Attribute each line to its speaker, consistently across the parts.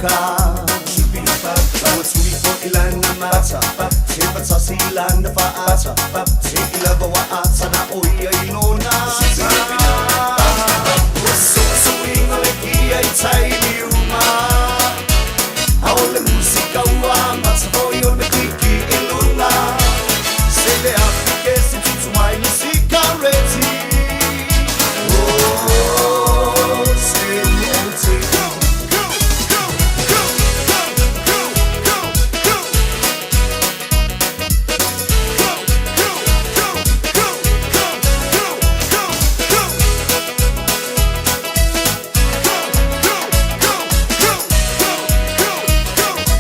Speaker 1: musika. Ua tui foi lana mata, te patasi lana faata, te ilava wa ata na oia i lona. Ua suisuinga le kia i tai liuma, a o le musika ua mata foi o le kiki i luna. Se le afi ke se tutu mai le sikareti. Oh, se le oti.
Speaker 2: Go, go, go, go, go, go, go, go. Go, go, go, go, go, go, go, go. Go, go, go, go, go, go,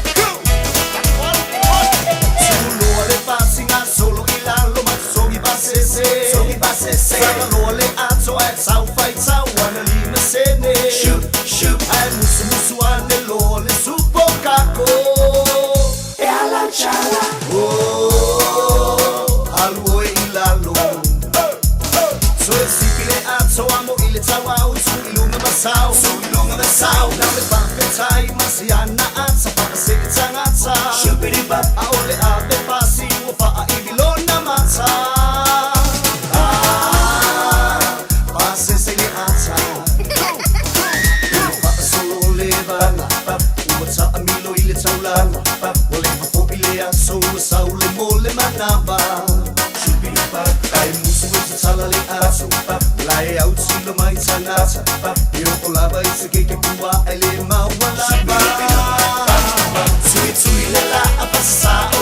Speaker 2: go, go.
Speaker 1: Tuloa le fasi solo i lalo ma sogi basese. Sogi basese. Whakaloa le ato ai tau whai tau ana lima sene. Shoot, shoot. Ai musu musu ane loa le supo kako. E ala chala. Oh, alu oe i lalo. So e sipi le ato amo i le tau au tu i lunga masau. Tu i lunga masau. Nau le whawhetai masiana ata whakase e tangata. Shupidi-bap. A ole a te pasi ua whaa i vilona mata. Ah, pasese le ata. Whaasolo le vana, ua taamilo i le taulana, ua leva foi le aso ua sau le mo le manava. Ai musu e tatala le aso, lae au tilo mai tangata, e o lava i te keke pua ai le maua lava. Tui tui le la a pasasa.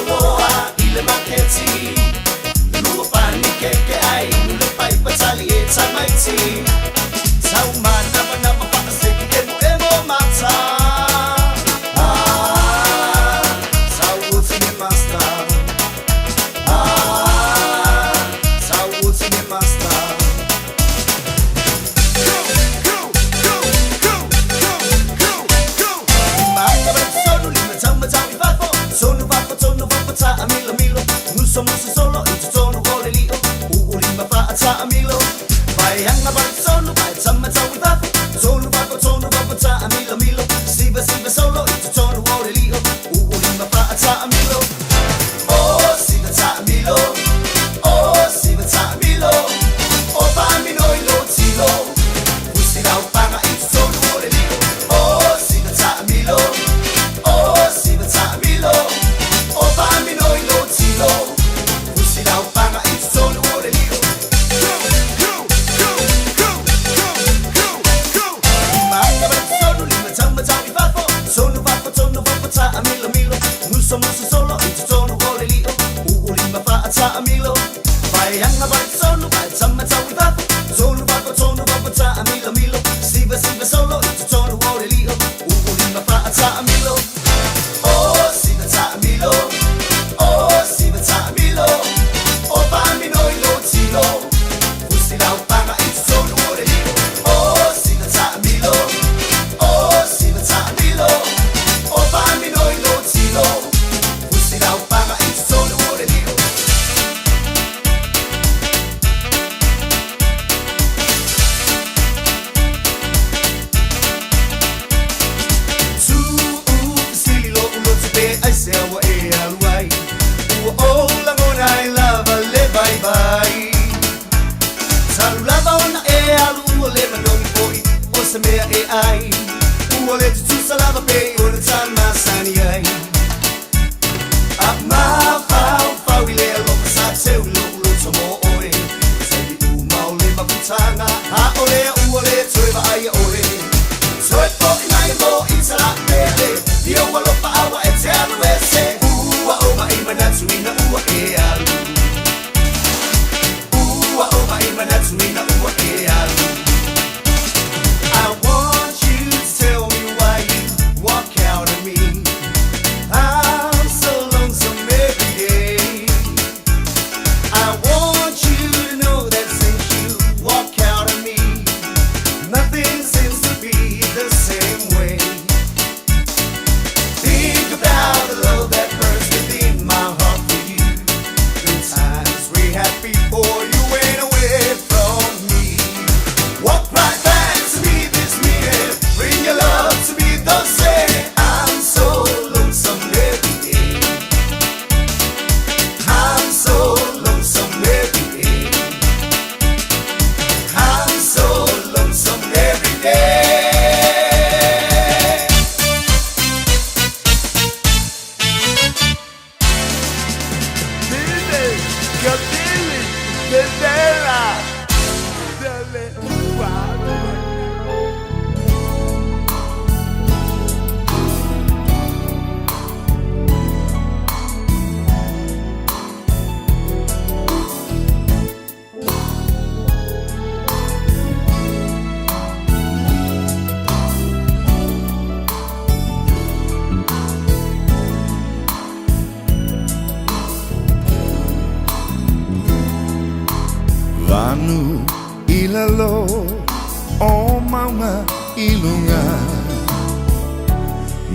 Speaker 1: Vanu i lalo o maunga i luga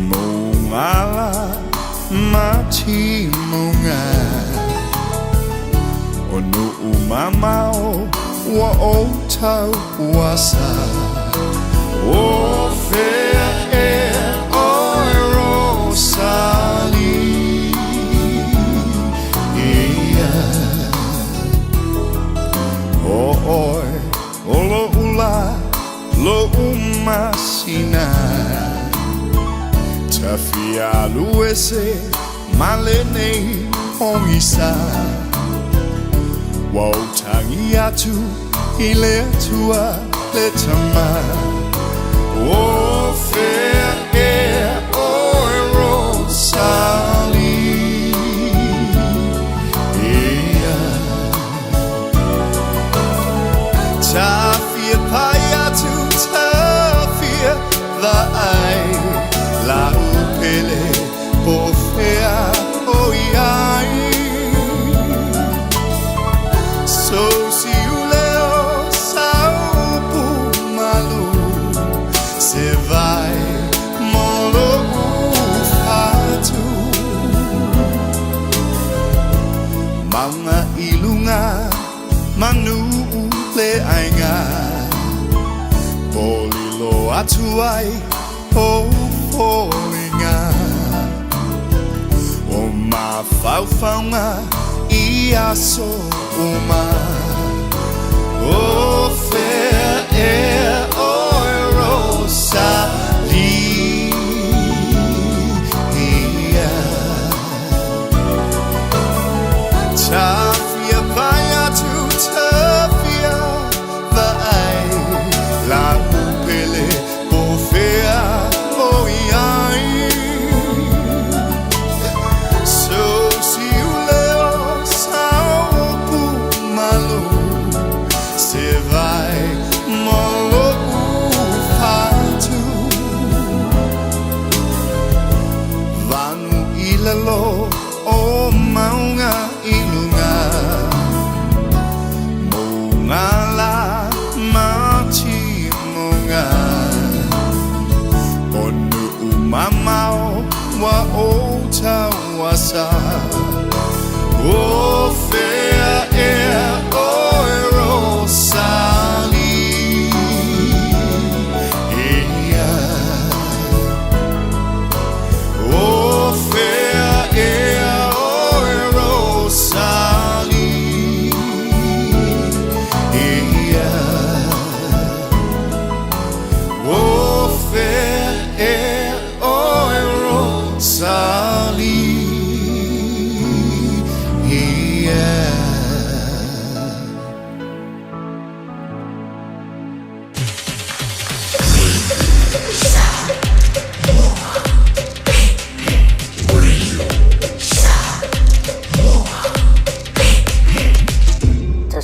Speaker 1: Mongala ma timuga O nuu mamao ua ou tauasa O fea ea oe Rosalie Ia O oe o lo'u lā lo'u masina Tafia alu ese ma lenei pogisa Ua ou tagi atu i le Atua le Tama O fea ea oe Rosalie Ia Tafia pai atu tafia vaai La'u pele po o fea o i ai Sou siuleo sa upu malu Se vai mo lo'u fatu Maunga i luga manu le aiga Polilo atu ai ou foliga O mafaufauga i aso uma O fea ea oe Rosalie Tafia pai atu tafia vaai La'u pele po o fea o i ai Sou siuleo sa upu malu Se vai mo lo'u fatu Vanu i lalo o mauga i luga Mauga la ma timuga O nuu mamao ua ou tauasa O fea ea oe Rosalie Ia O fea ea oe Rosalie Ia O fea ea oe Rosalie Ia.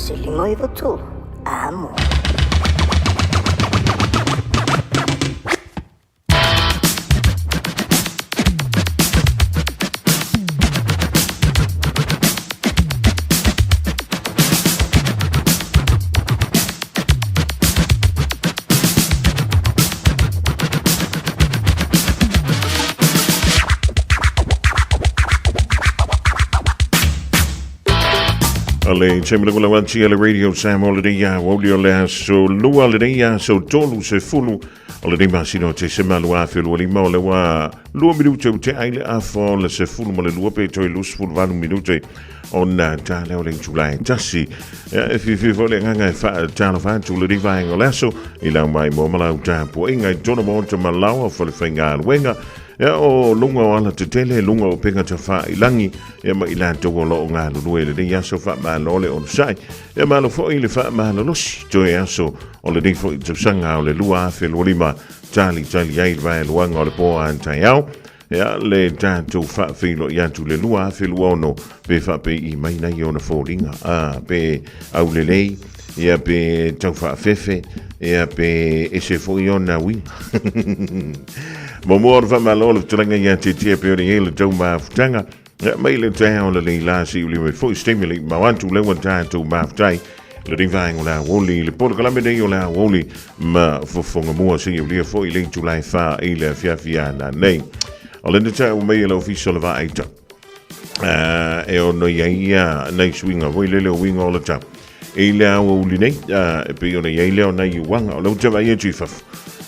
Speaker 3: 1 5 93, amo.
Speaker 4: Le taimi lagolago atu i le Radio Samoa lenei aoauli o le aso lua lenei aso 30 o lenei masina o Tesema 2025 o le ua 2 minute ua tea ai le afa o le 12 pe toe 28 minute ona ta lea o le itula e tasi. Ia, e fiafia foi le agaga e faatalofa atu lenei vaega o le aso i lau maimoa ma lau tapuaiga i totonu o maota ma laoa falefaigaluega ia o luga o alatetele, luga o upega tafailangi, ia ma i latou o lo o galulue i lenei aso faamalo le onosai. Ia malo foi le faamalolosi toe aso o lenei foi tausaga o le 2025 talitali ai le vaeluaga o le po a taeao. Ia le tatou faafeiloai atu le 2026 pe faapei mai nei ona foliga a pe aulelei ia pe tau faafefe ia pe ese foi ona uiga. Muamua ona faamalo le fetalaiga ia te tia pe o le tau mafutaga Ia, mai le taeao lelei la se i uli mai foi se taimi le i mau atu le ua tatou mafutai. Lenei vaega o le aoauli i le polokalame nei o le aoauli ma fofoga mua seia ulia foi le itula e 4 i le afiafi a nanei. O le na ua mai e le Ofisa o le Vaai Tau. E ono i ai ia nai suiga foi lele o uiga o le tau. I le aoauli nei, e pei ona i ai lea o nai uaga o lea ou te vaai atu i fafo.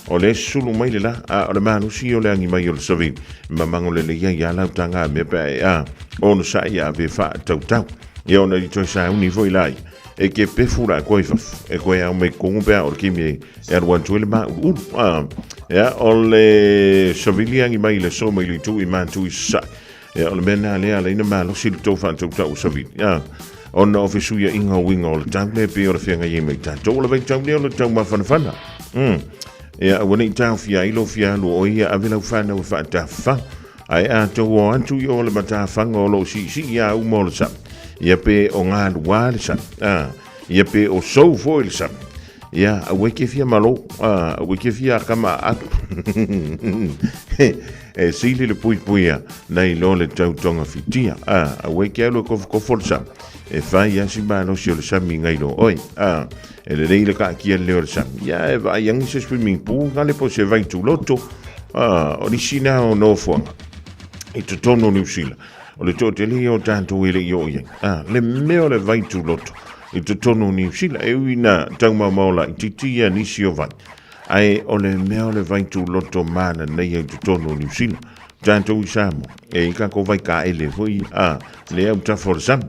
Speaker 4: O lea e sulu mai le la, a o le malosi o le agi mai o le savili. Mamago lelei ai a lau taga mea pe a e a, onosai ia ave faatautau. Ia ona i toe sauni foi la ia. E ke pefu la koe i fafo. E koe au mai kongo pe a o le kimi e e alu atu ai le mauluulu. Ah, ia, o le savili agi mai le so mai le itu i mātu i sasae. Ia, o le mea nā lea ala ina malosi le tau faatautau o savili. Ah, ona o fesuiaiga o uiga o le tau le pei o le feagai ai mai tatou. O le vaitau lea o le tau mafanafana. Ia, aua ne i taofia ai lou fia alu o ia ave lau whanau e faatafafao. Ae a tou o atu i o le matafaga o lo o siisii a uma o le sami, ia pe o galua le sami, a, ia pe o sou foi le sami, ia, aua e ke fia malo, a, aua e ke fia akama atu. E sili le puipuia nai lo le tau togafitia, a, aua e ke alu e kofokofo le sami, e fai a si malosi o le sami ngai lo oi, a, E lelei le kaakia le leo o le sami. Ia e vaai angi se swimming pool, ngale po se vai tuloto. Ah, o nisi nā o nofoaga i totonu o Niu Sila. O le toatele ia o tātou e le i oo i ai. Ah, le mea o le vai tuloto i totonu o Niu Sila. E ui na taumaomao laitiiti ia nisi o vai. Ae o le mea o le vai tuloto mananaia i totonu o Niu Sila. Tātou i Samoa, e i kako vai kaele foi, ah, le au tafa o le sami.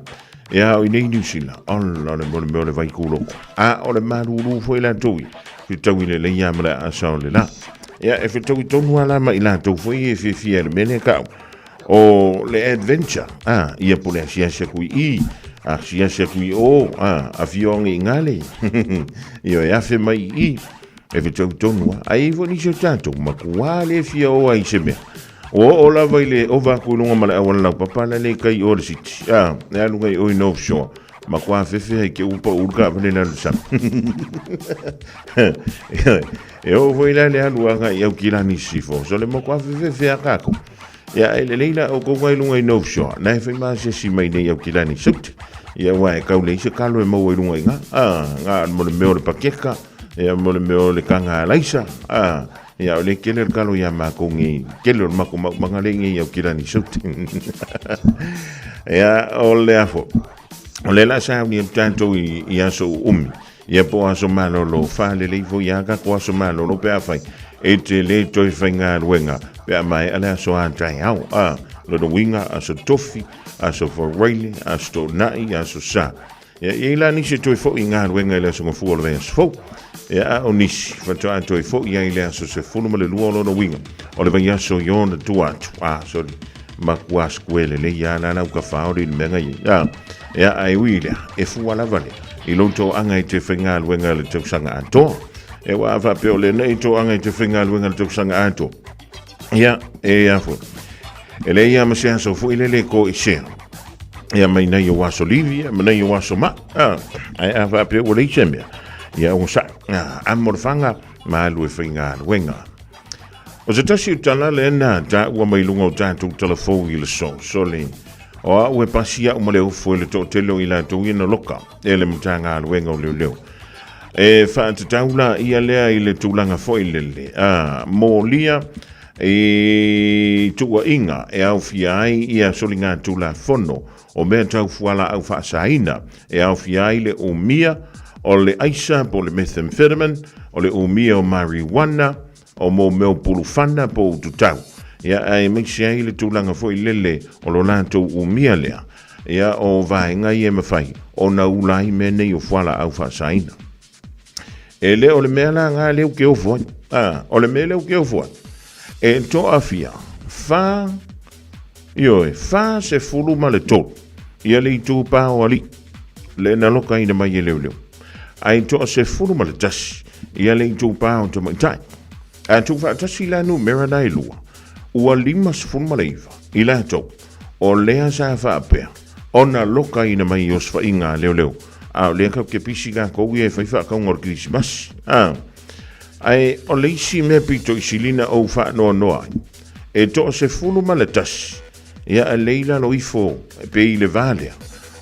Speaker 4: E a o i nei Niu Sila, ola o le mea o le vai kūloko. A o le malūlū foi latou ia, fetaui lelei ia ma le aasa o le la. Ia, e fetaui tonu a la ma i latou foi e fiafia i le mea lea kau. O le adventure, a, ia po le asiasi aku i i, asiasi aku i o, a, afioaga i ngale. Ia e afe mai i i, e fetau tonu a. Ai foi nisi o tatou, makuā le fia o ai se mea. Ua oo lava i le ova aku i luga ma le auala laupapa la le kai o le city. A, e alu ngai o i North Shore. Makuā fefe ai ke upa ulu ka vale la le sami. E oo foi la le alu aga i au kilani sifo. So le makuā fefe a kākou. Ia, e lelei la o kou ngai lunga i North Shore. Na e whai maasiasi mai nei au kilani saute. Ia, ua e kau lei se kalo e maua i lunga i ngā. A, ngā mo le mea o le pakeka. Ia, mo le mea o le kanga alaisa. A, Ia, o le kele o le kalo ia mākou ngi, kele o le mako mau manga le ngi au kilani saute. Ia, o le afo. O le la sa ni tātou i, i aso umi. Ia po aso malolo, whale le ifo ia ka ko aso malolo pe a whai. E te le toi whai ngā ruenga, pe a mai ale aso a tai au. A, lona winga, aso tofi, aso wharaile, aso tōnai, aso sa. Ia, i la nisi toe fo'i i galuega i le aso gafua o le vaiaso fou. Ia, a o nisi, faatoa toe fo'i ai i le aso 12 o lona uiga o le vaiaso i ona tua atu. A, sorry, makuā square lelei a la lau ka whaori i le mea ngai ai. A, ia, a e ui i lea, e fua lava lea i lou toaga i te whaigaluega le tausaga atoa. E wā whapea o le nei toaga i te whaigaluega le tausaga atoa. Ia, e ia foi. E le ia ma se aso foi lele ko i sea. Ia mai nei o aso livi, ia mai nei o aso ma. Ah, ai a whapea ua lei se mea. Ia o sa, ah, a mo le whanga, ma alu e whaingaluenga. O se tasi o tala le na ta ua mai lunga o tātou telefou i le so, so le, o a ue pasi au ma le ofo e le toatele o i latou ia na loka, e le matagaluega o leoleo. E faatatau la ia lea i le tulaga foi lele, a, molia i tuuaiga e aofia ai ia soligatulafono o mea tau fualaau faasaina, e aofia ai le umia o le aisa po o le methamphetamine, o le umia o marijuana, o mo mea o pulufana po o ututau. Ia, aemaise ai le tulaga foi lele o lo latou umia lea, ia, o vaega ia e mafai ona ula ai mea nei o fualaau faasaina. E le o le mea la ngā lea u ke ofo ai. A, o le mea lea u ke ofo ai. E toafia, whā, ioe, 43, ia le itu pā o alii, le na lokaina mai e leoleo. Ae 11, ia le itupā o tamaitai. A tuufaatasi la numera na e lua, ua 59 i latou o lea sa faapea ona lokaina mai i osofaiga a leoleo, a o lea kau ke pisi lakou ia e fai faakauga o le Kerisimasi. A, ae o le isi mea pito i silina ou faanoanoa ai, e 11 ia a lei lalo ifo pe i le va lea.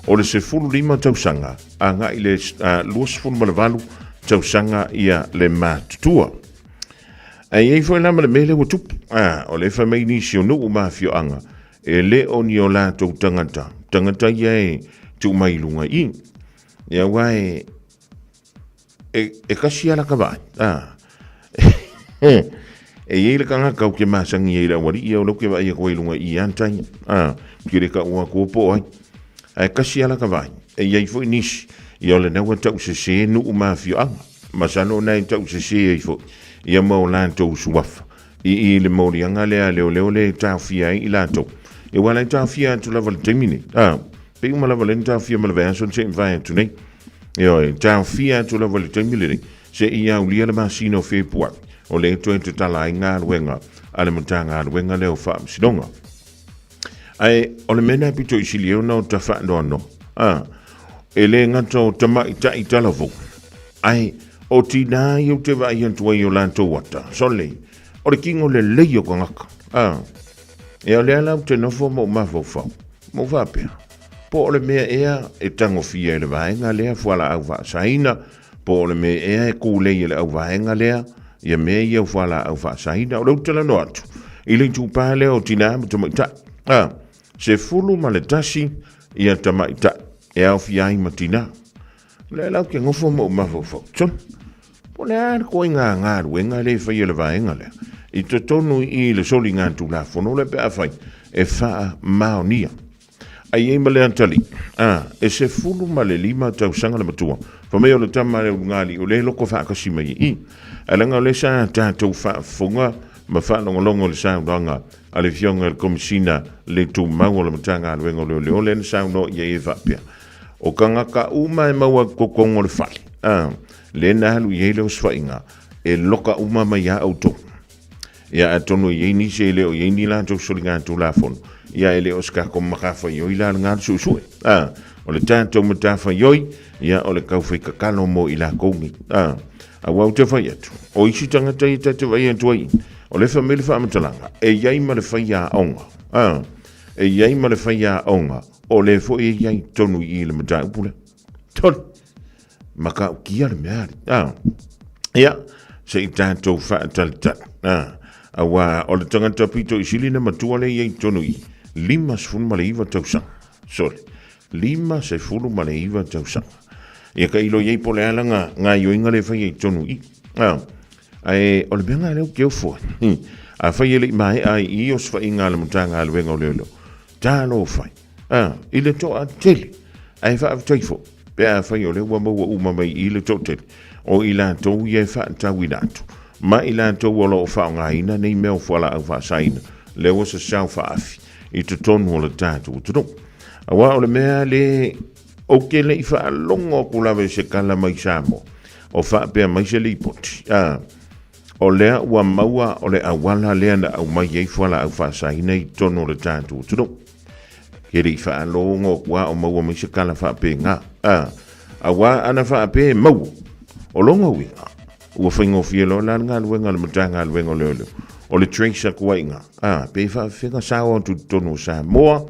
Speaker 4: O le 15 tausaga agai i le 28 tausaga ia le matutua. Ae i ai foi la ma le mea lea ua tupu. A, o lea e fai mai nisi o nuu ma afioaga, e le o ni o latou tagata, tagata ia e tuu mai i luga i i. Ia aua e, e, e kasi lava laka vaai. A, e i ai le tagata ou te masani ai i le aualii ia, o lea ou te vaai atu ai i luga i i lava tai. A, ou te le taua atua po o ai. Ae kasi lava laka vaai. E i ai foi nisi, ia o lena ua tausese nuu ma afioaga. Masalo o lena e tausese ai foi ia ma o latou suafa i i le moliaga lea a leoleo lea e taofia ai i latou. Ia aua o la e taofia atu lava i le taimi nei. A, pei uma lava lea na taofia ma le vaiaso na se i mavae atu nei. Ioe, taofia atu lava i le taimi lenei seia aulia le masina o Fepuari, o lea e toe tatala ai galuega a le Matagaluega lea o Faamasinoga. Ae o le mea lena e pito i sili ai ona o ta faanoanoa, a, e le gata o tamaitai talavou, ae o tinā ia ou te vaai atu ai i o latou ata, sole, o le kino lelei o tagata, a, ia o lea la ou te nofo ma ou mafaufau, ma ou faapea, po o le mea ea e tagofia e le vaega lea fualaau faasaina, po o le mea ea e kūlei e le auvaega lea ia mea ia o fualaau faasaina. O lea ou te talanoa atu i le itupa lea o tinā ma tamaitai. A, 11 ia tamaitai e aofia ai ma tinā. O lea la ou te nofo ma ou mafaufau, tonu, po o le a le ituaiga galuega lea e fai e le vaega lea i totonu i i le soligatulafono lea pe afai e faamaonia. Ai i ai ma le atalii, a, e 15 tausaga le matua. Fai mai o le tama a le ulugalii o lea e loko faatasi mai i i. Ae leaga o lea sa tatou faafofoga ma faalogologo i le saunoaga a le Afioga i le Komesina le Tumau o le Matagaluega o Leoleo lea na saunoa i ai e faapea, o tagata uma e maua i totonu o le fale, a, lea na alu i ai le osofaiga, e loka uma mai lava outou. Ia atonu e i ai nisi e le o i ai ni latou soligatulafono, ia e le o se tatou matafaioi la lena le suesue. A, o le tatou matafaioi, ia o le taufai tatalo mo i latou nei. A, aua ou te fai atu, o isi tagata ia ta te vaai atu ai, o le fai mai le faamatalaga, e i ai ma le faiaoga. A, e i ai ma le faiaoga, o lea foi e i ai tonu i i le mataupu lea. Tolu. Matautia le mea ali. A, ia, se i tatou faatalitali. A, aua o le tagata pito i sili na matua lea i ai tonu i 59 tausaga. Sorry, 59 tausaga. Ia ka ilo i ai po o le a la nga gaioiga lea e fai ai tonu i. A, ae o le mea nga lea ou te ofo ai. Afai e le i maea ai i i osofaiga a le Matagaluega o Leoleo, talofa ai. A, i le toatele. Ae faafetai foi, pe afai o lea ua maua uma mai i le toatele, o i latou ia e faatauina atu, ma i latou o lo o faaaogaina nei mea o fualaau faasaina, lea ua sasao faaafi i totonu o le tatou atunuu. Aua o le mea le ou te le i faalogo atu lava i se tala mai Samoa, o faapea mai se lipoti, a, o lea ua maua o le auala lea na aumai ai fualaau faasaina i totonu o le tatou atunuu. Ke le i faalogo atu a o maua mai se tala faapena. A, auā ana faapea e maua, o lona uiga, ua faigofie loa la le galuega a le Matagaluega o Leoleo, o le trace atu ai i ina. A, pe faafefea ona sao atu i totonu o Samoa,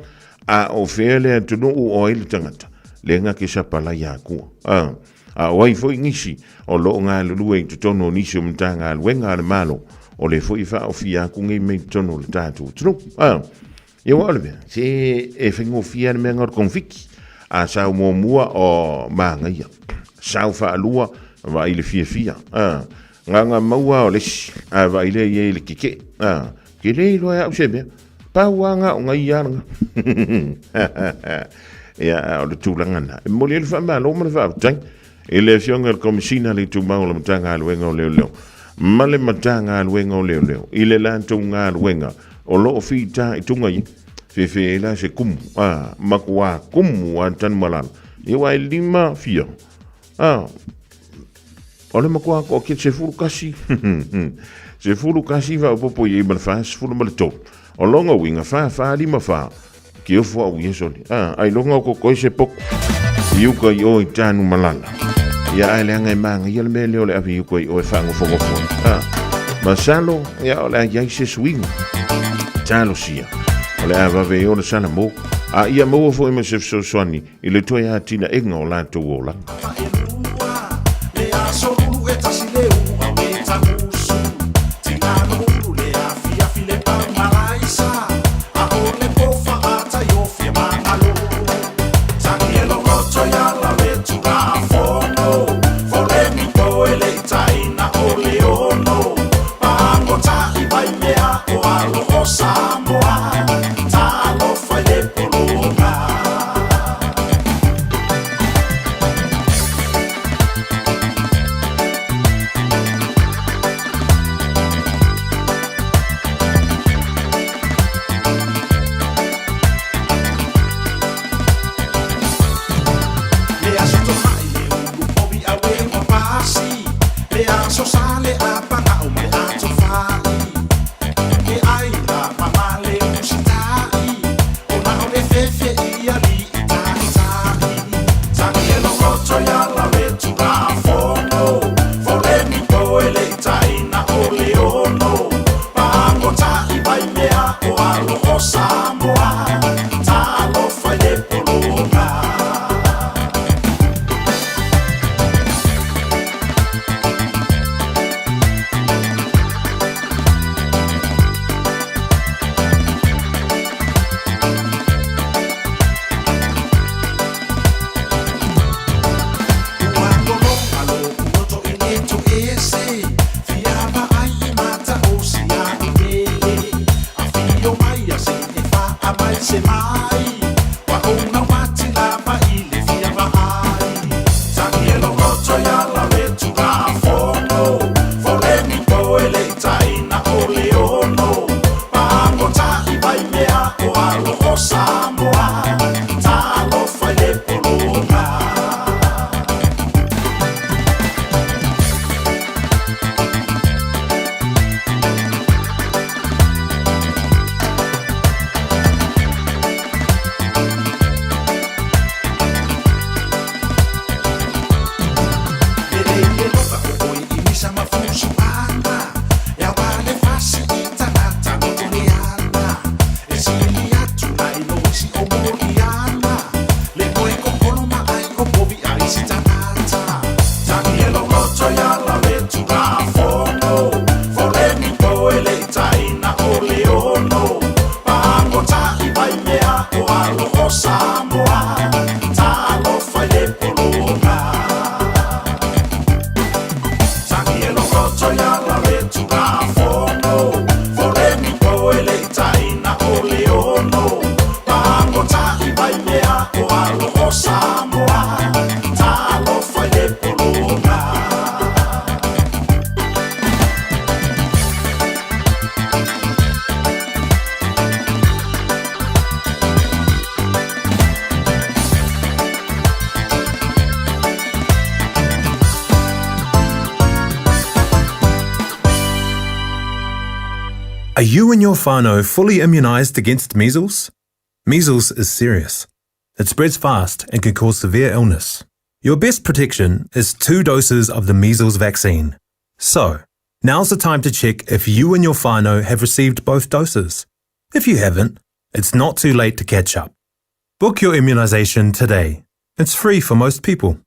Speaker 4: a o fea le atunuu o ai le tagata, lea na te sapalaia atua. A, a o ai foi nisi o lo o galulue i totonu o nisi o Matagaluega a le Malo, o lea foi e faaofia atu nei mea i totonu o le tatou atunuu. A, Ia aua o le mea, se e faigofie lava le mea lena o le konfiki. A sau muamua, o manaia. Sau faalua, vaai le fiafia. A, na maua o le isi, a vaai lea i ai i le kekee. A, ke le iloa e au se mea. Pau lava na o nai ia lena. Ia, o le tulaga lena. E momoli ai le faamalo ma le faafetai i le Afioga i le Komesina le Tumau o le Matagaluega o Leoleo ma le Matagaluega o Leoleo i le latou galuega o lo o fitaituga ai fefe ai la se kumu a matua kumu a Tanumalala ia aua e lima fia a o le matua toatele 11 11 faaopoopo i ai ma le 43 o lona uiga 4 4 5 4 Ke ofo au ia sole. Ah, ailoga o kokoe se poko. I uka i o i Tanumalala. Ia ae leaga e mānaia le mea lea o le ave i uka i o e faanofonofo ai. Ah, masalo, ia o le a i ai se suiga. Talosia. O le a vave ai ona salamo, a ia maua foi ma se fesoasoani i le toe atinaega o latou olaga.
Speaker 5: Are you and your whānau fully immunised against measles? Measles is serious. It spreads fast and can cause severe illness. Your best protection is two doses of the measles vaccine. So, now's the time to check if you and your whānau have received both doses. If you haven't, it's not too late to catch up. Book your immunisation today. It's free for most people.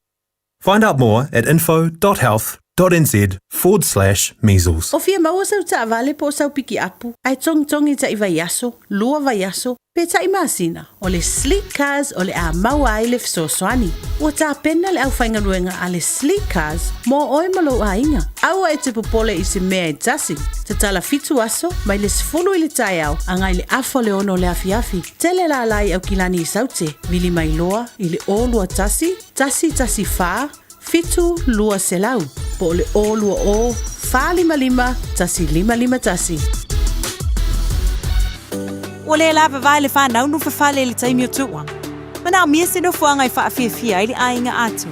Speaker 5: Find out more at info.health.nz forward slash measles.
Speaker 6: O fia maua sau taavale po o sau pikiapu, ae togitogi taʻi vaiaso, lua vaiaso, pe taʻi masina, o le Sleek Cars o le a maua ai le fesoasoani. Ua tapena le aufaigaluega a le Sleek Cars mo oe ma lou aiga. Aua e te popole i se mea e tasi. Tatala fitu aso, mai le 10 i le taeao agai le afa o le ono o le afiafi. Tele lala i Aukilani i Saute, vili mai loa i le 021 114 7 200 po o le 020 455 1551.
Speaker 7: Ua le lavavae le fanau nofofale i le taimi o tuua. Manaomia se nofoaga e faafiafia ai le aiga atoa.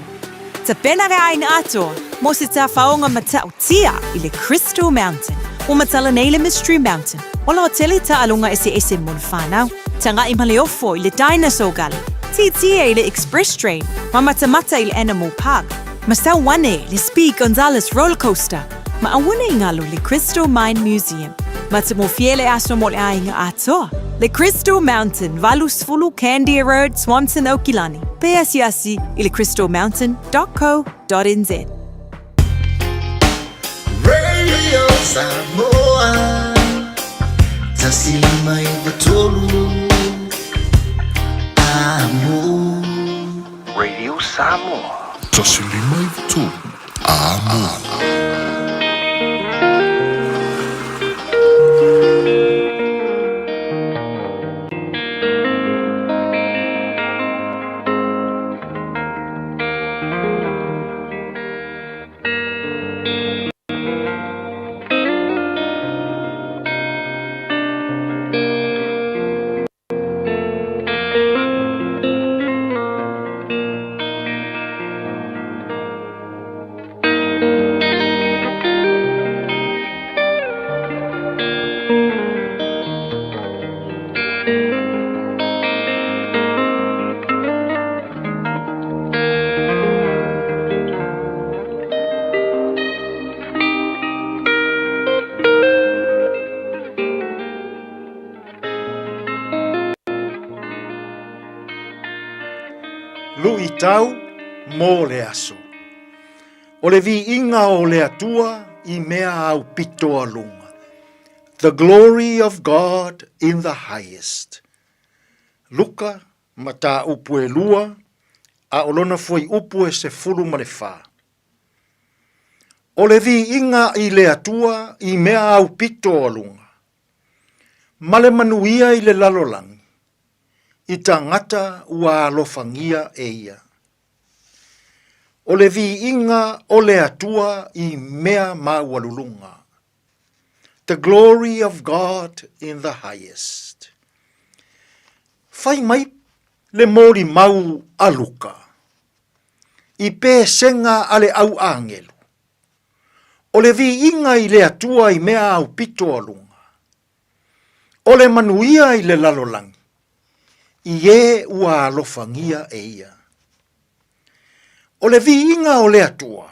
Speaker 7: Tapena le aiga atoa mo se tafaoga matautia i le Crystal Mountain. Ua matala nei le Mystery Mountain o lo o tele taaloga eseese mo le fanau. Tagai ma le ofo i le Dinosaur Gully, tietie i le Express Train, ma matamata i le Animal Park, ma sau ane i le Speed Gonzales Roller Coaster, ma aua ne i galo le Crystal Mine Museum. Matagofie le aso mo le aiga atoa. Le Crystal Mountain, 80 Candia Road, Swanson, Aukilani. Pe asiasi i le crystalmountain.co.nz.
Speaker 1: Radio Samoa 153 Amo.
Speaker 8: Radio Samoa.
Speaker 9: 153 Amo.
Speaker 10: Luʻitau mo le aso. O le viiga o le Atua i mea aupito a luga. The glory of God in the highest. Luka, mataupu e lua, a o lona fuaiupu e 14. O le viiga i le Atua i mea aupito a luga, ma le manuia i le lalolagi, i tagata ua alofagia e ia. O le viiga o le Atua i mea maualuluga. The glory of God in the highest. Fai mai le molimau a Luka i pesega a le au agelu. O le viiga i le Atua i mea aupito a luga. O le manuia i le lalolagi, i e ua alofagia e ia. O le viiga o le Atua,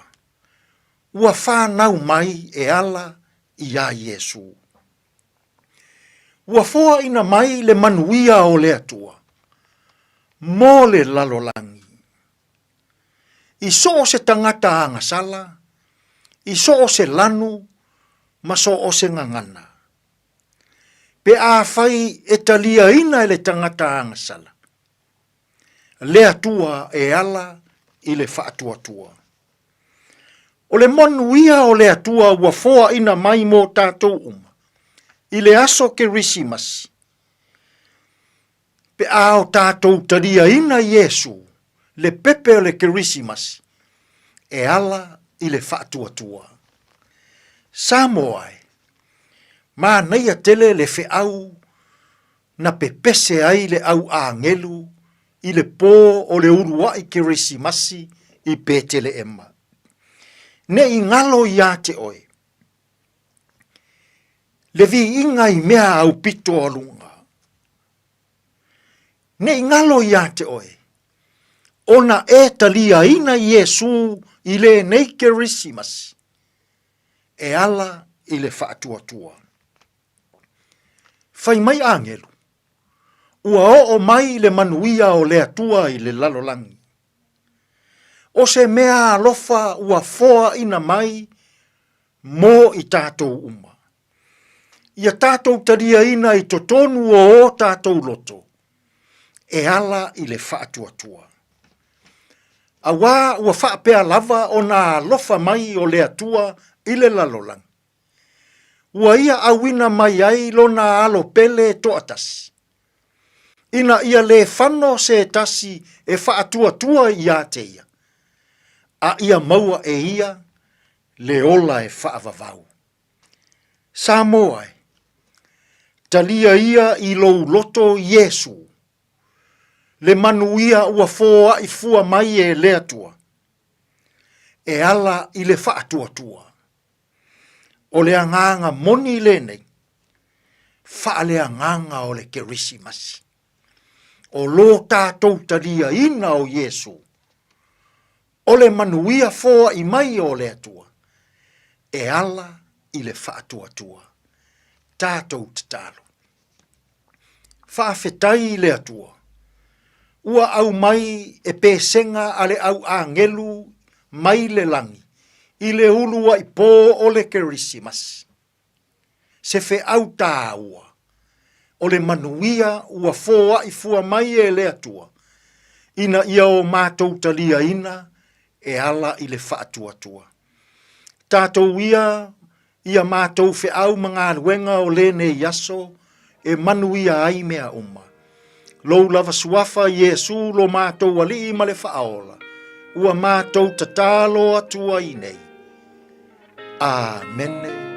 Speaker 10: ua fanau mai e ala iā Iesū. Ua foaina mai le manuia o le Atua mo le lalolagi. I so o se tagata agasala, i so o se lanu ma so o se gagana. Pe afai e taliaina e le tagata agasala, le Atua e ala i le faatuatua. O le manuia o le Atua ua foaina mai mo tatou uma i le aso Kerisimasi, pe a o tatou taliaina Iesu, le pepe o le Kerisimasi, e ala i le faatuatua. Samoa e, manaia tele le feau na pepese ai le au agelu i le pō o le uluaʻi Kerisimasi i Peteleʻema. Ne i galo iā te ʻoe le viiga i mea aupito a luga. Ne i galo iā te ʻoe ona e taliaina Iesū i lenei Kerisimasi e ala i le faatuatua. Fai mai agelu, ua oo mai le manuia o le Atua i le lalolagi. O se mea alofa ua foaina mai mo i tatou uma. Ia tatou taliaina i totonu o o tatou loto, e ala i le faatuatua. Auā ua faapea lava ona alofa mai o le Atua i le lalolagi. Ua ia auina mai ai lona alo pele toatasi, ina ia lē fano se tasi e faatuatua iā te ia, a ia maua e ia le ola e faavavau. Samoa e, talia ia i lou loto Iesū, le manuia ua foaʻi fua mai e le Atua, e ala i le faatuatua. O le agaga moni lenei, faaleagaga o le Kerisimasi. O lo tatou taliaina o Iesu, o le manuia foaʻi mai o le Atua, e ala i le faatuatua. Tatou tatalo. Faafetai i le Atua, ua aumai e pesega a le au agelu mai le lagi i le uluai pō o le Kerisimasi. Se feau tāua, o le manuia ua foai fua mai e le Atua, ina ia o matou taliaina e ala i le faatuatua. Tatou ia ia matou feau ma galuega o lenei aso e manuia ai mea uma. Lou lava suafa Iesu lo matou Alii ma le Faaola, ua matou tatalo atu ai nei. Amene.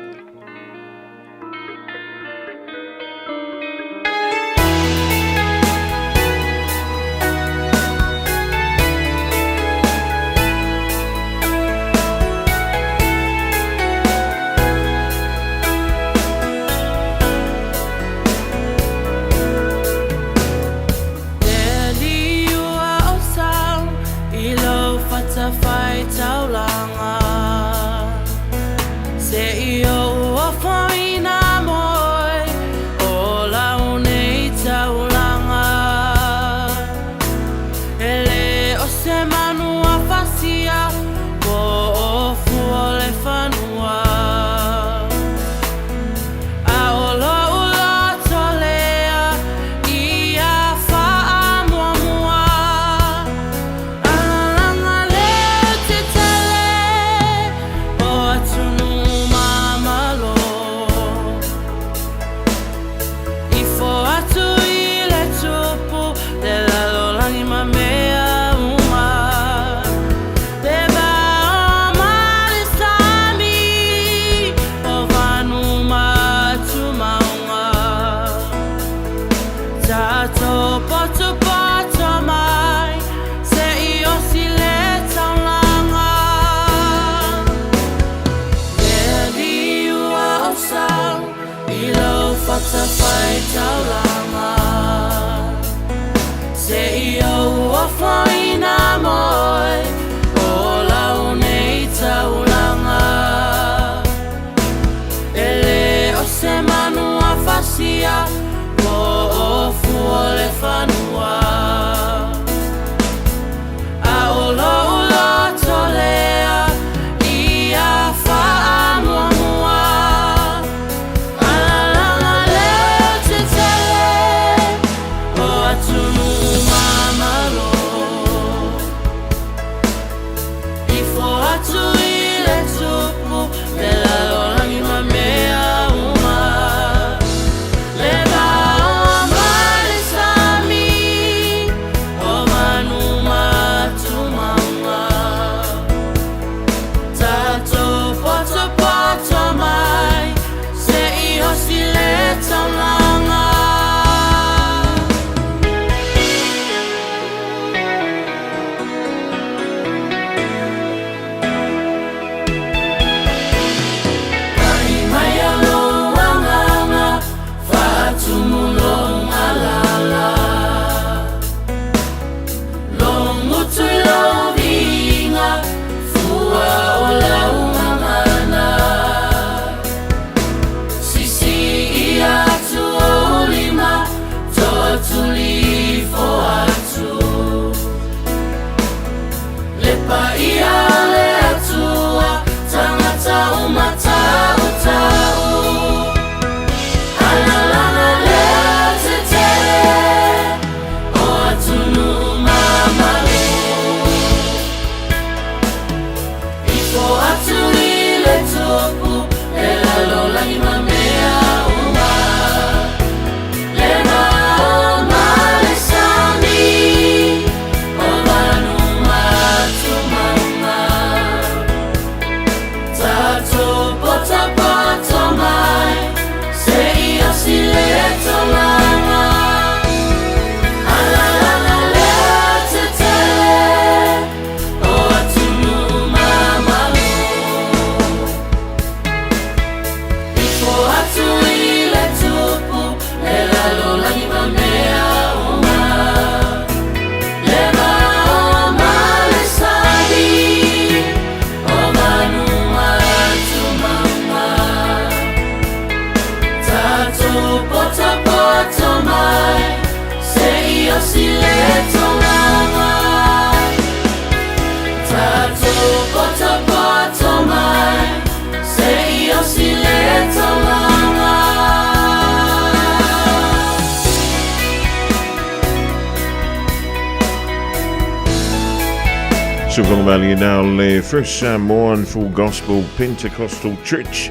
Speaker 4: Siufoga malie na o le First Samoan Full Gospel Pentecostal Church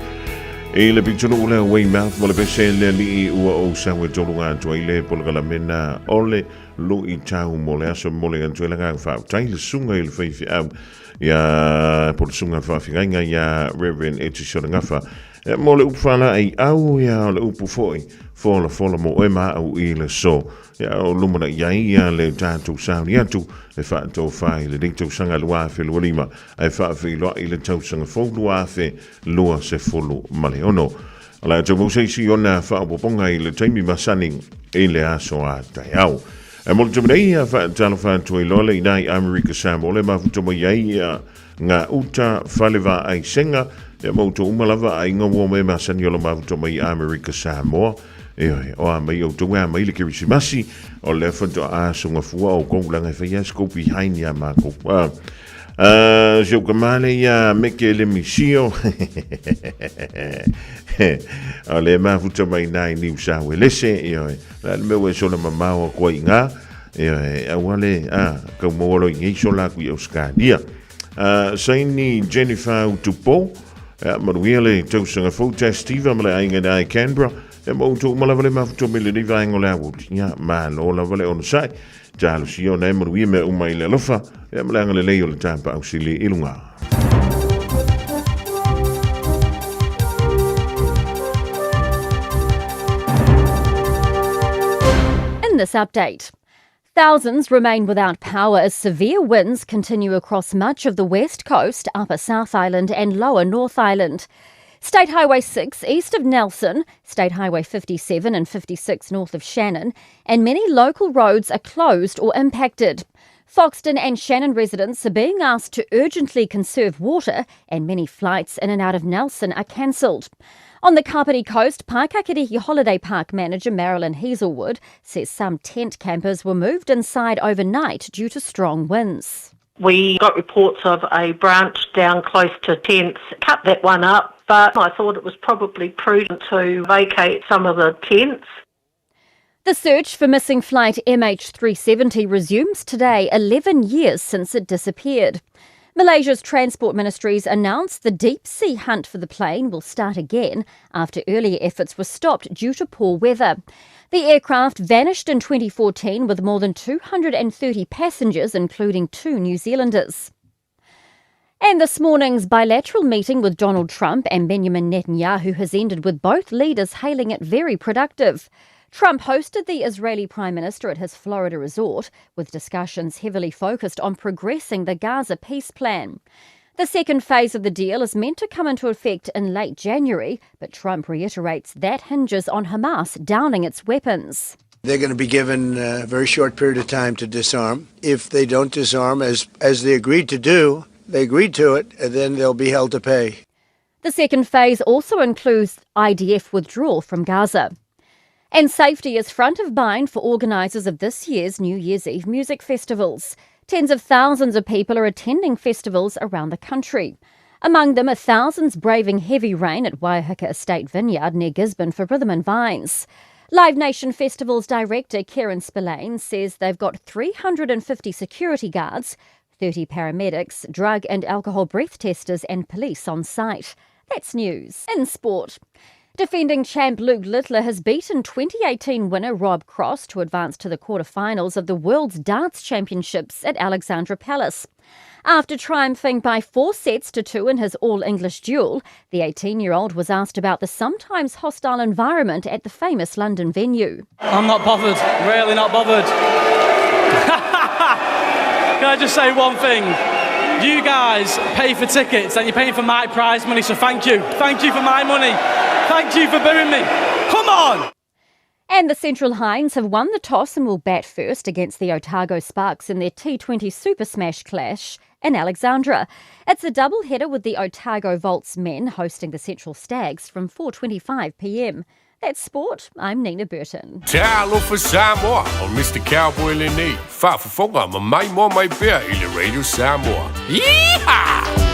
Speaker 4: i le pitonuu lea o Weymouth mo le pese le alii ua ou sau e tolu atu ai le polokalameina o le luitau mo le aso mo le atu ai le agaga faafetai le susuga i le faifeau ia po le susuga i le faafeagaiga ia Reverend Etisona Gafa Ia, mo le upu faalaei au, ia, o le upu foi folafola mo oe ma au i le so. Ia, o lumanai ai ia le tatou sauni atu e faatofa i lenei tausaga 2025 ae faafeiloai le tausaga fou 2026. O le a tou maua se isi ona faaopoopoga i le taimi masani i le aso a taeao. Ae mo le taimi nei, ia faatalofa atu ai loa le ina i Amerika Samoa le mafuta mai ai ia Ngā uta fale vaai senga, ia ma outou uma lava aiga ua omai masani o lo mafuta mai i Amerika Samoa. Ioe, o a mai outou e a mai le Kerisimasi, o lea faatoa aso gafua oukou leaga e fai lava se kou behind iā makou. Si ou tama lea ia Meke le Misio, o lea e mafuta mai i ina i Niu Sauelese, ioe, o le a le mea ua e sola mamao atu ai i ina, Ioe, aua le, a, kau maua loa i nei sola atu i Ausetalia. Saini Jennifer Utupo, ia, manuia le tausaga fou Testiva ma le aiga i i Canberra, ia ma outou uma lava le mafuta mai lenei vaega o le aoauli. Ia, malo lava le onosai. Talosia ona e manuia mea uma i le alofa, ia ma le agalelei o le Tapaau Sili i luga.
Speaker 11: In this update, Thousands remain without power as severe winds continue across much of the west coast, upper South Island, and lower North Island. State Highway 6 east of Nelson, State Highway 57 and 56 north of Shannon, and many local roads are closed or impacted. Foxton and Shannon residents are being asked to urgently conserve water, and many flights in and out of Nelson are cancelled. On the Kapiti Coast, Paekākāriki Holiday Park manager Marilyn Heazlewood says some tent campers were moved inside overnight due to strong winds.
Speaker 12: We got reports of a branch down close to tents, cut that one up, but I thought it was probably prudent to vacate some of the tents.
Speaker 11: The search for missing flight MH370 resumes today, 11 years since it disappeared. Malaysia's transport ministries announced the deep sea hunt for the plane will start again after earlier efforts were stopped due to poor weather. The aircraft vanished in 2014 with more than 230 passengers, including two New Zealanders. And this morning's bilateral meeting with Donald Trump and Benjamin Netanyahu has ended with both leaders hailing it very productive. Trump hosted the Israeli Prime Minister at his Florida resort, with discussions heavily focused on progressing the Gaza peace plan. The second phase of the deal is meant to come into effect in late January, but Trump reiterates that hinges on Hamas downing its weapons.
Speaker 13: They're going to be given a very short period of time to disarm. If they don't disarm, as, as they agreed to do, they agreed to it, and then they'll be held to pay.
Speaker 11: The second phase also includes IDF withdrawal from Gaza. And safety is front of mind for organisers of this year's New Year's Eve music festivals. Tens of thousands of people are attending festivals around the country. Among them are thousands braving heavy rain at Waiohika Estate Vineyard near Gisborne for Rhythm and Vines. Live Nation Festivals director Kieran Spillane says they've got 350 security guards, 30 paramedics, drug and alcohol breath testers, and police on site. That's news. In sport, Defending champ Luke Littler has beaten 2018 winner Rob Cross to advance to the quarterfinals of the World's Darts Championships at Alexandra Palace. After triumphing by four sets to two in his All English duel, the 18 year old was asked about the sometimes hostile environment at the famous London venue.
Speaker 14: I'm not bothered, really not bothered. Can I just say one thing? You guys pay for tickets and you're paying for my prize money, so thank you. Thank you for my money. Thank you for booing me. Come on!
Speaker 11: And the Central Hinds have won the toss and will bat first against the Otago Sparks in their T20 Super Smash clash in Alexandra. It's a double header with the Otago Volts men hosting the Central Stags from 4:25 p.m. That's sport. I'm Nina Burton.
Speaker 9: Talofa Samoa o Mr. Cowboy lenei. Faafofoga ma maimoa mai pea i le Radio Samoa. Yeehaw!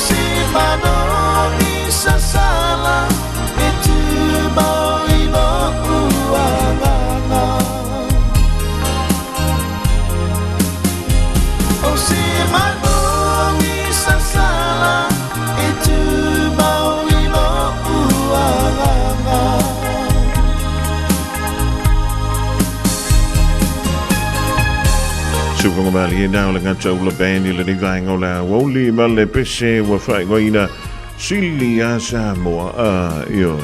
Speaker 1: se manogi sasala e tumau i lo'u agaga. O se manogi sasala e tumau i lo'u agaga.
Speaker 4: Sufoga malie na o le gata ula band i lenei vaega o le aoauli ma le pese ua faaigoaina Sili a Samoa. A, ioe.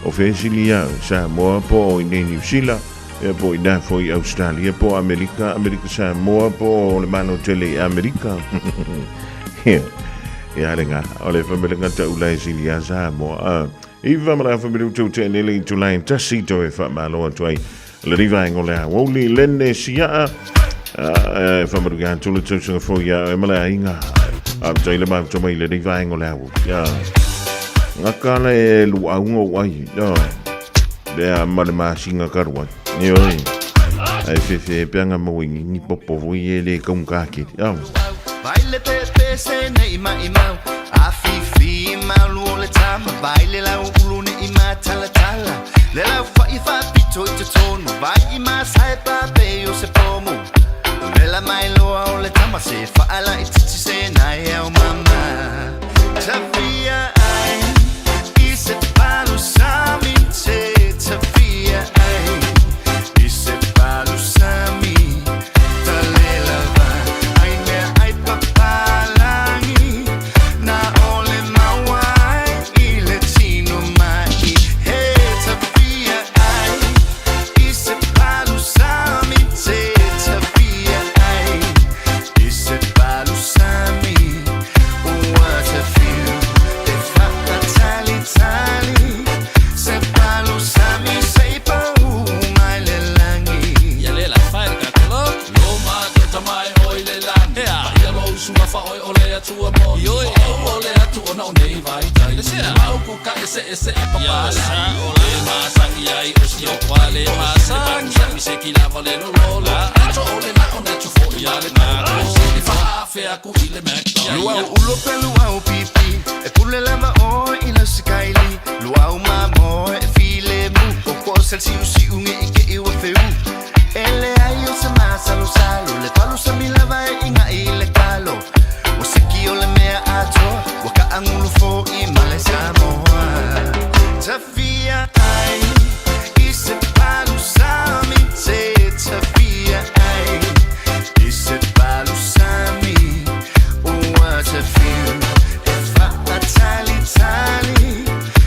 Speaker 4: O fea e sili au, Samoa po o i nei Niu Sila, ia po o inā foi i Australia po o Amerika, Amerika Samoa po o le Malo tele i Amerika. Ia, ia le ngā, o le whamele gata ula e sili a Samoa. A, iva ma le afa minutu te nele i tulai tasi toe whaamalo atu ai lenei vaega o le aoauli lene siaa e whamaru atu le tausaga fou ia e ma le aiga. A tai le mau mai lenei vaega o le aoauli. Ia. Ngaka le luauga o ai. Ia. Lea ma le masinga karua. Ioe. Ai fefe peanga mo ingi popo voi e le kaunga kiri. Ia.
Speaker 1: Vai le pepe se nei mai mau A fi fi mau lu o le tama Vai le lau ulu ne i ma tala tala Le lau fa i fa pito i te tonu Vai i ma sai pa pe o se pomu Vela mai loa o le tama Se fa ala i titi se nai au mama Tafia ai I se palu sami te Tafia ai I se palu sami Talela va ai mea ai papalangi Na ole mauai i le tino mai He tafia ai I se palu sami te Tafia ai I se palu sami Ua tafiu E whaatali tali Se palu sami se pau mai le langi
Speaker 15: Ia le la fai ka kolo Lo ma to tamai oi le langi Ia lo sua fa oi o le atua mo Ioi o o le atu ona o nei vai tai Mau ku ka ese ese e papa la Le ma sangi ai o si o kwa le ma sangi Mi se ki lava le lo lo la Ato o le la o ne tu fo ia le na I fa afe aku i le McDonald's
Speaker 1: Luau ulo pe luau pipi E pule lava o i le sikaili Luau mamo e file mu O ko sel siu siu nge i ke iwa feu Ele ai o se masalo salo Le palu sa mi lava e inga i le kalo O seki o le mea atoa Wa ka angulu fo i male Samoa Tafia ai I se palu sami te Tafia ai I se palu sami Ua tafiu E whaatali tali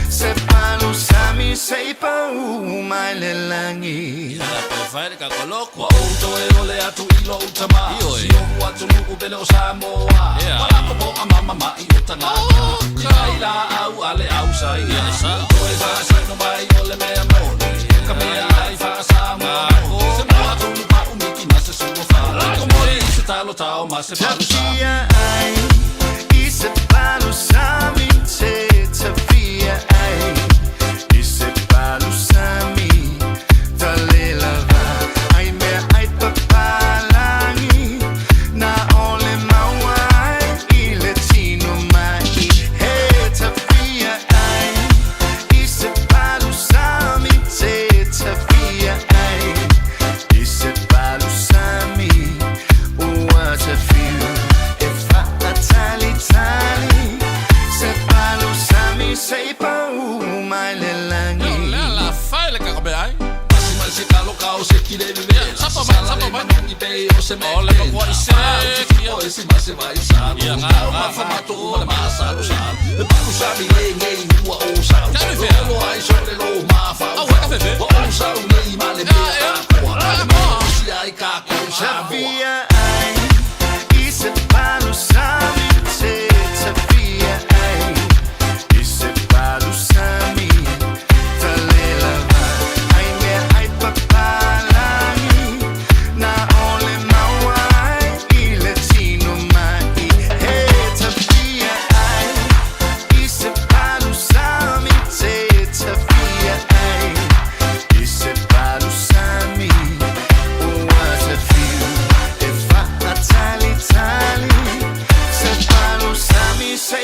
Speaker 1: Se palu sami se pau mai le langi
Speaker 15: Ia la pe fai ka kolo Kwa o toe o le atu i lo utama Si o atu nuku pele o Samoa Wala ko po a mama ma i o tanga I kai la au a le au sa ia Toe fa sa no mai o le mea moni Ka mea ai fa Samoa Se mo atu nu pa umiki na se sua fa Ko mori i se talo tao ma se palu sami
Speaker 1: Tafia ai I se palu sami te Tafia ai I se palu sami Talela va ai mea ai papalangi Na ole mauai i le tino mai He tafia ai I se palu sami te Tafia ai I se palu sami Ua tafiu E whaatali tali Se palu sami se pau mai le langi
Speaker 15: Le la fai le ka be ai Asi mai se kalo kao se ki le le Sapa mai sapa mai ngi pe o se me O le kwa i se ki o se ma se vai sa Ia nga ma fa ma to ma le ma sa lo sa Le palu sami le nge ua o sa Lo ai so le lo ma fa o O o sa o nei ma le mea a koa Le ma si ai ka ko Samoa
Speaker 1: Tafia ai I se palu sami te Tafia ai I se palu sami Talela va ai mea ai papalangi Na ole mauai i le tino mai He tafia ai I se palu sami te Tafia ai I se palu sami Ua tafiu E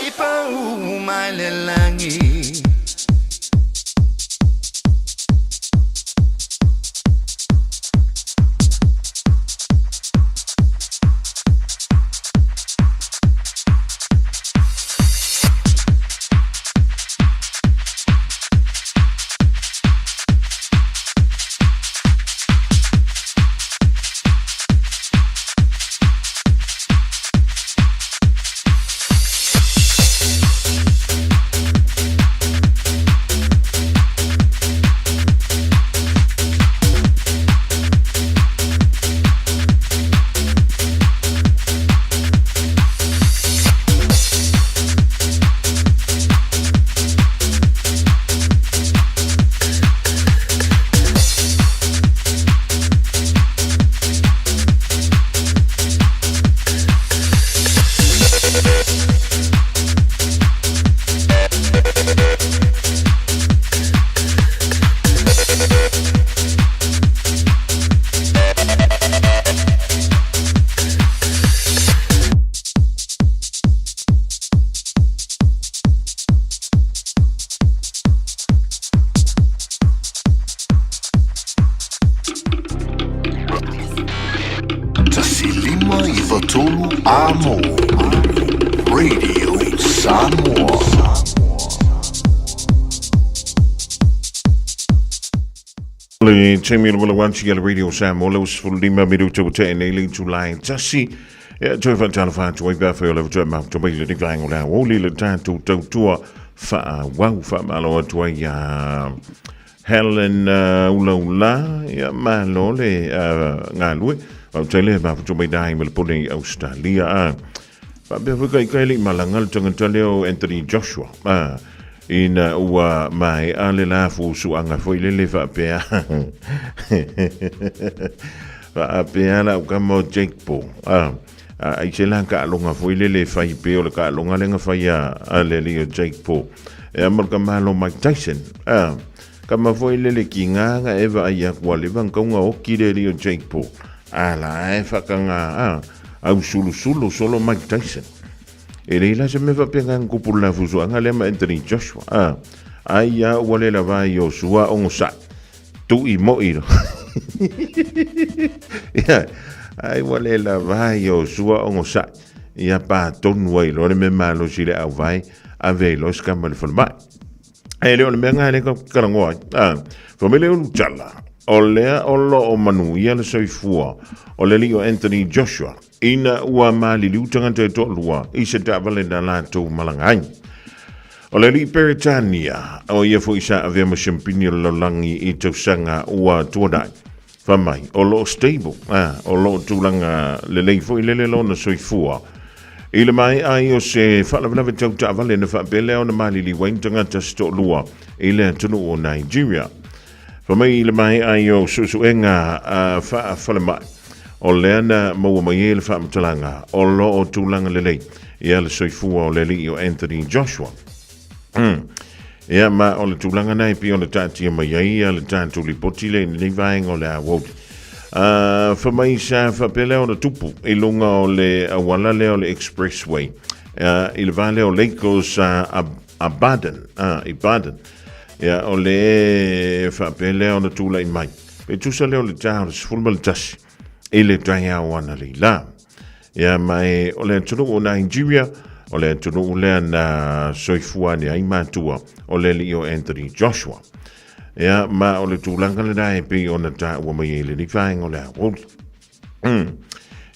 Speaker 1: tai pau mai le lagi.
Speaker 8: 153 Amo Radio Samoa.
Speaker 4: Le taimi o le 1 le Radio Samoa le 15 minuta ua tea nei le itula e tasi. Ia toe faatalofa atu ai pe afai o lea ua toe mafuta mai i lenei vaega o le aoauli le tatou tautua faaauau. Faamalo atu ai ia Helen Ulaula, ia malo le galue. Faafetai le mafuta mai dai ma le pone i Australia. A faapea foi kai kai le malaga le tagata lea o Anthony Joshua. A ina ua maea le la fusuaga foi lele faapea. Faapea lau kama o Jake Paul. A ai se la kaaloga foi lele e fai pei o le kaaloga lea na fai a le alii o Jake Paul. E a ma le kamalo Mike Tyson. A kama foi lele ki ngā nga e vaai aku a leva nkauga oki le alii o Jake Paul. A la e whakanga a au sulusulu solo Mike Tyson. E lei la se me faapea nga kupu la fusuaga lea ma Anthony Joshua. A ai a ua le lava i o sua ongo sa. Tui moi ro. Ia, ai ua le lava i o sua ongo sa. Ia pa tonu ai loa le mea malosi le auvae, ave ai loa se kama i le falemai. E le o le mea nga le ka kalangoa ai. Ah, fa mai le ulu tala, o lea o lo o manuia le soifua o le alii o Anthony Joshua, ina ua maliliu tagata e toalua i se taavale na latou malaga ai. O le alii Peretania, o ia foi sa avea ma siampini o le lalolagi i tausaga ua tuanai. Fai mai, o lo o stable, ah, o lo o tulaga lelei foi lele lona soifua. I le maea ai o se faalavelave tau taavale na faapea lea ona maliliu ai ni tagata se toalua i le atunuu o Nigeria. Fai mai i le maea ai o suesuega a faafalemai, o lea na maua mai ai le faamatalaga o lo o tulaga lelei ia le soifua o le alii o Anthony Joshua. Ia, ma o le tulaga na e pei ona taatia mai ai ia le tatou lipoti lea i lenei vaega o le aoauli. Fa mai sa faapea lea ona tupu i luga o le auala lea o le expressway i le va lea o Lagos Abadan, Ibadan. Ia, o le faapea lea ona tulai mai. Pe tusa lea o le ta o le 11 i le taeao analeila. Ia, ma e, o le atunuu o Nigeria, o le atunuu lea na soifua ane ai matua o le alii o Anthony Joshua. Ia, ma o le tulaga lena e pei ona taua mai ai i lenei vaega o le aoauli.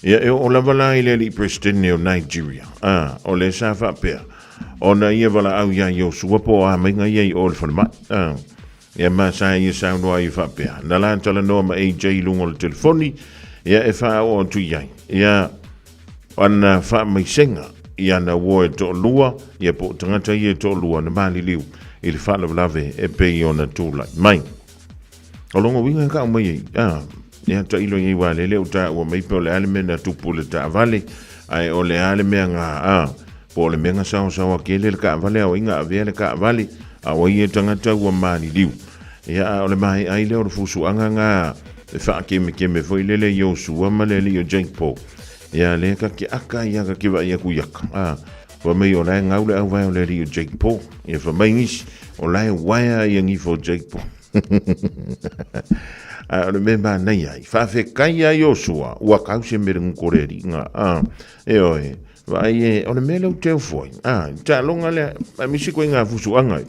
Speaker 4: Ia, e oo lava la i le alii Peresetene o Nigeria, a, o lea sa faapea, ona ia valaau iā Iosua po o a maiga ia i o i le falemai. A, ia ma sa ia saunoa ai faapea, na la talanoa ma AJ i luga o le telefoni, ia e faaoo atu i ai, ia, ana faamaisega i ana uo e toalua, ia po o tagata ia e toalua na maliliu i le faalavelave e pei ona tulai mai. O lona uiga e kau mai ai, a, ia tailo i ai wā lele o tāua mai pe o le a le mea na tupu le taavale, ae o le a le mea ngā, a, po o le mea nga saosaoa kele le kaavale a o ai nga avea le kaavale, a o ai e tagata ua maliliu. Ia, a o le maea ai lea o le fusuaga ngā e whaakemekeme foi lele i o sua ma le alii o Jake Paul. Ia, le ka ke aka ia ka ke vai aku iaka. A, Fai mai o la e gau le auvae o le alii o Jake Paul. Ia fai mai nisi, o la e uaea ia gifo o Jake Paul. Ae o le mea manaia ai, faafetai ia Iosua, ua kau se mere nguko le alii nga. A, e oe, vaai e, o le mea lea ou te ofo ai. A, taaloga lea, aemaise koe i ngā fusuaga ai.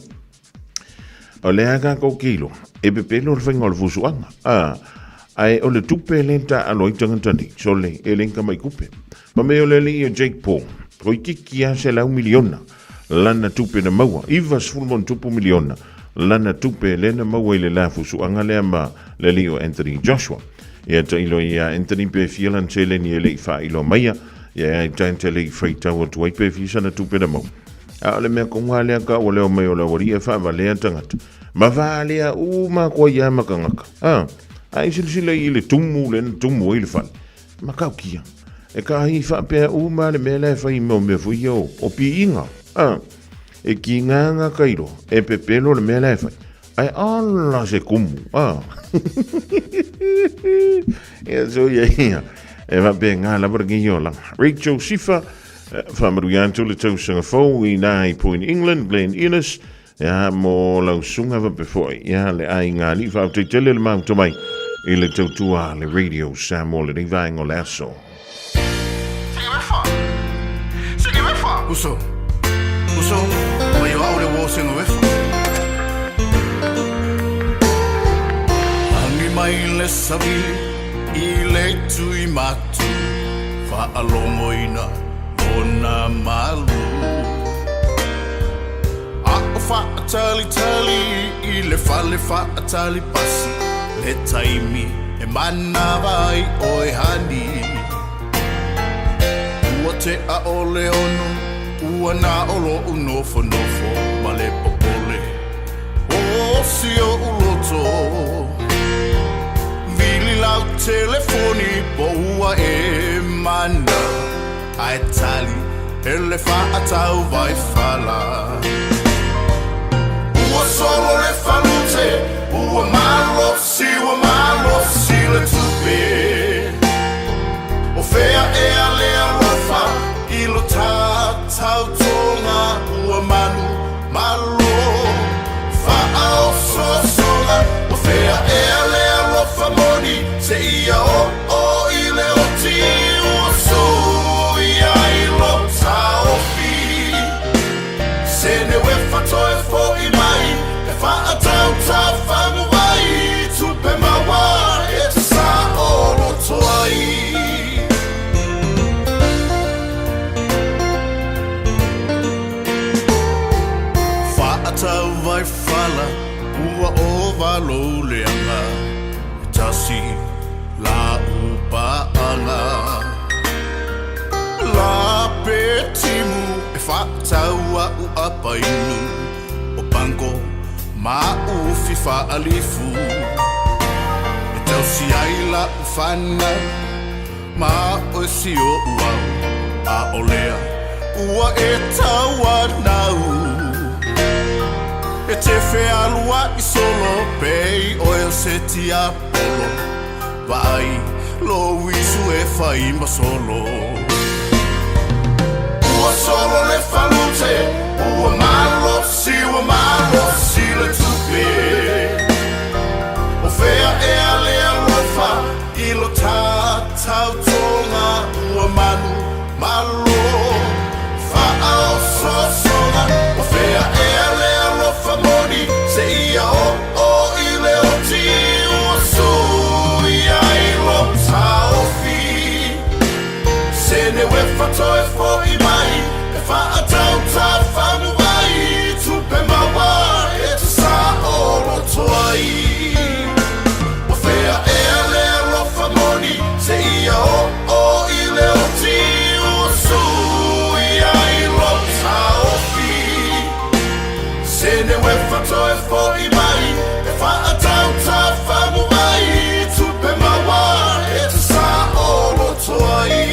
Speaker 4: O lea tatou te iloa, e pepelo le faiga o le fusuaga. A, ae o le tupe lea e taaalo ai tagata nei, sole, e le tamai tupe. Fai mai o le alii o Jake Paul, toeitiiti lava $100 miliona lana tupe na maua, 90+ miliona lana tupe lea na maua i le la fusuaga lea ma le alii o Anthony Joshua. Ia tailo ia Anthony pe fia lana seleni e le i faailoa maia, ia e tae le i faitau atu ai pe fia sana tupe na maua. A o le mea koga lea ka ua leo mai o le aualii e faavalea tagata, ma valea uma atu ai lava ma tagata. A, a e silasila i le tumu lea na tumu ai le fale, matautia. E kahi faapea uma le mea la e fai mo mea foi ia o piiga. A, e kiga ngā kairoa, e pepelo le mea la e fai. Ae ala se kumu. A. Ia so ia ia. E faapea ngā lava le ngi o langa. Rachel Sifa, whamaru atu le tausaga fou i nā i Point England, Glenn Innes, Ia, mo lau susuga faapea ia, le aiga alii faafetai tele le mafuta mai i le tautua a le Radio Samoa lenei vaega o le aso.
Speaker 16: Uso, uso, mai o au le wo senga wefa. Angi mai le savili i le tui matu, whaalongoina ona malu. A o faatalitali i le fale faatali pasi le taimi e manawa ai oe hani. Ua tea o le ono, ua na o loʻu nofonofo ma le popole o si oʻu loto. Vili lau telefoni po ua e mana Ae tali e le faatau vai fala. Ua solo le falute, ua malosi, ua malosi le tupe. O fea ea le alofa i lo tatautoga ua manu malo faaososoga. O fea ea le alofa moni seia oo i le oti ua sui ai lo taofi. Sene wefa toe foʻi mai e faatautafagu ai tupe maua e te saoloto ai. Faatau vai fala ua ova lou leaga e tasi la upaaga. La pe timu e faatau a'u apainu o pango ma ufi faalifu. E tausi ai la'u fanau ma oe si oʻu au a o lea ua e tauanau. E te fealuaʻi solo pei oe o se tiapolo vaai lou isu e fai ma solo. Ua solo le falute, ua malosi, ua malosi le tupe. O fea ea le alofa i lo tatautoga ua manu malo faaososoga. O fea ea le alofa moni seia oo i le oti ua sui ai lo taofi. Sene wefa toe foʻi mai e faatautafagu ai tupe maua e te saoloto ai. O fea ea le alofa moni seia oo i le oti ua sui ai lo taofi. Sene wefa toe foʻi mai e faatautafagu ai tupe maua e te saoloto ai.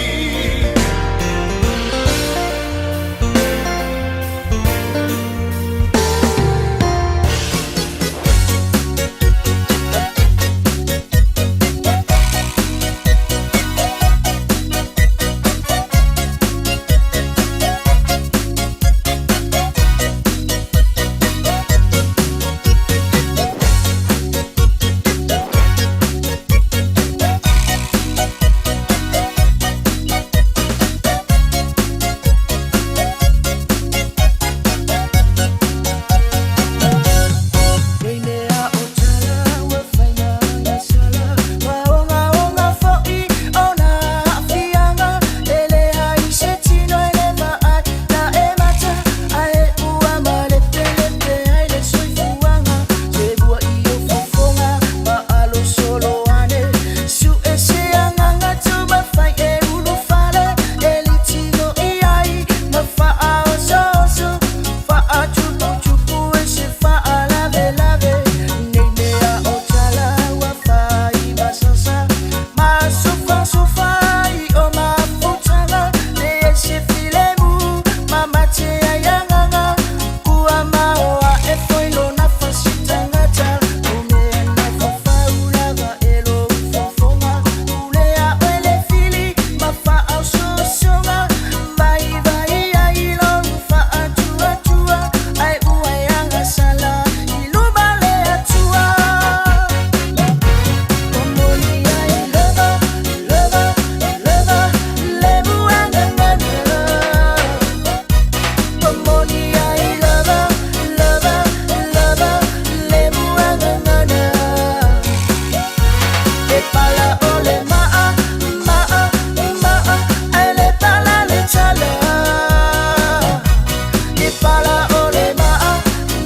Speaker 17: pala o le maa,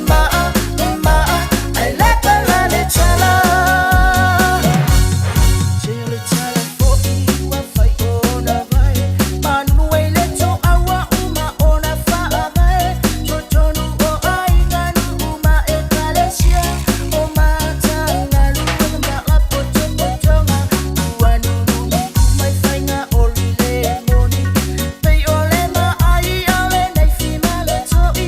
Speaker 17: maa, maa, ai le pala le tala. Se o le tala fo'i ua fai ona vae, manunu ai le to'aua uma ona fa'avae. Totonu o aiga nuu ma ekalesia, o matagaluega ma lapotopotoga, ua nununuku mai faiga oli le moni. Pei o le maai a le naifi ma le to'i,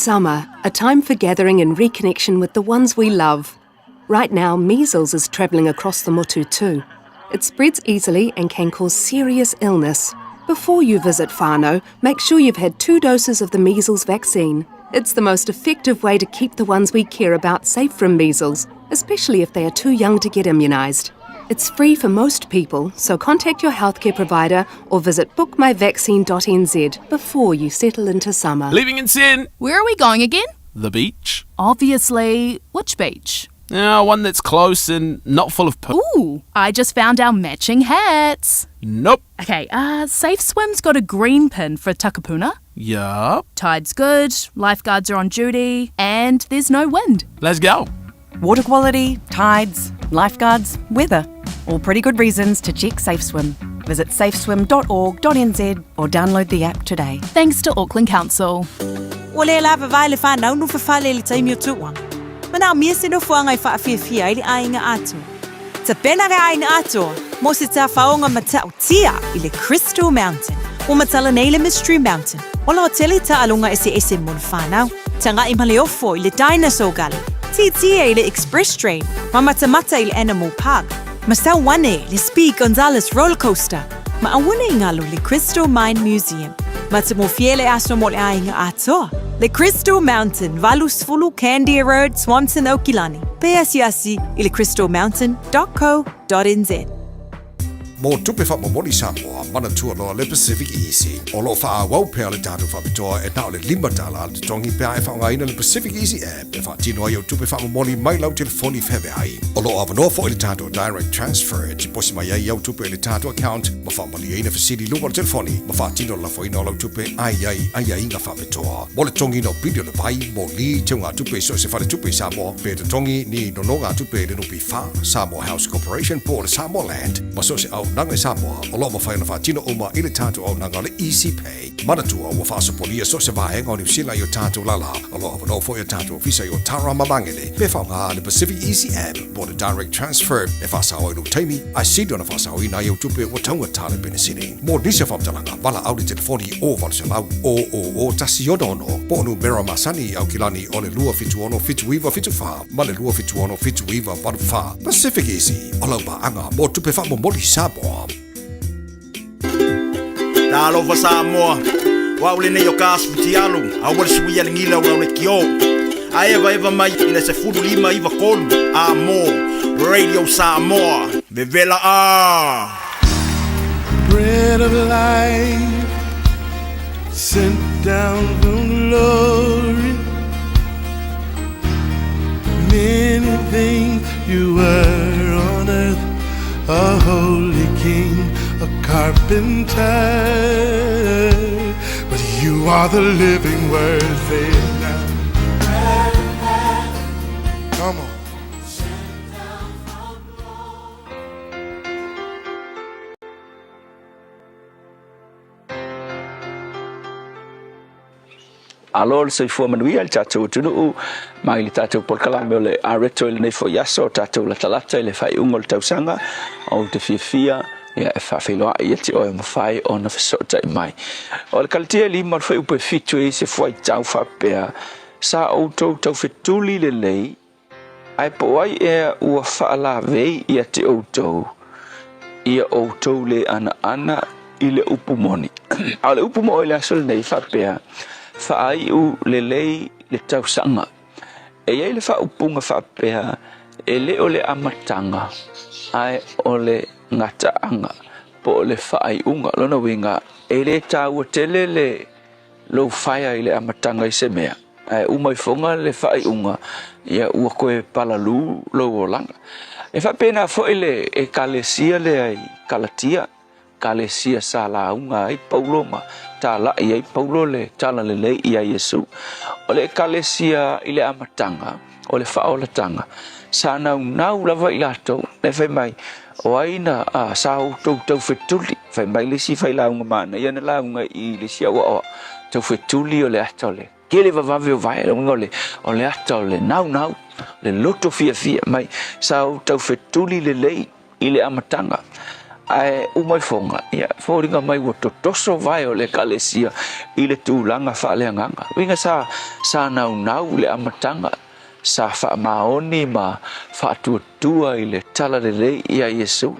Speaker 18: summer, a time for gathering and reconnection with the ones we love. Right now, measles is travelling across the Motu too. It spreads easily and can cause serious illness. Before you visit whānau, make sure you've had two doses of the measles vaccine. It's the most effective way to keep the ones we care about safe from measles, especially if they are too young to get immunised. It's free for most people, so contact your healthcare provider or visit bookmyvaccine.nz before you settle into summer.
Speaker 19: Leaving in sin.
Speaker 20: Where are we going again?
Speaker 19: The beach.
Speaker 20: Obviously, which beach?
Speaker 19: Yeah, one that's close and not full of poo.
Speaker 20: Ooh, I just found our matching hats.
Speaker 19: Nope.
Speaker 20: Okay, uh, Safe Swim's got a green pin for Takapuna.
Speaker 19: Yup.
Speaker 20: Tide's good, lifeguards are on duty, and there's no wind.
Speaker 19: Let's go.
Speaker 21: Water quality, tides, lifeguards, weather. All pretty good reasons to check Safe Swim. Visit safeswim.org.nz or download the app today.
Speaker 20: Thanks to Auckland Council.
Speaker 7: Ua le lavavae le fanau nofofale i le taimi o tuuaga. Manaomia se nofoaga e faafiafia ai le aiga atoa. Tapena le aiga atoa mo se tafaoga matautia i le Crystal Mountain. Ua matala nei le Mystery Mountain o le hotele taaloga eseese mo le fanau. Taga'i ma le ofo i le Dinosaur Gully, tietie i le Express Train, ma matamata i le Animal Park, ma sau ane le Speed Gonzales Roller Coaster, ma aua ne i galo le Crystal Mine Museum. Matamofie le aso mo le aiga atoa. Le Crystal Mountain, 80 Candia Road, Swanson, Aukilani. Pe asiasi i le crystalmountain.co.nz.
Speaker 22: Mo tupe faamomoli Samoa, manatua loa le Pacific Easy. O lo o faaauau pea le tatou faapitoa e na o le $5 le totogi pe a e faaaogaina le Pacific Easy app e faatino ai au tupe faamomoli mai lau telefoni feaveai. O lo o avanoa foi le tatou Direct Transfer e tiposi mai ai au tupe i le tatou account ma faamalieina fesili i luga o le telefoni ma faatino le lafoina o lau tupe a i ai aiaiga faapitoa. Mo le totogiina o pili o le vai, moli, teugatupe i so o se faletupe i Samoa, pe totogi ni nonogatupe i le NPF, Samoa House Corporation po o le Samoa Land, ma so o se auaunaga i Samoa, o lo o mafai ona faatino uma i le tatou auaunaga o le Easy Pay. Manatua, ua faasopolia so o se vaega o Niu Sila i o tatou lala. O lo o avanoa foi o tatou ofisa i Otara ma Magele pe faaaoga le Pacific Easy App po o le Direct Transfer e faasao ai lou taimi, ae sili ona faasaoina ai au tupe ua taugata le penesini. Mo nisi o faamatalaga, valaau i le telefoni o 800 000 166 po o numera masani i Aukilani o le 276 7974 ma le 276 7984. Pacific Easy, o lau paaga mo tupe faamomoli Samoa.
Speaker 23: Talofa Samoa, o au lenei o ka asu fitialu, aua le suia le gila o lau lekiō. A evaeva mai i le 15 93 a mo Radio Samoa, vevela a!
Speaker 16: Bread of life sent down from glory. Many things you were on earth, a holy king, a carpenter. But you are the living word, say it now. Come on.
Speaker 24: Alo le soifua manuia i le tatou atunuu mai le tatou polokalame o le Areto i lenei foi aso o tatou latalata i le faaiuga o le tausaga. Ou te fiafia ia e faafeiloai ia te oe mafai ona fesootai mai. O le Kalatia e lima o le fuaiupu e fitu e i ai se fuaitau faapea, Sa outou taufetuli lelei, ae po o ai ea ua faalavei ia te outou, ia outou le anaana i le upu moni. A o le upu mo i le aso lenei faapea, Faaiu lelei le tausaga. E i ai le faaupuga faapea, e le o le amataga, ae o le gataaga, po o le faaiuga. O lona uiga, e le taua tele le lou faea i le amataga i se mea, ae uma ifoga le faaiuga, ia ua toe palalū lou olaga. E faapena foi le Ekalesia lea i Kalatia, Ekalesia sa lauga ai Paulo ma talai ai Paulo le talalelei ia Iesu. O le Ekalesia i le amataga o le faaolataga, sa naunau lava i latou, le fai mai, o ai na a, sa outou taufetuli, fai mai le isi failauga manaia na lauga i le isi auaoa, taufetuli o le ata o le kele vavave o vae, le uiga o le, o le ata o le naunau, le loto fiafia mai, sa ou taufetuli lelei i le amataga. Ae uma ifoga, ia, foliga mai ua totoso vae o le Ekalesia i le tulaga faaleagaga. Uiga sa, sa naunau i le amataga, sa faamaoni ma faatuatua i le talalelei ia Iesu,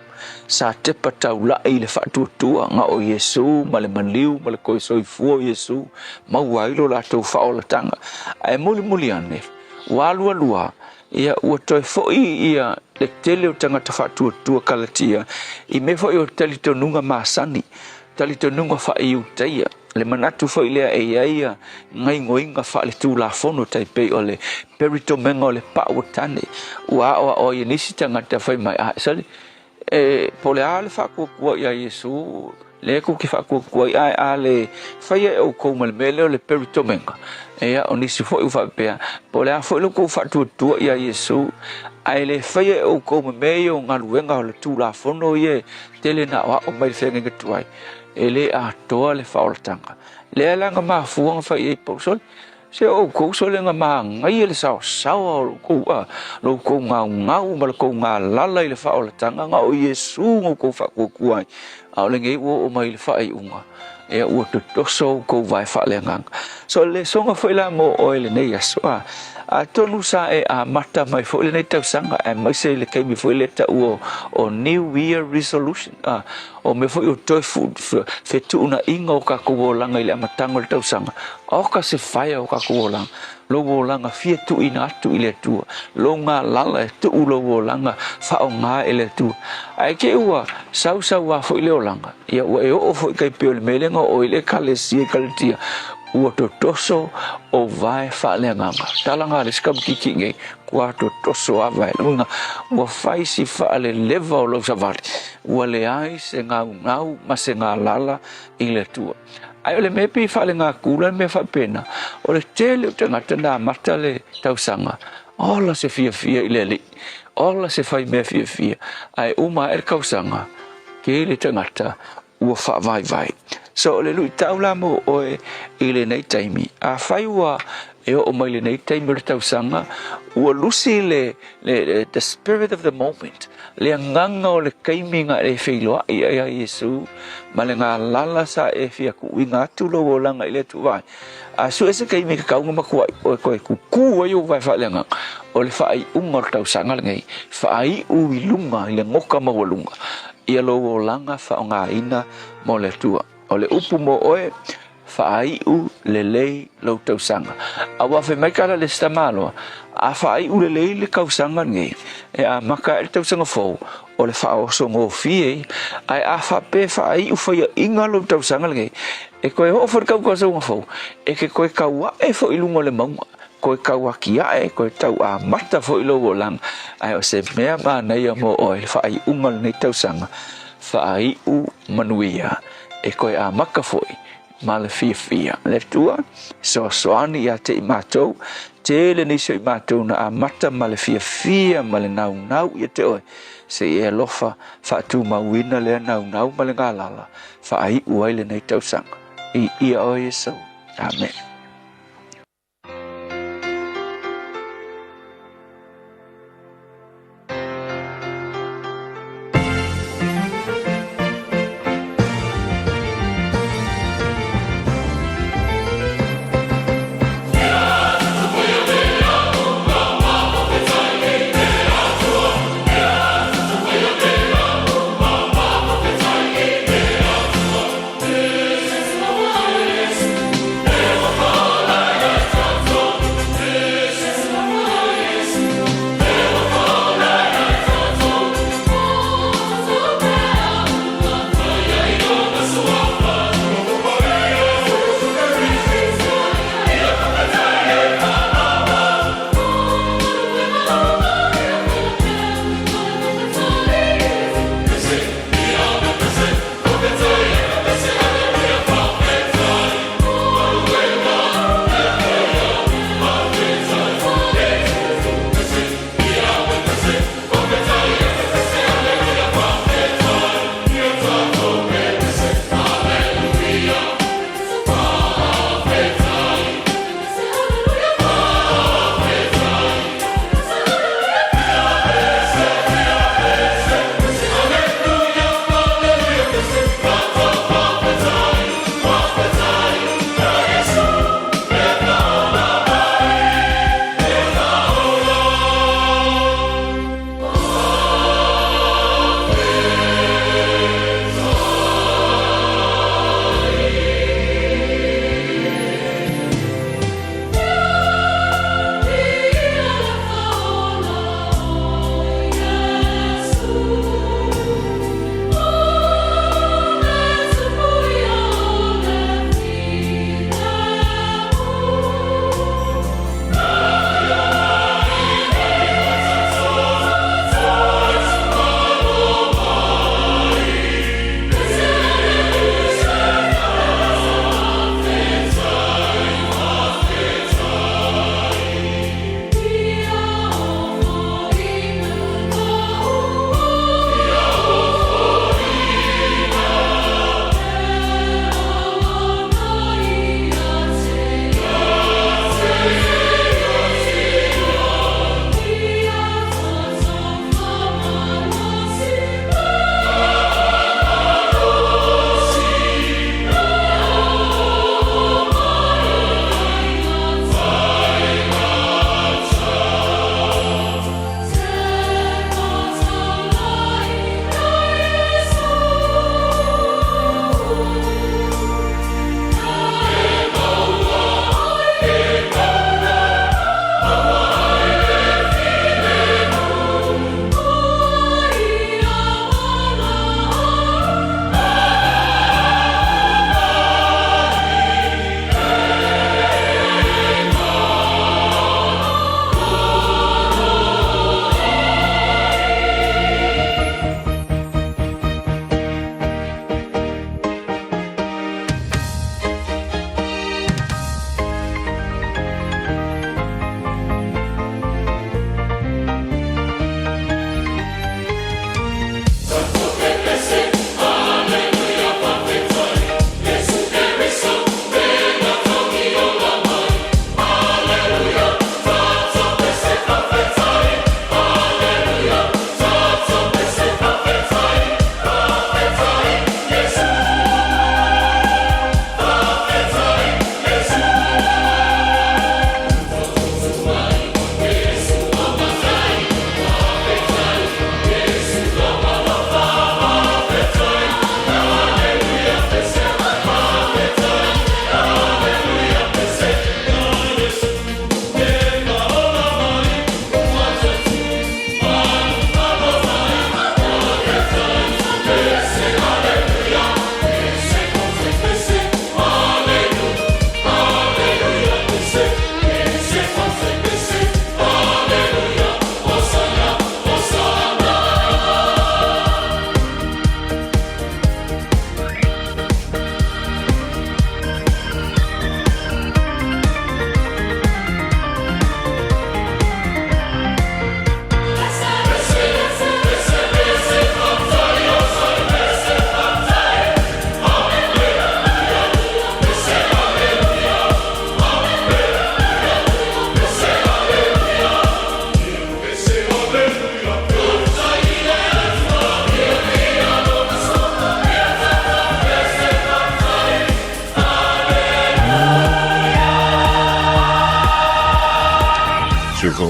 Speaker 24: sa tepa taula'i i le faatuatua ga o Iesu ma le maliu ma le toe soifua o Iesu, maua ai lo latou faaolataga. Ae mulimuli ane, ua alualu a, ia, ua toe foi ia le tele o tagata faatuatua Kalatia i mea foi o talitonuga masani, talitonuga faa-Iutaia, le manatu foi lea e i ai ia gaoioiga faaletulafono tai pei o le peritomega o le pau o tane, ua aoao ai e nisi tagata fai mai, a sali, e po o le a le faatuatua ia Iesu, lea tou te faatuatua ai, ae a le faia e outou ma le mea lea o le peritomega, ia, o nisi foi ua faapea, po o le a foi lo outou faatuatua ia Iesu, ae le faia e outou ma mea ia o galuega o le Tulafono ia e tele na aoao mai le feagaiga tuai, e le atoa le faaolataga. Lea la na mafua na fai ai Paulo, sole, se o outou sole na manaia le saosaoa o lo outou, a, lo outou gaugau ma lo outou galala i le faaolataga na o Iesu na outou faatuatua ai, a o lenei ua oo mai i le faaiuga, ia ua totoso outou vae faaleagaga. So o le lesoga foi la mo oe i lenei aso, a, atonu sa e amata mai foi lenei tausaga, aemaise i le taimi foi lea taua o New Year Resolution, a, O mea foi o toe fetuunaiga o tatou olaga i le amataga o le tausaga, aoka se faea o tatou olaga, lou olaga fia tuuina atu i le Atua, lou galala e tuu lou olaga faaaoga e le Atua. Ae te i ua sausauā foi le olaga, ia ua e oo foi tai pei o le mea lea na oo ai le Ekalesia i Kalatia, ua totoso o vae faaleagaga. Tala na a le isi kamikiti nei, ua totoso lava vae. Lona uiga, ua fai si faaleleva o lou savali. Ua leai se gaugau ma se galala i le Atua. Ae o le mea pei e faalegakula le mea faapena, o le tele o tagata na amata le tausaga, ola se fiafia i le Alii, ola se faimea fiafia, ae uma ae le tausaga, tele tagata ua faavaivai. So o le luitau la mo oe i lenei taimi, afai ua e oo mai lenei taimi o le tausaga, ua lusi le, le, le the spirit of the moment, le agaga o le taimi na e feiloai ai a Iesu ma le galala sa e fia tuuina atu lou olaga i le Atua. A sue se taimi e tatau ona matuai oe toe tutū ai ou vae faaleagaga, o le faaiuga o le tausaga lenei, faaiu i luga i le goka maualuga ia lou olaga faaaogaina mo le Atua. O le upu mo oe, faaiu lelei lou tausaga. Aua fai mai tala a le isi tamaloa, a faaiu lelei le tausaga lenei, e amata ae le tausaga fou, o le faaoso gofie ia. Ae a faapea e faaiu faiaina lou tausaga lenei, e toe oo foi le tausaga fou, e te toe tau ae foi i luga o le mauga, toe tau atiae, toe tau amata foi lou olaga. Ae o se mea manaia mo oe le faaiuga o lenei tausaga, faaiu manuia, e toe amata foi ma le fiafia. Le Atua, fesoasoani ia te i matou, tele nisi o i matou na amata ma le fiafia ma le naunau ia te oe, se i e alofa faatumauina lea naunau ma le galala, faaiu ai lenei tausaga. Viia oe Iesu. Amene.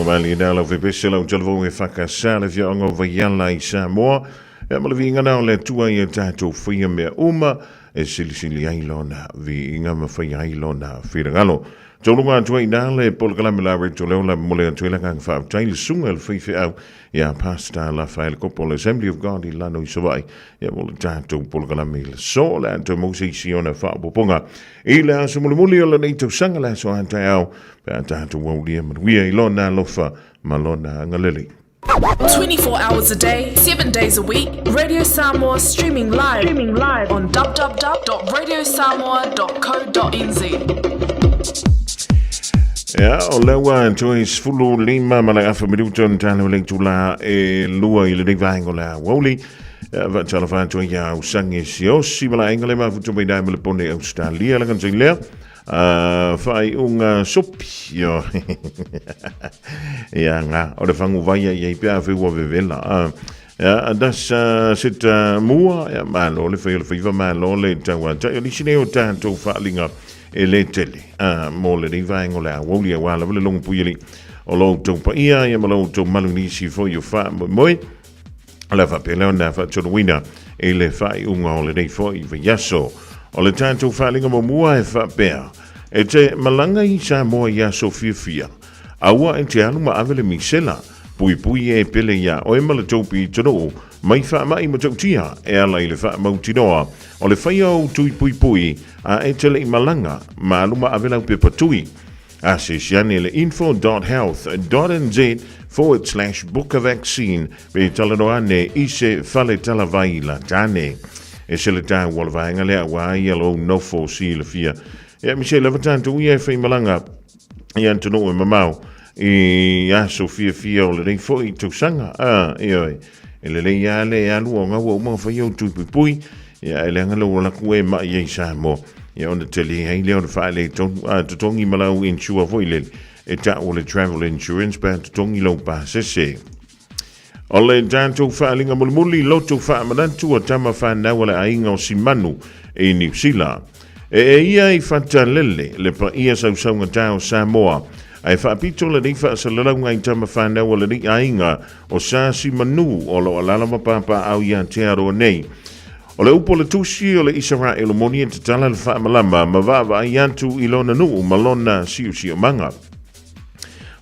Speaker 4: Tulaga malie na lau fepese lau talavou e whakasa le fiaoga o Vaiala i Samoa. Ia ma le viiga na o le Atua ia tatou faia mea uma e silisili ai lona viiga ma faia ai lona finagalo. Tauluga atu ai ina le polokalame la Rachel Leola momoli atu ai le agaga faafetai i le susuga i le faifeau ia Pastor Rafael Kopo o le Assembly of God i Lano i Savaii ia mo le tatou polokalame i le aso o le a toe maua se isi ona faaopoopoga i le aso mulimuli o lenei tausaga le aso a taeao pe a tatou aulia manuia i lona alofa ma lona agalelei.
Speaker 2: 24 hours a day, 7 days a week, Radio Samoa streaming live, streaming live on www.radiosamoa.co.nz.
Speaker 4: Ia, o lea ua toe 15 ma le afa minuto na talo le itula e lua i lenei vaega o le aoauli. Ia, faatalofa atu ai ia Usangi Siosi ma le aiga le mafuta mai nai ma le pone Australia la kantai lea. Faaiuga sopi. Io. Ia nga, o le fangu vai ai ai pe a fe ua vevela. Ia, das seta mua, ia malo le fai o le faiva malo le tau atai. O nisi nei o tatou faaaliga e le tele mo lenei vaega o le aoauli aua lava le logo puialii o lo outou paia ia ma lo outou malu nisi foi o faamoemoe. O le a faapea lea ona faatonuina i le faaiuga o lenei foi vaiaso. O le tatou faaaliga muamua e faapea, E te malaga i Samoa i aso fiafia, aua e te alu ma ave le misela, puipui e pele iā oe ma le tou pitonuu, mai faamai matautia e ala i le faamautinoa o le faia o ou tui puipui a e te le i malaga ma alu ma ave lau pepa tui. Asiasi ane le info dot health dot nz forward slash book a vaccine pe talanoa ane i se fale talavai la tane. E se le tau o le vaega lea aua ia lou nofo silafia. Ia mise lava tatou ia e faimalaga i atunuu e mamao i aso fiafia o lenei foi tausaga. A, ioe, e lelei lava le alu o gaua uma faia o tui puipui, ia e leaga lou alaku e mai ai Samoa. Ia ona tele ai lea o le faaletonu, a totogi ma lau insure foi lele, e tau o le travel insurance pe a totogi lou pasese. O le tatou faaaliga mulimuli, loto faamanatu a tama fanau a le aiga o Simanu i Niu Sila. E e ia i Fatalele, le paia sausaugatā o Samoa, ae faapito lenei faasalalauga i tama fanau a lenei aiga o Sa Simanu o lo o alaala ma papaaao i Aotearoa nei. O le upu o le Tusi o le Isaraelu moni e tatala le faamalama ma vaavaai atu i lona nuu ma lona siosiomaga.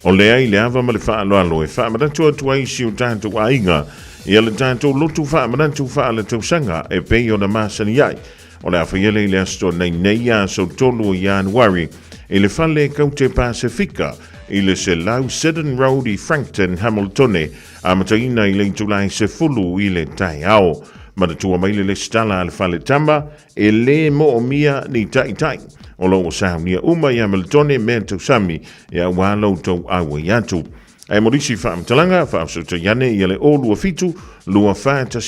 Speaker 4: O lea i le ava ma le faaaloalo e faamanatu atu ai si o tatou aiga ia le tatou lotu faamanatu faaletausaga e pei ona masani ai. O le a faia lea i le Aso Toonai nei aso 3 o Ianuari i le Fale Kaute Pasefika i le 100 Seddon Road i Frankton, Hamiltone, amataina i le itula e 10 i le taeao. Manatua mai le lesitala a le Fale Tama E lē moomia ni taitai o lo o saunia uma i Hamiltone mea tausami e auā lo outou auai atu. Ae mo nisi faamatalaga, faafesootai ane ia le 027 24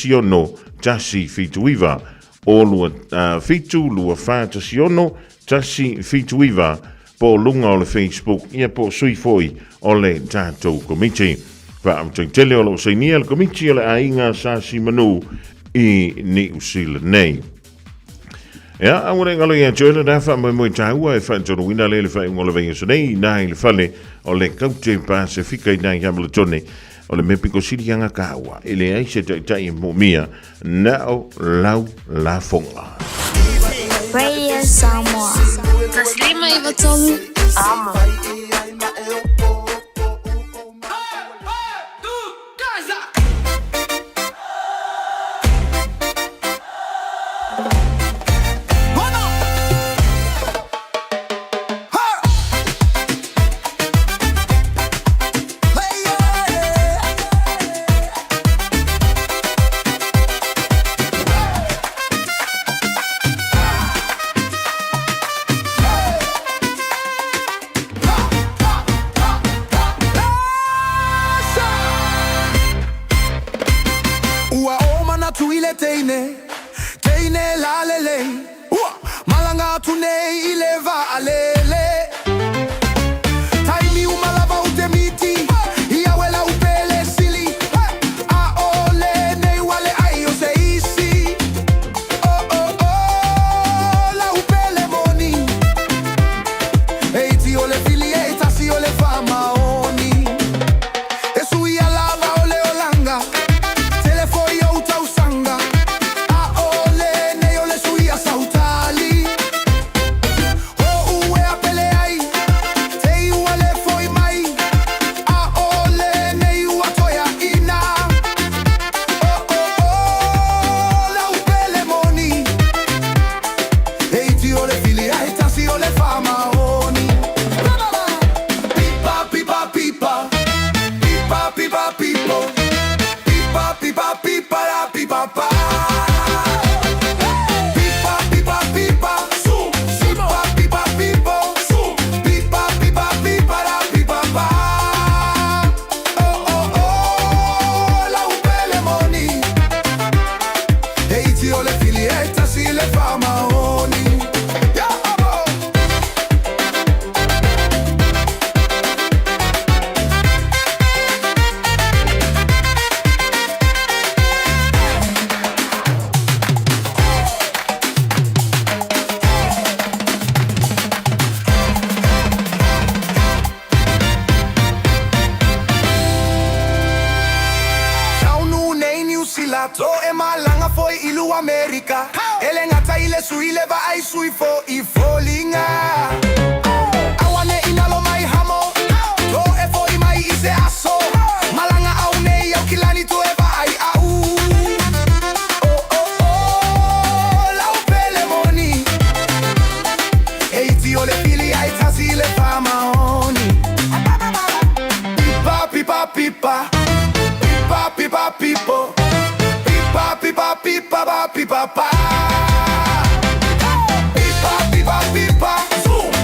Speaker 4: 16 179, 027 24 16 179, po o luga o le Facebook ia po o sui foi o le tatou Komiti. Faafetai tele o lo o sainia le Komiti o le Aiga Sa Simanu i Niu Sila nei. Ia, aua ne i galo ia te oe lena faamoemoe taua e faatonuina lea i le faaiuga o le vaiaso nei inā i le fale o le Kaute Pasefika inā i Hamiltone. O le mea pito sili anga kāua, e leai se taitai e moomia, na o lau lafoga.
Speaker 3: Radio Samoa. Taslima Ivatolu. Amo.
Speaker 5: Ua o manatu i le teine, teine lalelei. Ua malanga atu nei i le vaalele. Taimi uma lava ou te miti, i au e lau pele sili. A o lenei ua leai o se isi. Oh oh oh, lau pele moni. E iti o le fili, e tasi o le faamaoni. Malaga foi i lu Amerika. E le gata i le sui le vaai sui fo i foliga. Aua ne i nalo mai hamo. To e foi mai i se aso. Malaga au nei au kilani to e vaai au. Oh oh oh, lau pele moni. E iti o le pili ai tasi le famaoni. Pipa pipa pipa. Pipa pipa pipo. Pipa pipa pipa pa pipa pa. Pipa pipa pipa. Zoom.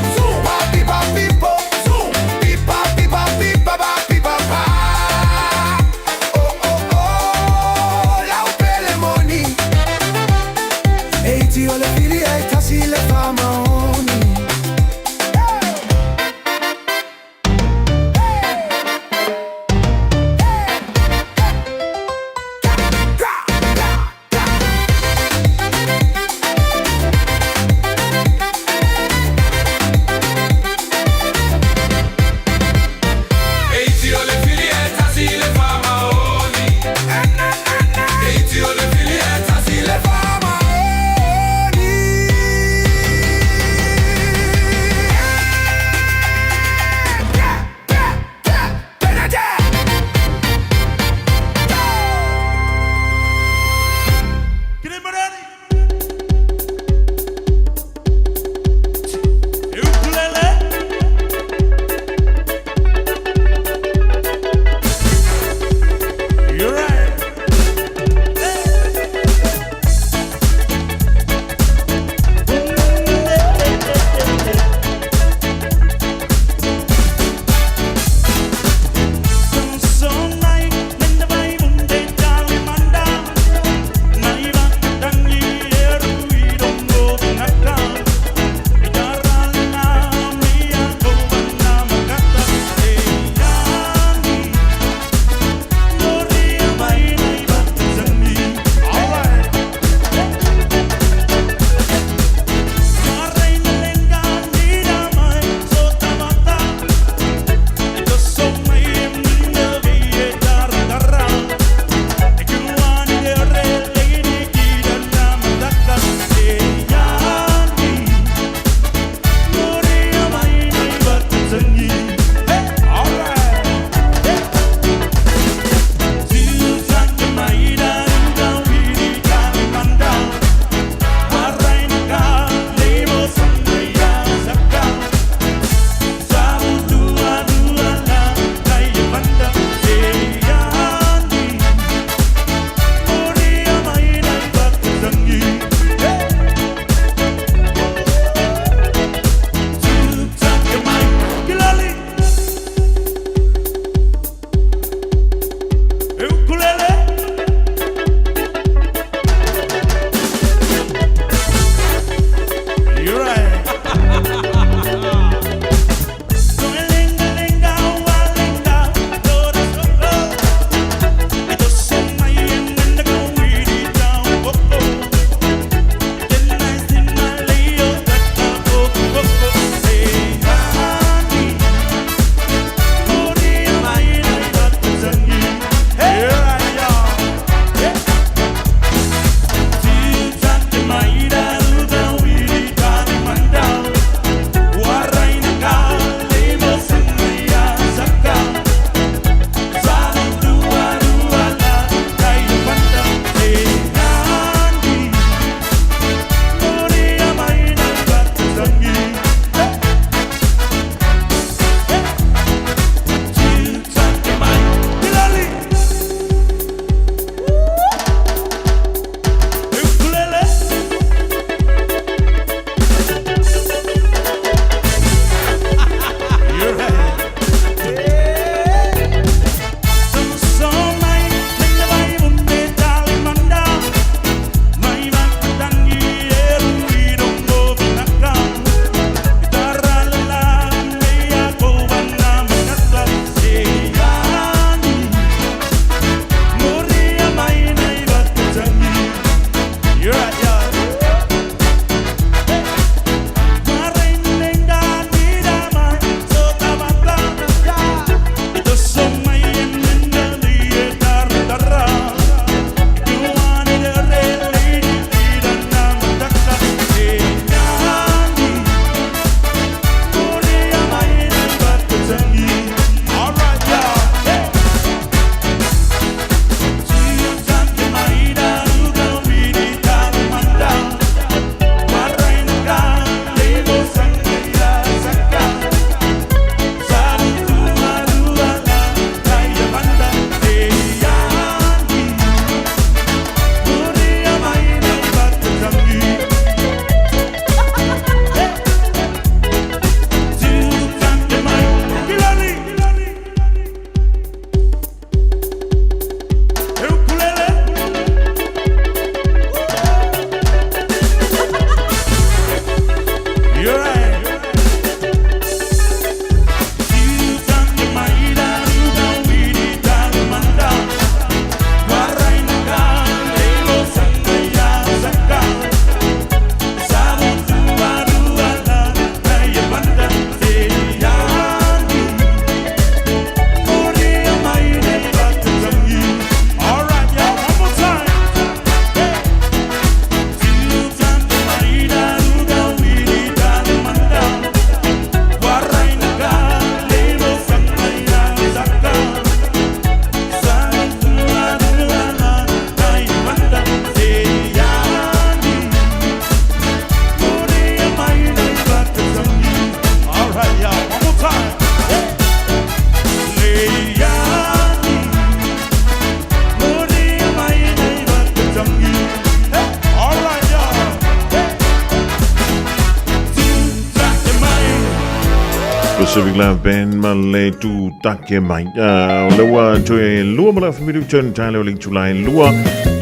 Speaker 4: Pacific Love Band ma le tu take mai. O le ua toe lua ma le afa minuta na tale o le itula e lua.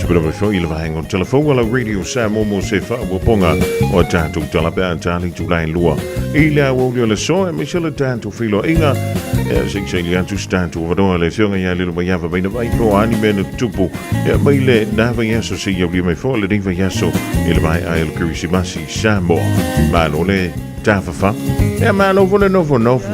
Speaker 4: Tupuna mai foi i le vaenga o telefono la Radio Samoa mo se faaopoopoga o tatou tala pe a tale itula e lua. I le aoauli o le aso e aemaise le tatou feiloaiga. Ia se i saili atu se tatou avanoa le afioga ia Lilo Maiava Maina Vai po o a ni mea na tutupu. Ia mai lena vaiaso seia aulia mai foi lenei vaiaso i le maea ai o le Kerisimasi i Samoa. Malo le tafafa. Ia malo foi le nofonofo.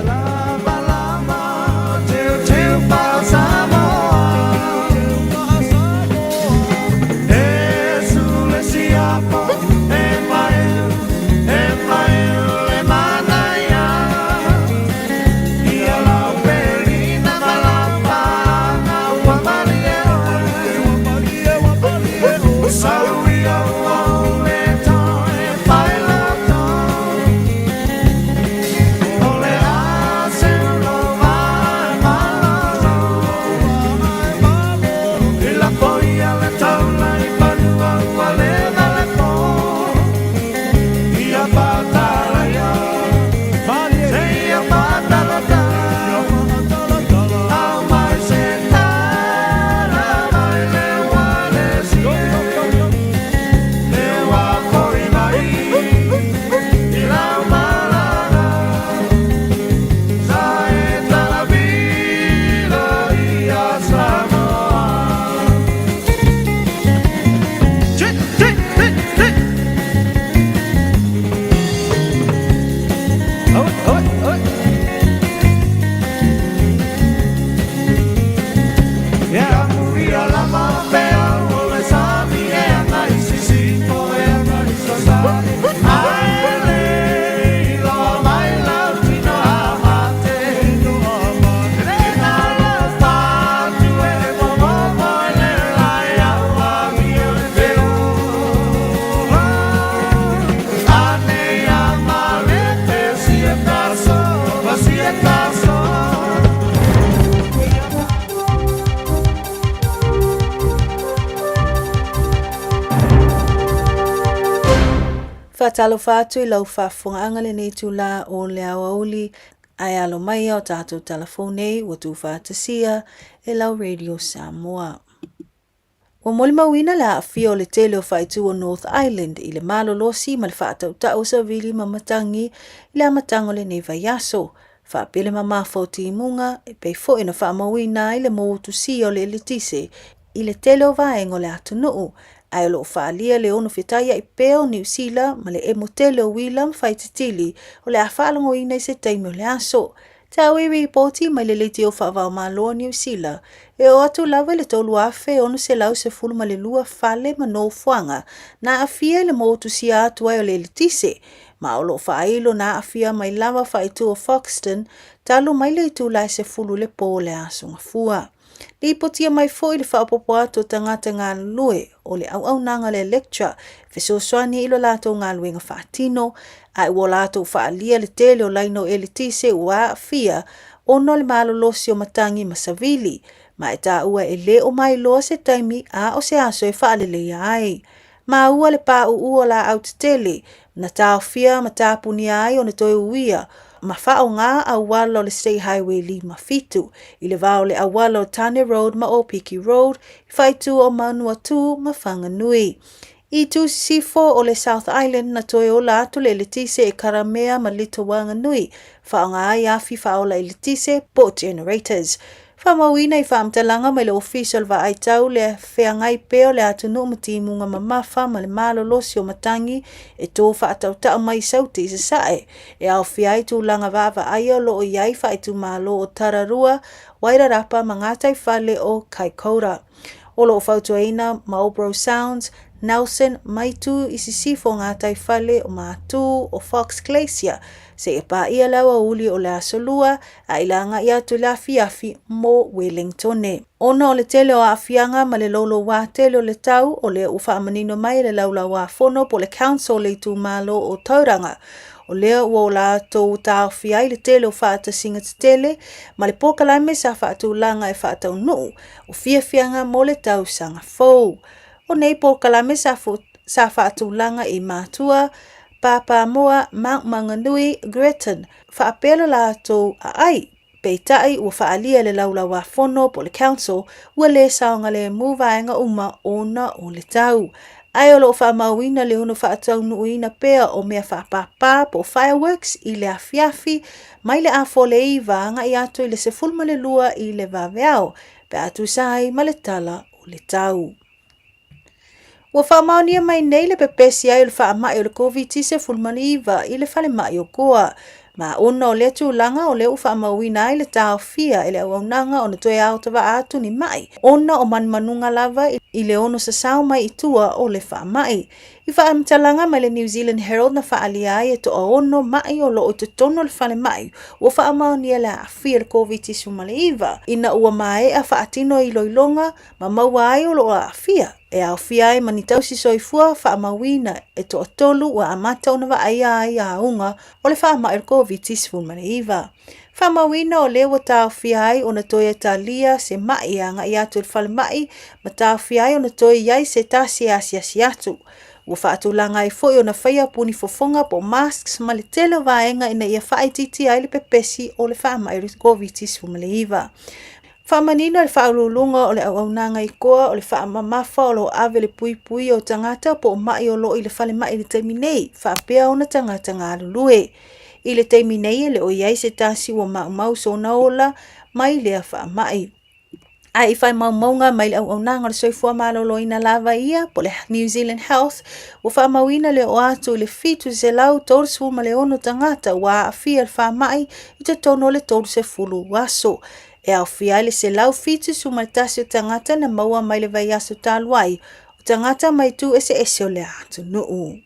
Speaker 6: Faatalofa atu i lau faafofogaaga lenei itula o le aoauli ae alo mai o tatou talafou nei ua tuufaatasia e lau Radio Samoa. Ua molimauina le aafia o le tele o faaitu o North Island i le malolosi ma le faatautau o savili ma matagi i le amataga o lenei vaiaso. Faapea le mamafa o timuga e pei foi ona faamauina ai le moutusia o le eletise i le tele o vaega o le atunuu, ae o lo o faaalia le ono fetaiai pea o Niu Sila ma le emo tele o uila ma faititili o le a faalogoina i se taimi o le aso. Tau i ripoti mai le leitio faava-o-Malo o Niu Sila, e oo atu lava i le 3,612 fale ma nofoaga na aafia i le motusia atu ai o le eletise, ma o lo o faailo na aafia mai lava faaitu o Foxton talu mai le itula e 10 i le po o le Aso Gafua. Lipotia mai foi le faaopoopo atu o tagata galulue o le auaunaga a le Electra e fesoasoani i lo latou galuega faatino, ae ua latou faaalia le tele o laina o eletise ua aafia ona o le malolosi o matagi ma savili, ma e taua e le o mailoa se taimi a o se aso e faaleleia ai. Maua le pāʻūʻū o laau tetele na taofia ma tapunia ai ona toe uia ma faaaoga auala o le State Highway 57 i le va o le auala o Tane Road ma Ōpiki Road i whaitu o Manuatū ma Whanganui. I tū sisifo o le South Island na toe ola atu le eletise e Karamea ma Little Wanganui, faaaoga ai afi faaola eletise po o generators. Faamauina i faamatalaga mai le Ofisa o le Vaai Tau le feagai pea o le atunuu ma timuga mamafa ma le malolosi o matagi e tō faatautau mai i Sauti i Sasae, e aofia ai tulaga vaavaaia o lo o i ai faaitumalo o Tararua, Wairarapa ma gataifale o Kaikoura. O lo o fautuaina Marlborough Sounds, Nelson, Maitu i sisifo o gataifale o Matū o Fox Glacier seia paia le aoauli o le Aso Lua a i le agai atu i le afiafi mo Wellingtone. Ona o le tele o aafiaga ma le loulouā tele o le tau, o lea ua faamanino mai e le Laulauāfono po o le Council o le itumalo o Tauranga, o lea ua o latou taofi ai le tele o faatasiga tetele ma le polokalame sa faatulaga e faataunuu o fiafiaga mo le tausaga fou. O nei polokalame sa faatulaga i Matua, Pāpāmoa, Mount Maunganui, Gretton, faapea lo latou aai. Peitai, ua faaalia e le Laulau-a-Fono po o le Council, ua lē saogalemu vaega uma ona o le tau. Ae o lo o faamauina le ono faataunuuina pea o mea faapāpā po o fireworks i le afiafi mai le afa o le 9 agai atu i le 12 i le vaveao pe a tusa ai ma le tala o le tau. Ua faamaonia mai nei le pepesi ai o le faamai o le Koviti-19 i le falemai o Goa. Ma ona o lea tulaga o lea ua faamauina ai le taofia e le auaunaga ona toe aotavaa atu ni mai, ona o manumanuga lava i le ono sasao mai i tua o le faamai. I faamatalaga mai le New Zealand Herald na faaalia ai e toaono mai o lo o i totonu o le falemai ua faamaonia le aafia i le Koviti-19 ina ua maea faatino iloiloga ma maua ai o lo o aafia, e aofia ai ma ni tausi soifua faamauina e toatolu ua amata ona vaaia ai auga o le faamai o le Koviti-19. Faamauina o lea ua taofia ai ona toe talia se ma'i e agai atu i le falemai ma taofia ai ona toe i ai se tasi e asiasi atu. Ua faatulaga ai foi ona faia puni fofoga po o masks ma le tele o vaega ina ia faaitiitia ai le pepesi o le faamai o le Koviti-19. Faamanino e le Faauluuluga o le Auaunaga i Koa o le faamamafa o lo o ave le puipuia o tagata po o ma'i o lo o i le falemai i le taimi nei, faapea ona tagata galulue. I le taimi nei e le o i ai se tasi ua maumau sona ola mai lea faamai. Ae i faamaumauga mai le Auaunaga o le Soifua Maloloina lava ia po o le New Zealand Health, ua faamauina le oo atu i le 736 tagata ua aafia i le faamai i totonu o le 30 aso. E aofia ai le 171 o tagata na maua mai le vaiaso talu ai, o tagata mai itu eseese o le atunuu.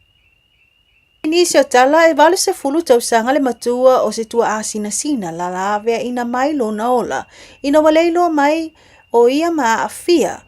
Speaker 6: I nisi o tala, e 80 tausaga le matua o se tuaasinasina lalaveaina mai lona ola, ina ua le iloa mai o ia ma aafia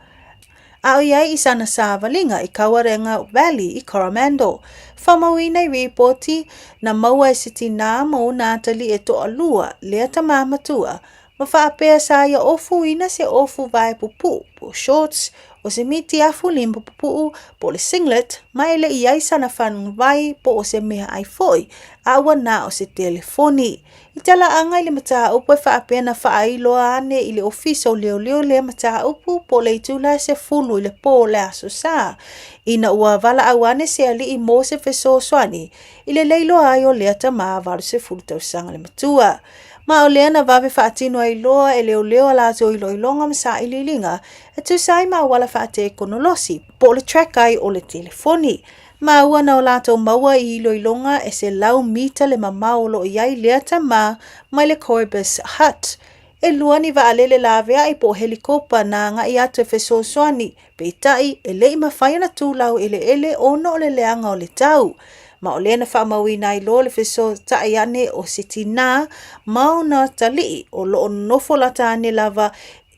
Speaker 6: a o i ai i sana savaliga i Kawarega Valley i Coromandel. Faamauina i ripoti na maua e se tinā ma ona atalii e toalua lea tamā matua, ma faapea sa ia ofuina se ofu vae pupuu po o shorts, o se miti afu lima pupuu po o le singlet, ma e le i ai sana fanuvai po o se mea ai foi, a ua na o se telefoni. I talaaga i le mataupu e faapea na faailoa ane i le Ofisa o Leoleo lea mataupu po o le itula e 10 i le pō o le Aso Sa, ina ua valaau ane se alii mo se fesoasoani i le leiloa ai o lea tama 80 tausaga le matua. Ma o lea na vave faatino ai loa e leoleo a latou iloiloga ma sailiiliga e tusa ai ma auala faatekonolosi po o le track ai o le telefoni. Maua na o latou maua i iloiloga e 100 mita le mamao o lo o i ai lea tama mai le Corybas Hut. E lua ni vaalele laveai po o helikopa na agai atu e fesoasoani, peitai e le i mafai ona tu laueleele ona o le leaga o le tau. Ma o lea na faamauina ai loa le fesootai ane o se tinā ma ona atalii o lo o nofo lata ane lava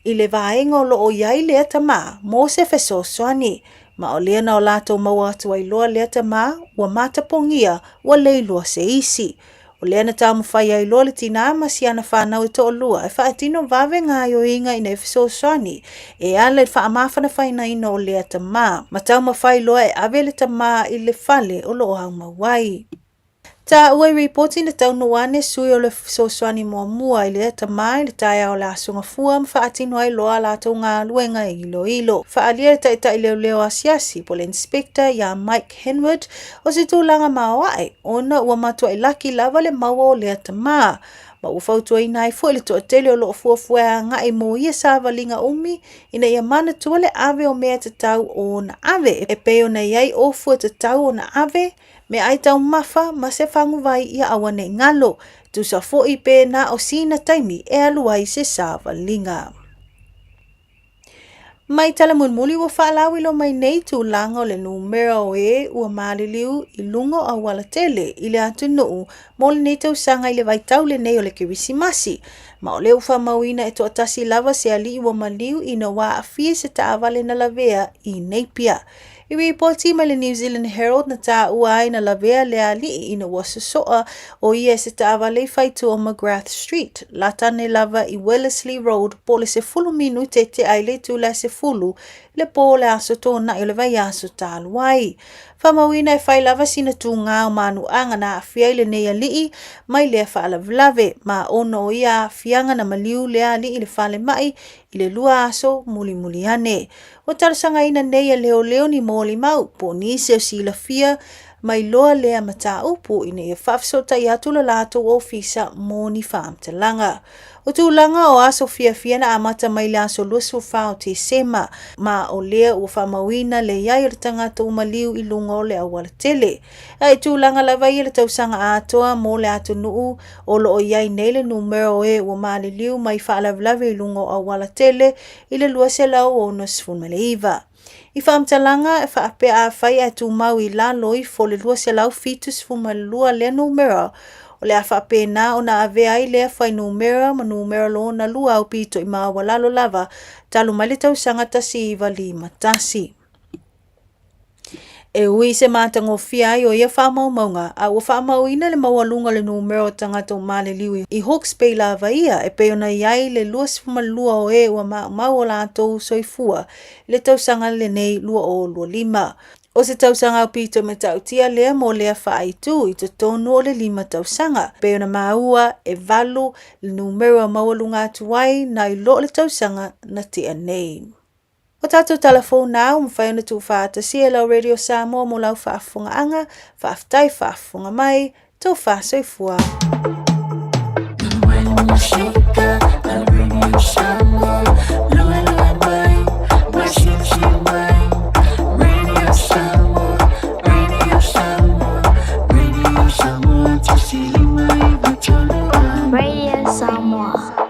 Speaker 6: i le vaega o lo o i ai lea tamā mo se fesoasoani, ma o lea na o latou maua atu ai loa lea tamā ua matapogia ua leiloa se isi. O lea na taumafai ai loa le tinā ma si ana whānau e toalua e faatino vave gaoioiga ina ia fesoasoani e ala i le faamafanafanaina o lea tamā, ma taumafai loa e ave le tamā i le fale o lo o aumau ai. Taua i ripoti na taunuu ane sui o le fesoasoani muamua i le tamā i le taeao o le Aso Gafua ma faatino ai loa a latou galuega e iloilo. Faaalia le taitai leoleo asiasi po o le Inspector iā Mike Henwood o se tulaga maoae ona ua matuai laki lava le maua o lea tamā ma ua fautuaina ai foi le toatele o lo o fuafua e agai mo ia savaliga umi ina ia manatua le ave o mea e tatau ona ave e pei ona i ai ofu e tatau ona ave Meaai taumafa ma se faguvai ia aua nei galo, tusa foi pe na o sina taimi e alu ai se savaliga. Mai tala mulimuli ua faalauilo mai nei tulaga o le numera o e ua maliliu i luga o auala tele i le atunuu mo lenei tausaga i le vaitau lenei o le Kerisimasi, ma o lea ua faamauina e toatasi lava se alii ua maliu ina ua aafia i se taavale na lavea i Napier. I ripoti mai le New Zealand Herald na taua ai na lavea le ali'i ina ua soso'a o ia e se taavale i faitū o McGrath Street, lata ane lava i Wellesley Road po o le 10 minute tea i le itula e 10 i le pō o le Aso Toonai o le vaiaso talu ai. Faamauina e fai lava sina tugā o manuaga na aafia ai lenei ali'i mai lea faalavelave, ma ona o ia aafiaga na maliu lea ali'i i le falemai i le 2 aso mulimuli ane. Ua talosagaina nei e leoleo ni molimau po o nisi o silafia mai loa lea mataupu ina ia faafesootai atu le latou ofisa mo ni faamatalaga. O tulaga o aso fiafia na amata mai le aso 24 o Tesema, ma o lea ua faamauina le i ai o le tagata ua maliu i luga o le aualatele. A i tulaga lava ia le tausaga atoa mo le atunuu o lo o i ai nei le numera o e ua maliliu mai faalavelave i luga o aualatele i le 269. I faamatalaga e faapea afai ae tumau i lalo ifo o le 272 lea numera, o le a faapena ona avea ai lea fuainumera ma numera lona lua aupito i maualalo lava talu mai le tausaga 1951. E ui i se matagofie ai o ia faamaumauga, a ua faamauina le maualuga o le numera o tagata ua maliliu i Hawke's Bay lava ia, e pei ona i ai le 22 o e ua maumau o latou soifua i le tausaga lenei 2025. O se tausaga aupito matautia lea mo lea faaitu i totonu o le 5 tausaga, pei ona maua e 8 le numera maualuga atu ai nai lo le tausaga na tea nei. O tatou tala fou na ua mafai ona tuufaatasia e lau Radio Samoa mo lau faafofogaaga. Faafetai faafofoga mai, tofa soifua.
Speaker 3: Radio Samoa.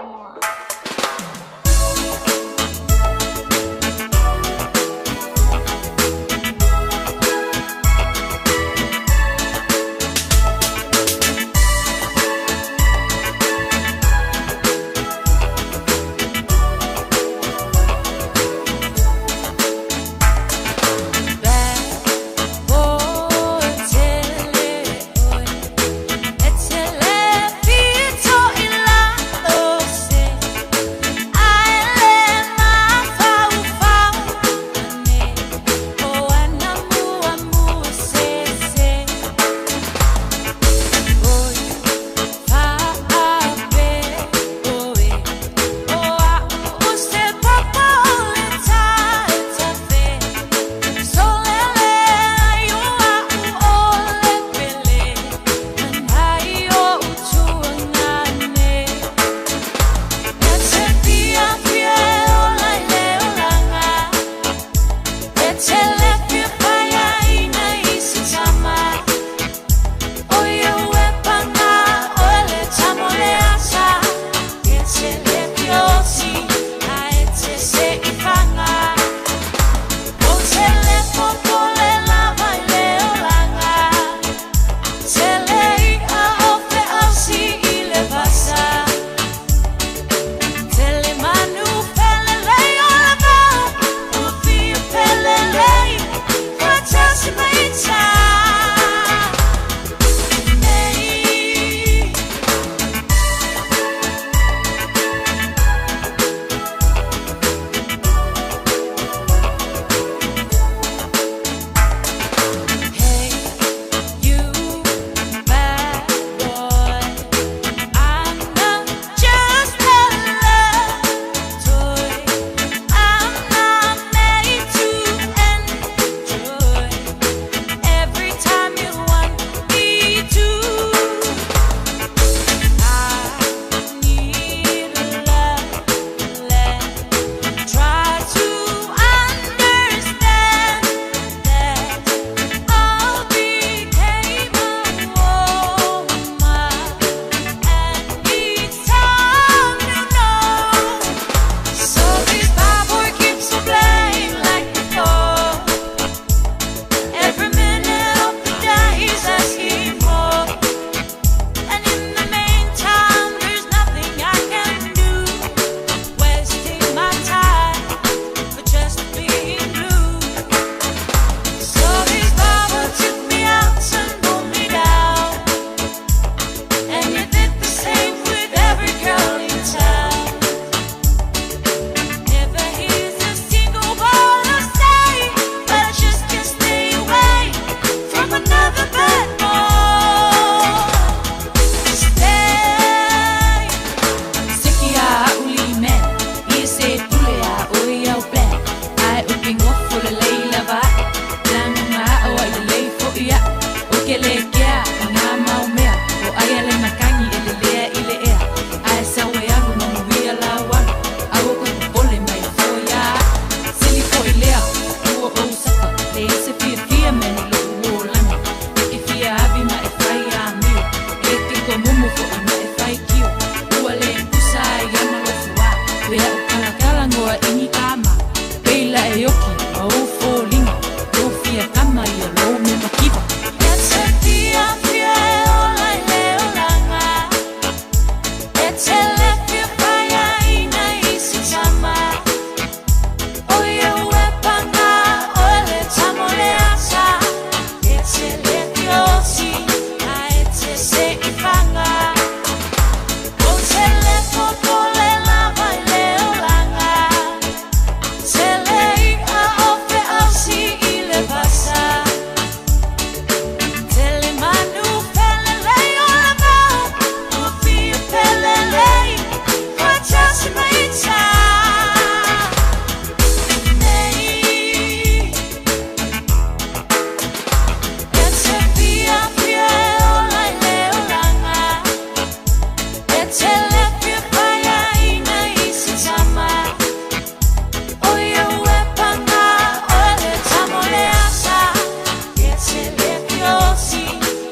Speaker 7: mai ia lou mea makiva.
Speaker 10: E te fiafia e ola i le olaga, E te le fia faiaina i si tama. O ia ue panga o le tamo le asa, E te le fia osi a e te se i fanga. O te le popole lava i le olaga, Te le i'a o feausi i le vasa. Tele manu pelelei o le mau, ua fia pelelei, faatasi mai ita. Nei. E te fiafia e ola i le olaga, E te le fia faiaina i si tama. O ia ue panga o le tamo le asa, E te le fia osi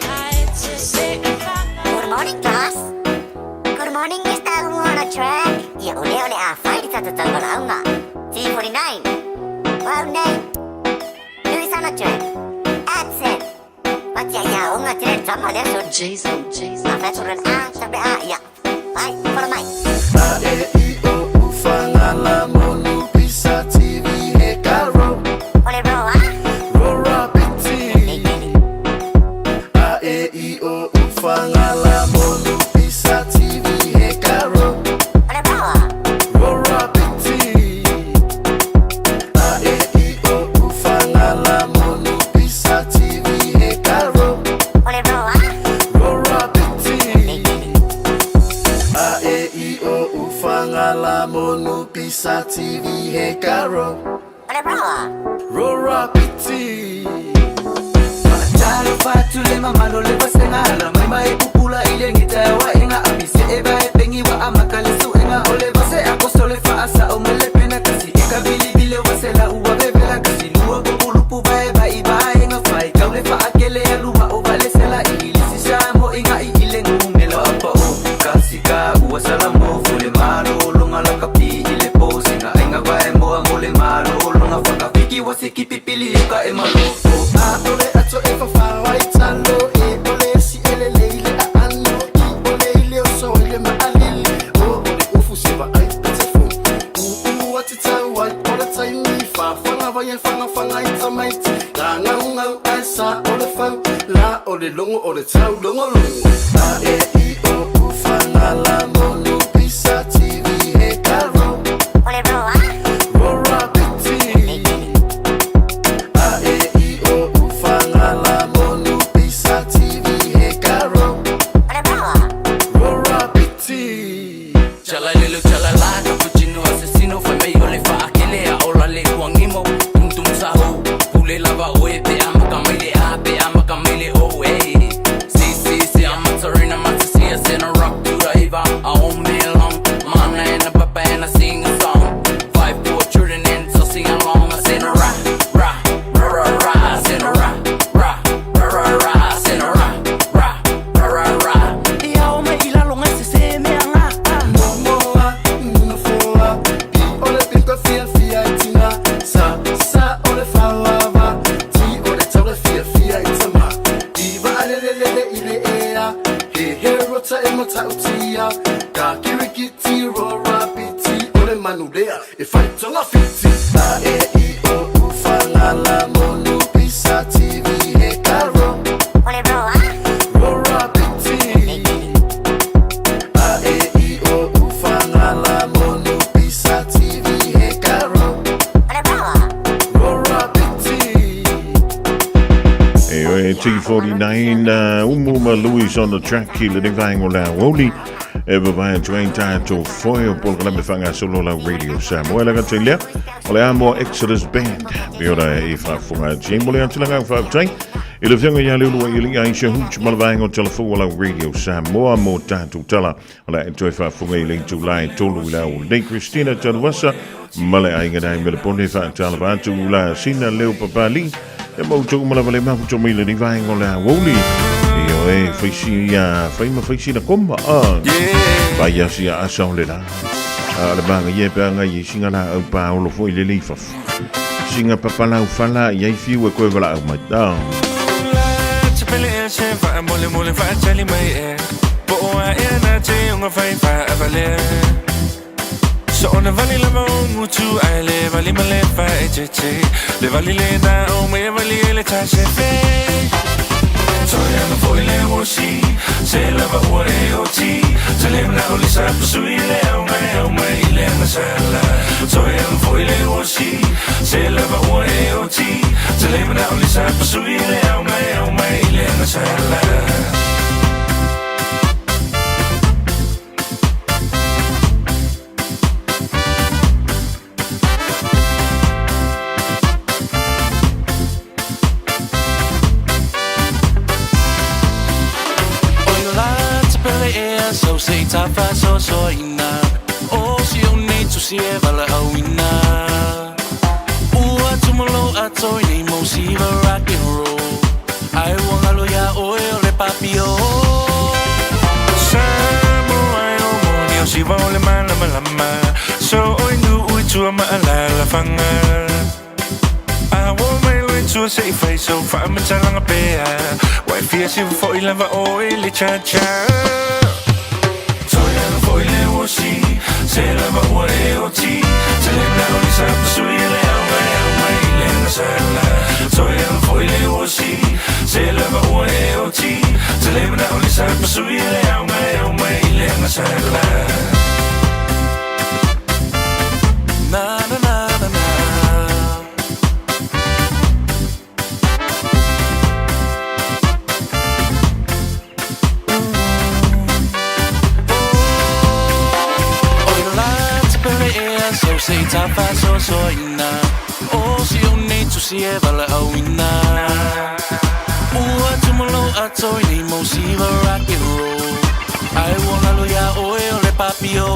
Speaker 10: a e te se i fanga.
Speaker 12: Good morning, class. Good morning, Mr. on a track. Ia o lea o le a fai le tatou taumalaunga. T49. Wow name. Louis on a track. Accent. Patia ia onga tele tama lea so. Jason, Jason. A fai a, tape a, ia. Vai, follow mai.
Speaker 16: A E I O U Fagala Monu Pisa TV he ka ro.
Speaker 12: O le ro a?
Speaker 16: Ro ra piti. A E I O U Fagala Monu Pisa TV he ka ro.
Speaker 12: O le ro a?
Speaker 16: Ro ra piti. A E I O U Fagala Monu Pisa TV he ka ro.
Speaker 12: O le ro a?
Speaker 16: Ro ra piti. A E I O U Fagala Monu Pisa TV he ka ro.
Speaker 12: O le ro a?
Speaker 16: Ro ra piti.
Speaker 13: Talo fatu le mamalo le vasenga la mai mai pupula ile ngita wa enga apise e ba e pengi wa amaka le suenga o le vase akoso le fa asa o mele pena kasi e ka bili bile wasela ua bebela kasi lua bubulupu ba e ba i ba enga fai kau le fa akele alua o vale sela i le sisa mo inga i ile ngumelo apa o kasi ka ua salamo fule malo longa la kapi ile posinga ainga va e moa mole malo longa whakawhiki wa siki pipili o ka e maloko.
Speaker 16: A ole ato e fafao ai talo e ole si ele leile a ano i ole ile o so ile ma alili o ole ufu se va ai pete fu u u ati tau ai ole taimi fa fanga vai e fanga fanga i tamaiti la ngau ngau ai sa ole fau la ole longo ole tau longo longo. A E I O U Fagala Monu Pisa TV he ka ro.
Speaker 12: O le ro a?
Speaker 16: Ro ra piti. A E I O U Fagala Monu Pisa TV he ka ro.
Speaker 12: O le ro a?
Speaker 16: Ro ra piti.
Speaker 13: Chala lelo chala la cappuccino assassino fai mai o le fa akele a ola le kuangimo tum tum sahu pule lava o e pe ama ka mai le a pe ama ka mai le o e si si si I'm a turn I'm a see us in a rock to the eva I own me long mana and a papa and I sing a song 5 4 children and so sing along I sing a ra ra ra ra ra I sing a ra ra ra ra ra I sing a ra ra ra ra ra
Speaker 17: Ia o mai ilalo ngai se se mea ngā.
Speaker 16: Momoa, nunufoa, pi ole pinto fia fia i tina, sa sa ole fauava, ti ole taule fia fia i tama. Iwa alelelele ile ea, he he rota e mata utia, ka kirikiti rora piti, ole manulea, e whaitonga fiti. A E I O U Fagala Monu Pisa TV he ka ro.
Speaker 12: O le ro a?
Speaker 16: Rora piti. A E I O U Fagala Monu Pisa TV he ka ro.
Speaker 12: O le ro a?
Speaker 16: Rora piti.
Speaker 4: E oe T49 umu ma Louis on the track i le vaenga o le aoauli e vavae atu ai tatou foe o polokalame faagasolo lau Radio Samoa. E le gata i lea, o le Amoa Exodus Band pe ora e faafofoga atu ai mo le atu laga faafetai i le afioga ia Leuluai Alii Aisha Hooch ma le vaega o talafou o lau Radio Samoa mo tatou tala o le a e toe faafofoga i le itulā e 3 i le aoauli nei. Christina Tanuasa ma le aiga nai Melepone faatalava atu la sina leo papali e mau tou ma lava le mafuta mai lenei vaega o le aoauli. Ioe, faisi ia fai ma faisi na koma a vai asi a asa o le la a le maga ie pe anga i singa la au paolo foi le lei fafo. Singa papalau fala i ai fiu e koe valaau mai. Ah.
Speaker 9: Te pele e se fa mole mole fa tali mai e Po o a e na te unga fai fa a vale So ona vali lava o ngutu ai le vali male fa e te te Le vali le na o me vali ele ta se fe Toi ana foi le o si Se lava ua e o ti Te le mana o le sa pasui le au mai au mai i le anga sala Toi ana foi le o si Se lava ua e o ti Te le mana o le sa pasui le au mai au mai i le anga sala O i la te pele e sau se i tafa so so ina O si o nei tu si e vala au ina Ua tumalo a toi nei mo siva rock and roll Ai ua ngalo ia oe o le papio Samoa e o moni o siva o le malama lama So oi nu ui tua ma ala la fanga A wo mai lo i tua se i fai so fa matalanga pea Wai fia si fo i lava o i le cha cha Toi ana fo i le o si Se lava ua e o ti Te le mana o le sa pasui le au mai au mai i le anga sala Toi ana fo i le o si Se lava ua e o ti Te le mana o le sa pasui le au mai au mai i le anga sala Na na na na na O i la te pele e sau se i tafa so so ina O si o nei tu si e vala au ina Ua tumalo a toi nei mo siva rock and roll Ai ua ngalo ia oe o le papio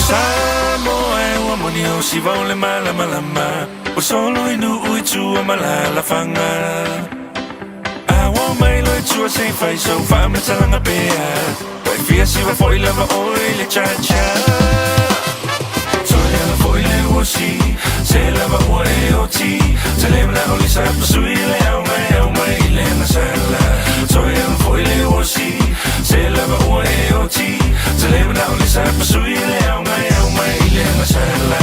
Speaker 9: Samoa e ua moni o siva o le malama lama O solo i nu ui tua malala fanga A ua mai lo i tua se i fai so fa matalanga pea Wai fia siva fo i lava o i le cha cha Toi ana fo i le ua si Se lava ua e o ti Te le mana o le sa pasui le au mai au mai i le anga sala Toi ana fo i le ua si Se lava ua e o ti Te le mana o le sa pasui le au mai au mai i le anga sala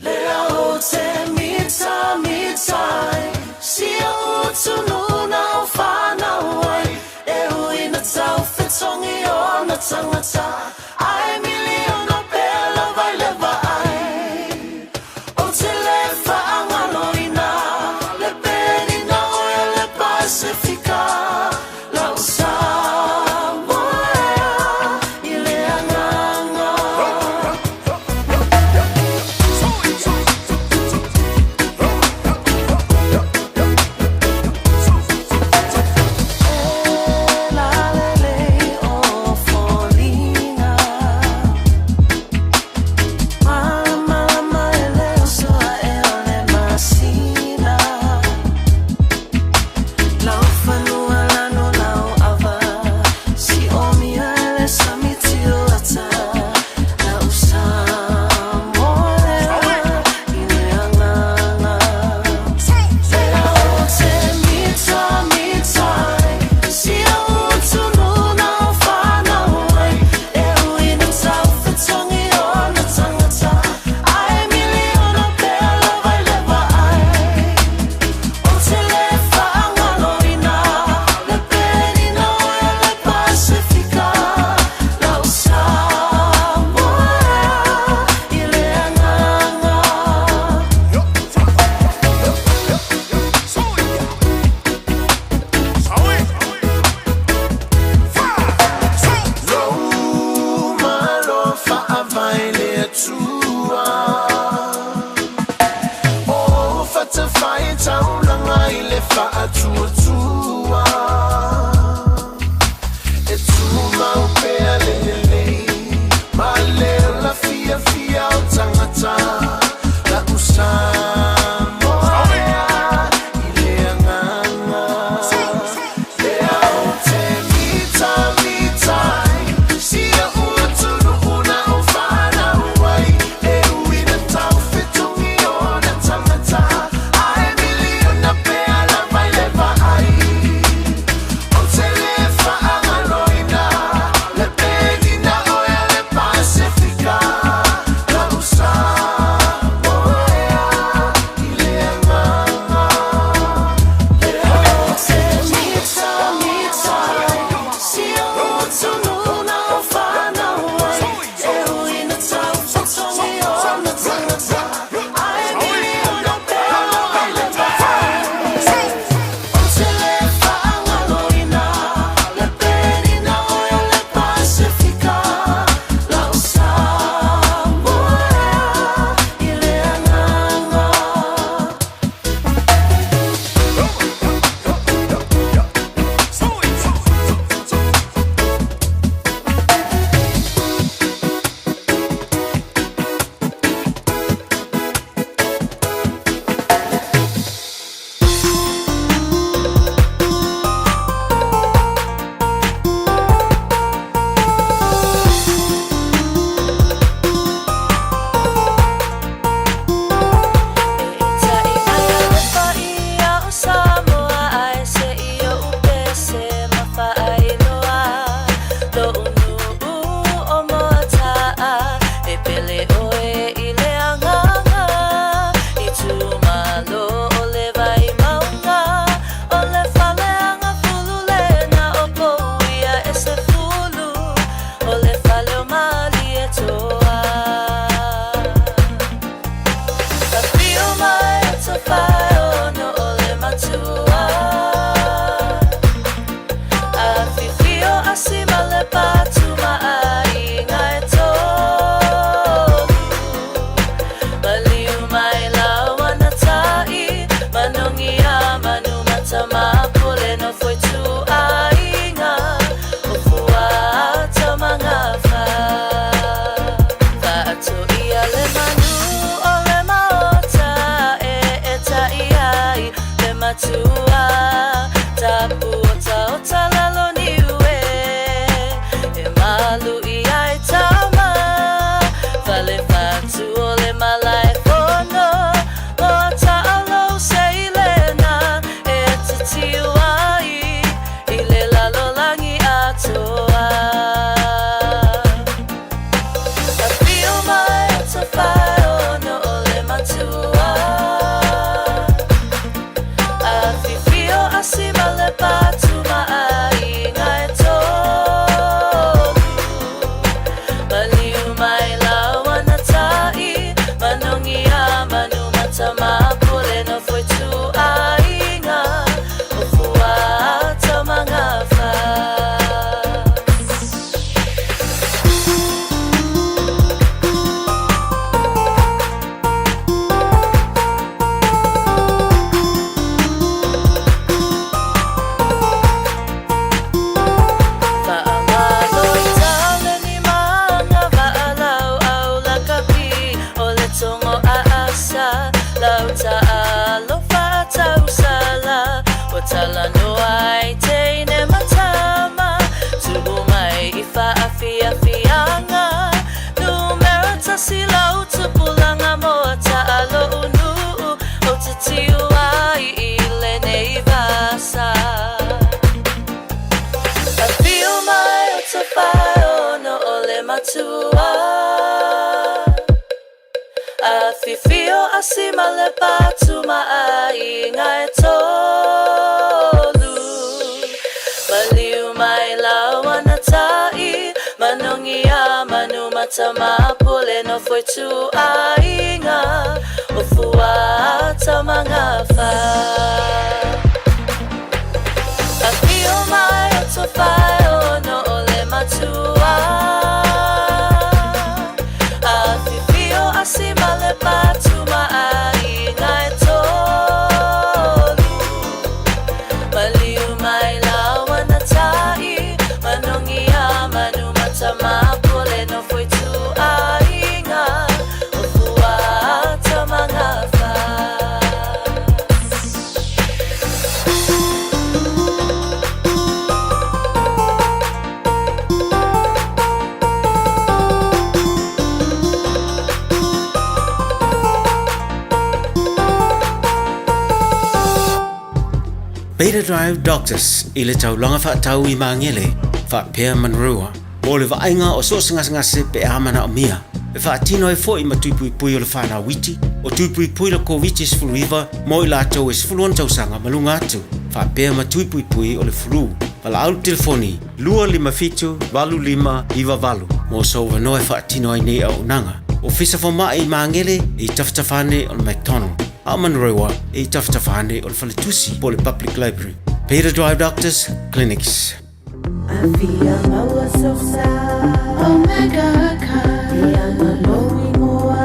Speaker 10: Le ao te mita mita ai, Si o utu nuna o whanau ai, E ui na tau whitongi o na tangata, Ai miliona pela vai leva ai. O te le whaangalo ina, Le perina o e le Pasifika, Lau Samoa i le anganga. La lele o folina
Speaker 16: Fa'atuatua E tumau pea le lelei
Speaker 10: Ua talanoa ai teine ma tama Tu'u mai i fa'afiafiaga Numera tasi lau tupulaga mo ta'alo'u nu'u Ou te tiu ai i lenei vasa Afio mai o Tafaeono o le matua Afifio Asi ma Lepatu ma aiga e tolu Maliu mai Lauanata'i Manogi a Manumatama Pule nofo ituaiga O Fuaata ma Gafa Afio mai o Tofaeono o le matua Afifio Asi ma Lepatu ma aiga e tolu Maliu mai Lauanata'i Manogi a Manumatama Pule nofo ituaiga O Fuaata ma Gafa.
Speaker 1: Beta Drive Doctors i le taulaga faatau i Magele faapea Manurewa mo le vaaiga o so o se gasegase pe a manaomia e faatino ai foi ma tuipuipui o le fanau iti o tuipuipui le Koviti-19 mo i latou e 16 tausaga ma luga atu faapea ma tuipuipui o le flu. Valaau le telefoni 257 8598 mo sou avanoa e faatino ai nei auaunaga. Ofisa Fomai i Magele e i tafatafa ane o le McDonald, a o Manurewa e i tafatafa ane o le Faletusi po o le Public Library. Beta Drive Doctors Clinics.
Speaker 10: Afia maua sosa Omega Car Iana lou igoa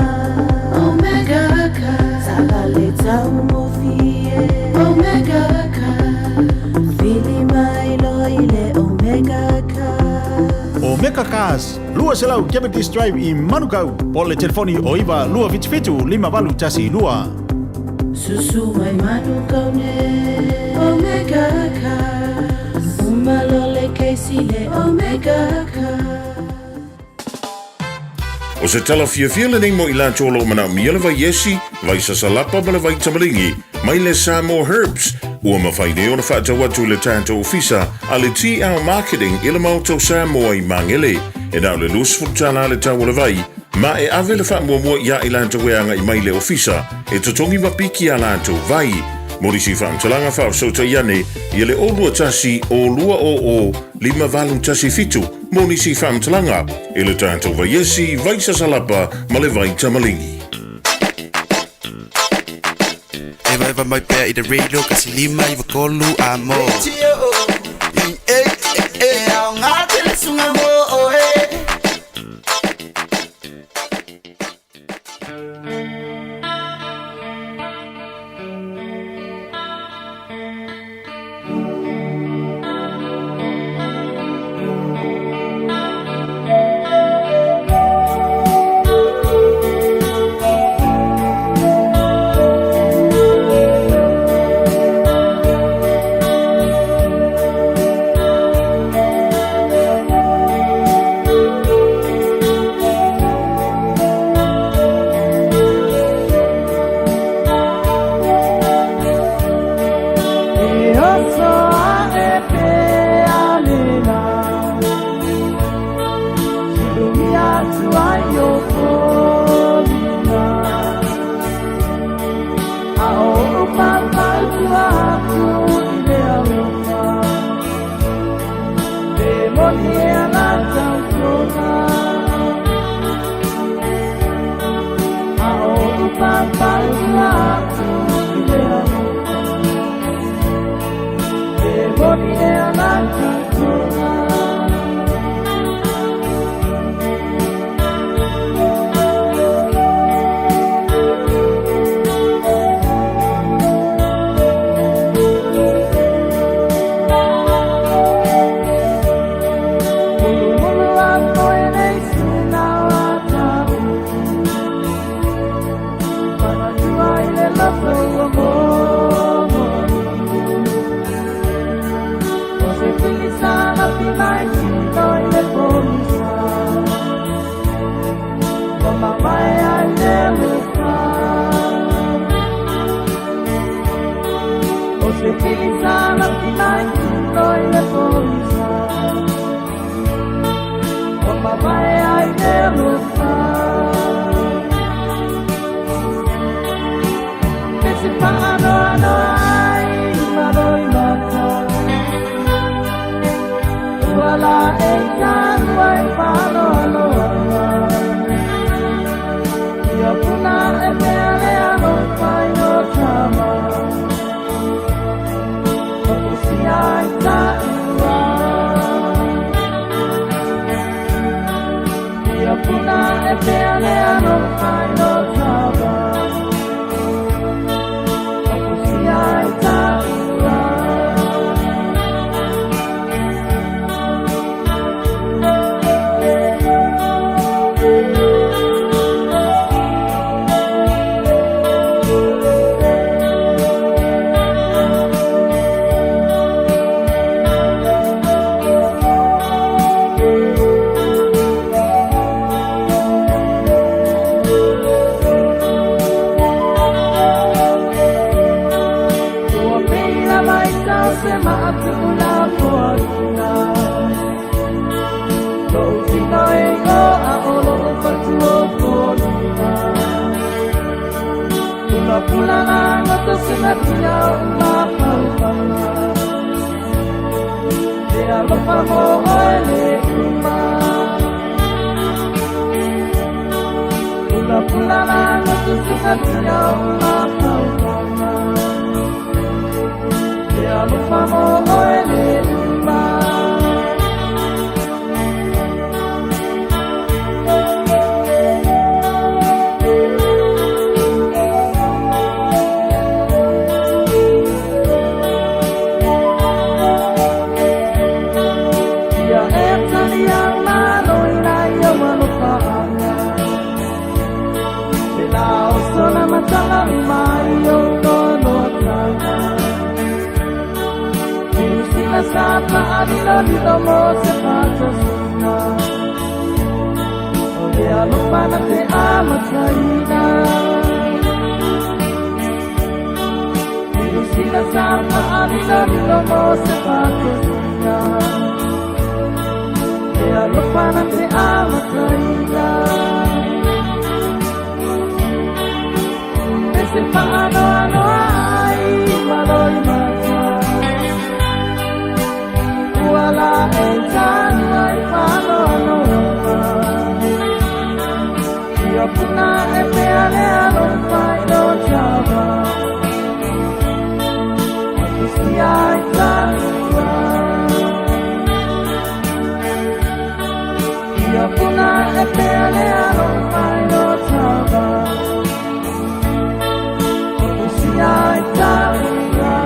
Speaker 10: Omega Car Taavale taugofie Omega Car Vili mai loa i le Omega Car.
Speaker 11: Omega Cars, 200 Cavendish Drive i Manukau, po o le telefoni o 9 277 5812.
Speaker 10: Susu mai Manukau nei Omega Cars Uma loa le kesi i le Omega Cars.
Speaker 4: O se tala fiafia lenei mo i latou o lo o manaomia le vai esi, vai sasalapa ma le vai tamaligi, mai le Samoa Herbs, ua mafai nei ona faatau atu i le tatou ofisa a le TL Marketing i le Maota o Samoa i Magele. E na o le $20 le tau o le vai, ma e ave le faamuamua ia i latou e agai mai i le ofisa e totogi ma piki a latou vai. Mo nisi faamatalaga faafesootai ane ia le 021 0 200 5817 mo nisi faamatalaga i le tatou vaiesi, vai sasalapa ma le vai tamaligi.
Speaker 14: Eva eva mai pea i le radio kasi 5 9 3 a mo.
Speaker 15: I e e e ao ngā tele sunga mo o e.
Speaker 8: Pula la ngoto singatia o mafaufauga. Te alofa mo oe le uma. Pula pula la ngoto singatia o mafaufauga. Te alofa mo oe le uma. Ia e tali ang malo ina ia walofaanga. E la oso na matanga mai o nonoatanga. Sila sa paalilo lilo mo se patasuga. O le alofa na te amataina. Sila sa paalilo lilo mo se patasuga. Te alofa na te amataina. E se whaanoanoa ai malo i mata. Ua la e tanu ai whaanoanoa. Ia puna e pea le alofa i lo tava. Atusia i tanua. Ia puna e pea le alofa i lo tava. Atusia i tanua.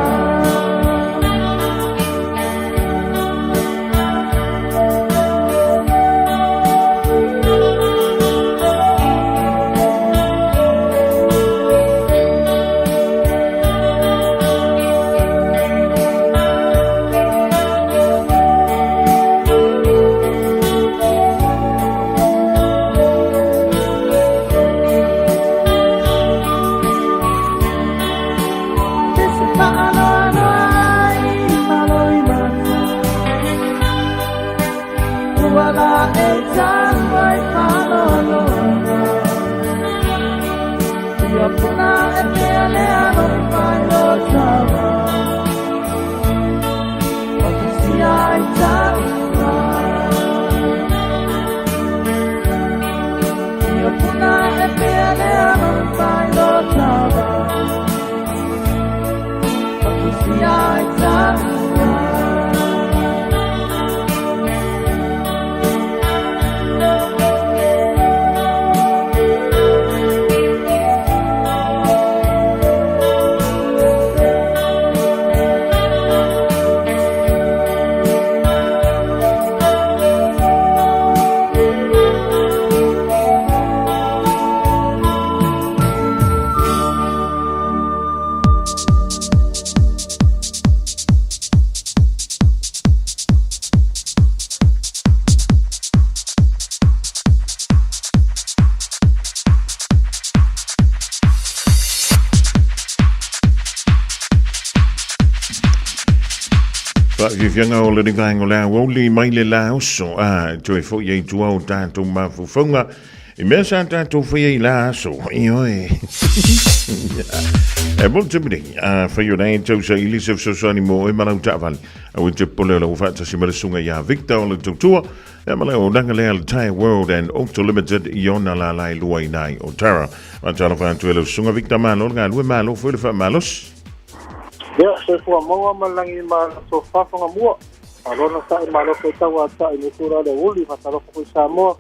Speaker 8: Te se whaanoanoa ai malo i mata. Ua la e tanu ai whaanoanoa. Ia puna e pea le alofa i lo tava. Atusia i tanua. Ia puna e pea le alofa i lo tava. Atusia i tanua.
Speaker 4: Faafiafiaga o lenei vaega o le aoauli mai le la oso a toe fo'i ai tua o tatou mafaufauga i mea sa tatou faia i la aso. Ioe. E mo te mene, a whai o nei tau sa ili se fesoasoani mo oe ma lau taavale. Aua e te popole o la ua faatasi ma le susuga ia Victor o le tautua, ia ma le auaunaga lea a le Tyre World and Auto Limited i ona lala e lua i nai o Tara. Faatalofa atu e lau susuga Victor, malo le galue, malo foi le faamalosi.
Speaker 18: Ia, soifua maua ma le lagi ma le aso faafagamua. Malo na sa'i malo foi tau a ta'i nei tulaga le uli, faatalofa foi Samoa.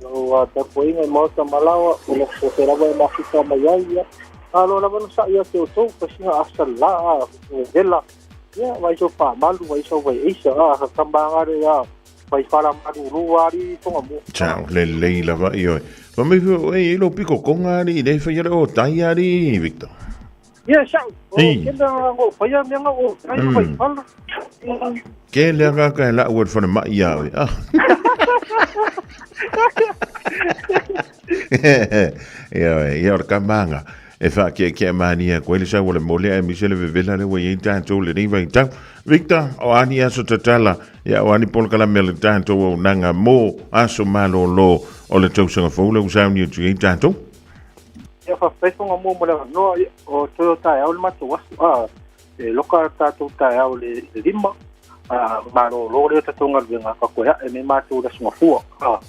Speaker 18: Lau tapuaiga i maota ma laoa, o le aso se lava e mafuta mai ai, ia. Malo lava na sa'i ia te outou, pasiga asa la, a, vela. Ia, vai sau faamalu, vai sau vai eisa, a, kakamaga le, a, vai fala malulu ali Tongamua.
Speaker 4: Ciao, lelei lava i oe. Fa mai foi oe i lo piko konga ali, le whai ale o tai ali, Victor.
Speaker 18: Ia, sa'u, o kena ngo whaia mea nga o tai whai fala.
Speaker 4: Ke lea ka ka la ua whana mai ia oe. Ah. Ia oe, ia o ka manga. E wha kia kia mania koe le sau o le mole e mise le vevela le ua iai tātou le nei vai tau. Victor, o ani aso tatala, ia o ani polokalame a le tātou au nanga mō aso malōlō o le tausaga fou le ua sauni atu iai tātou.
Speaker 18: Ia faafetai Fagamua mo le avanoa, ia o toe o taeao le matou aso a e loka tatou taeao i le 5 a malolo lea tatou galuega ka toe a'e mai matou i le Aso Gafua a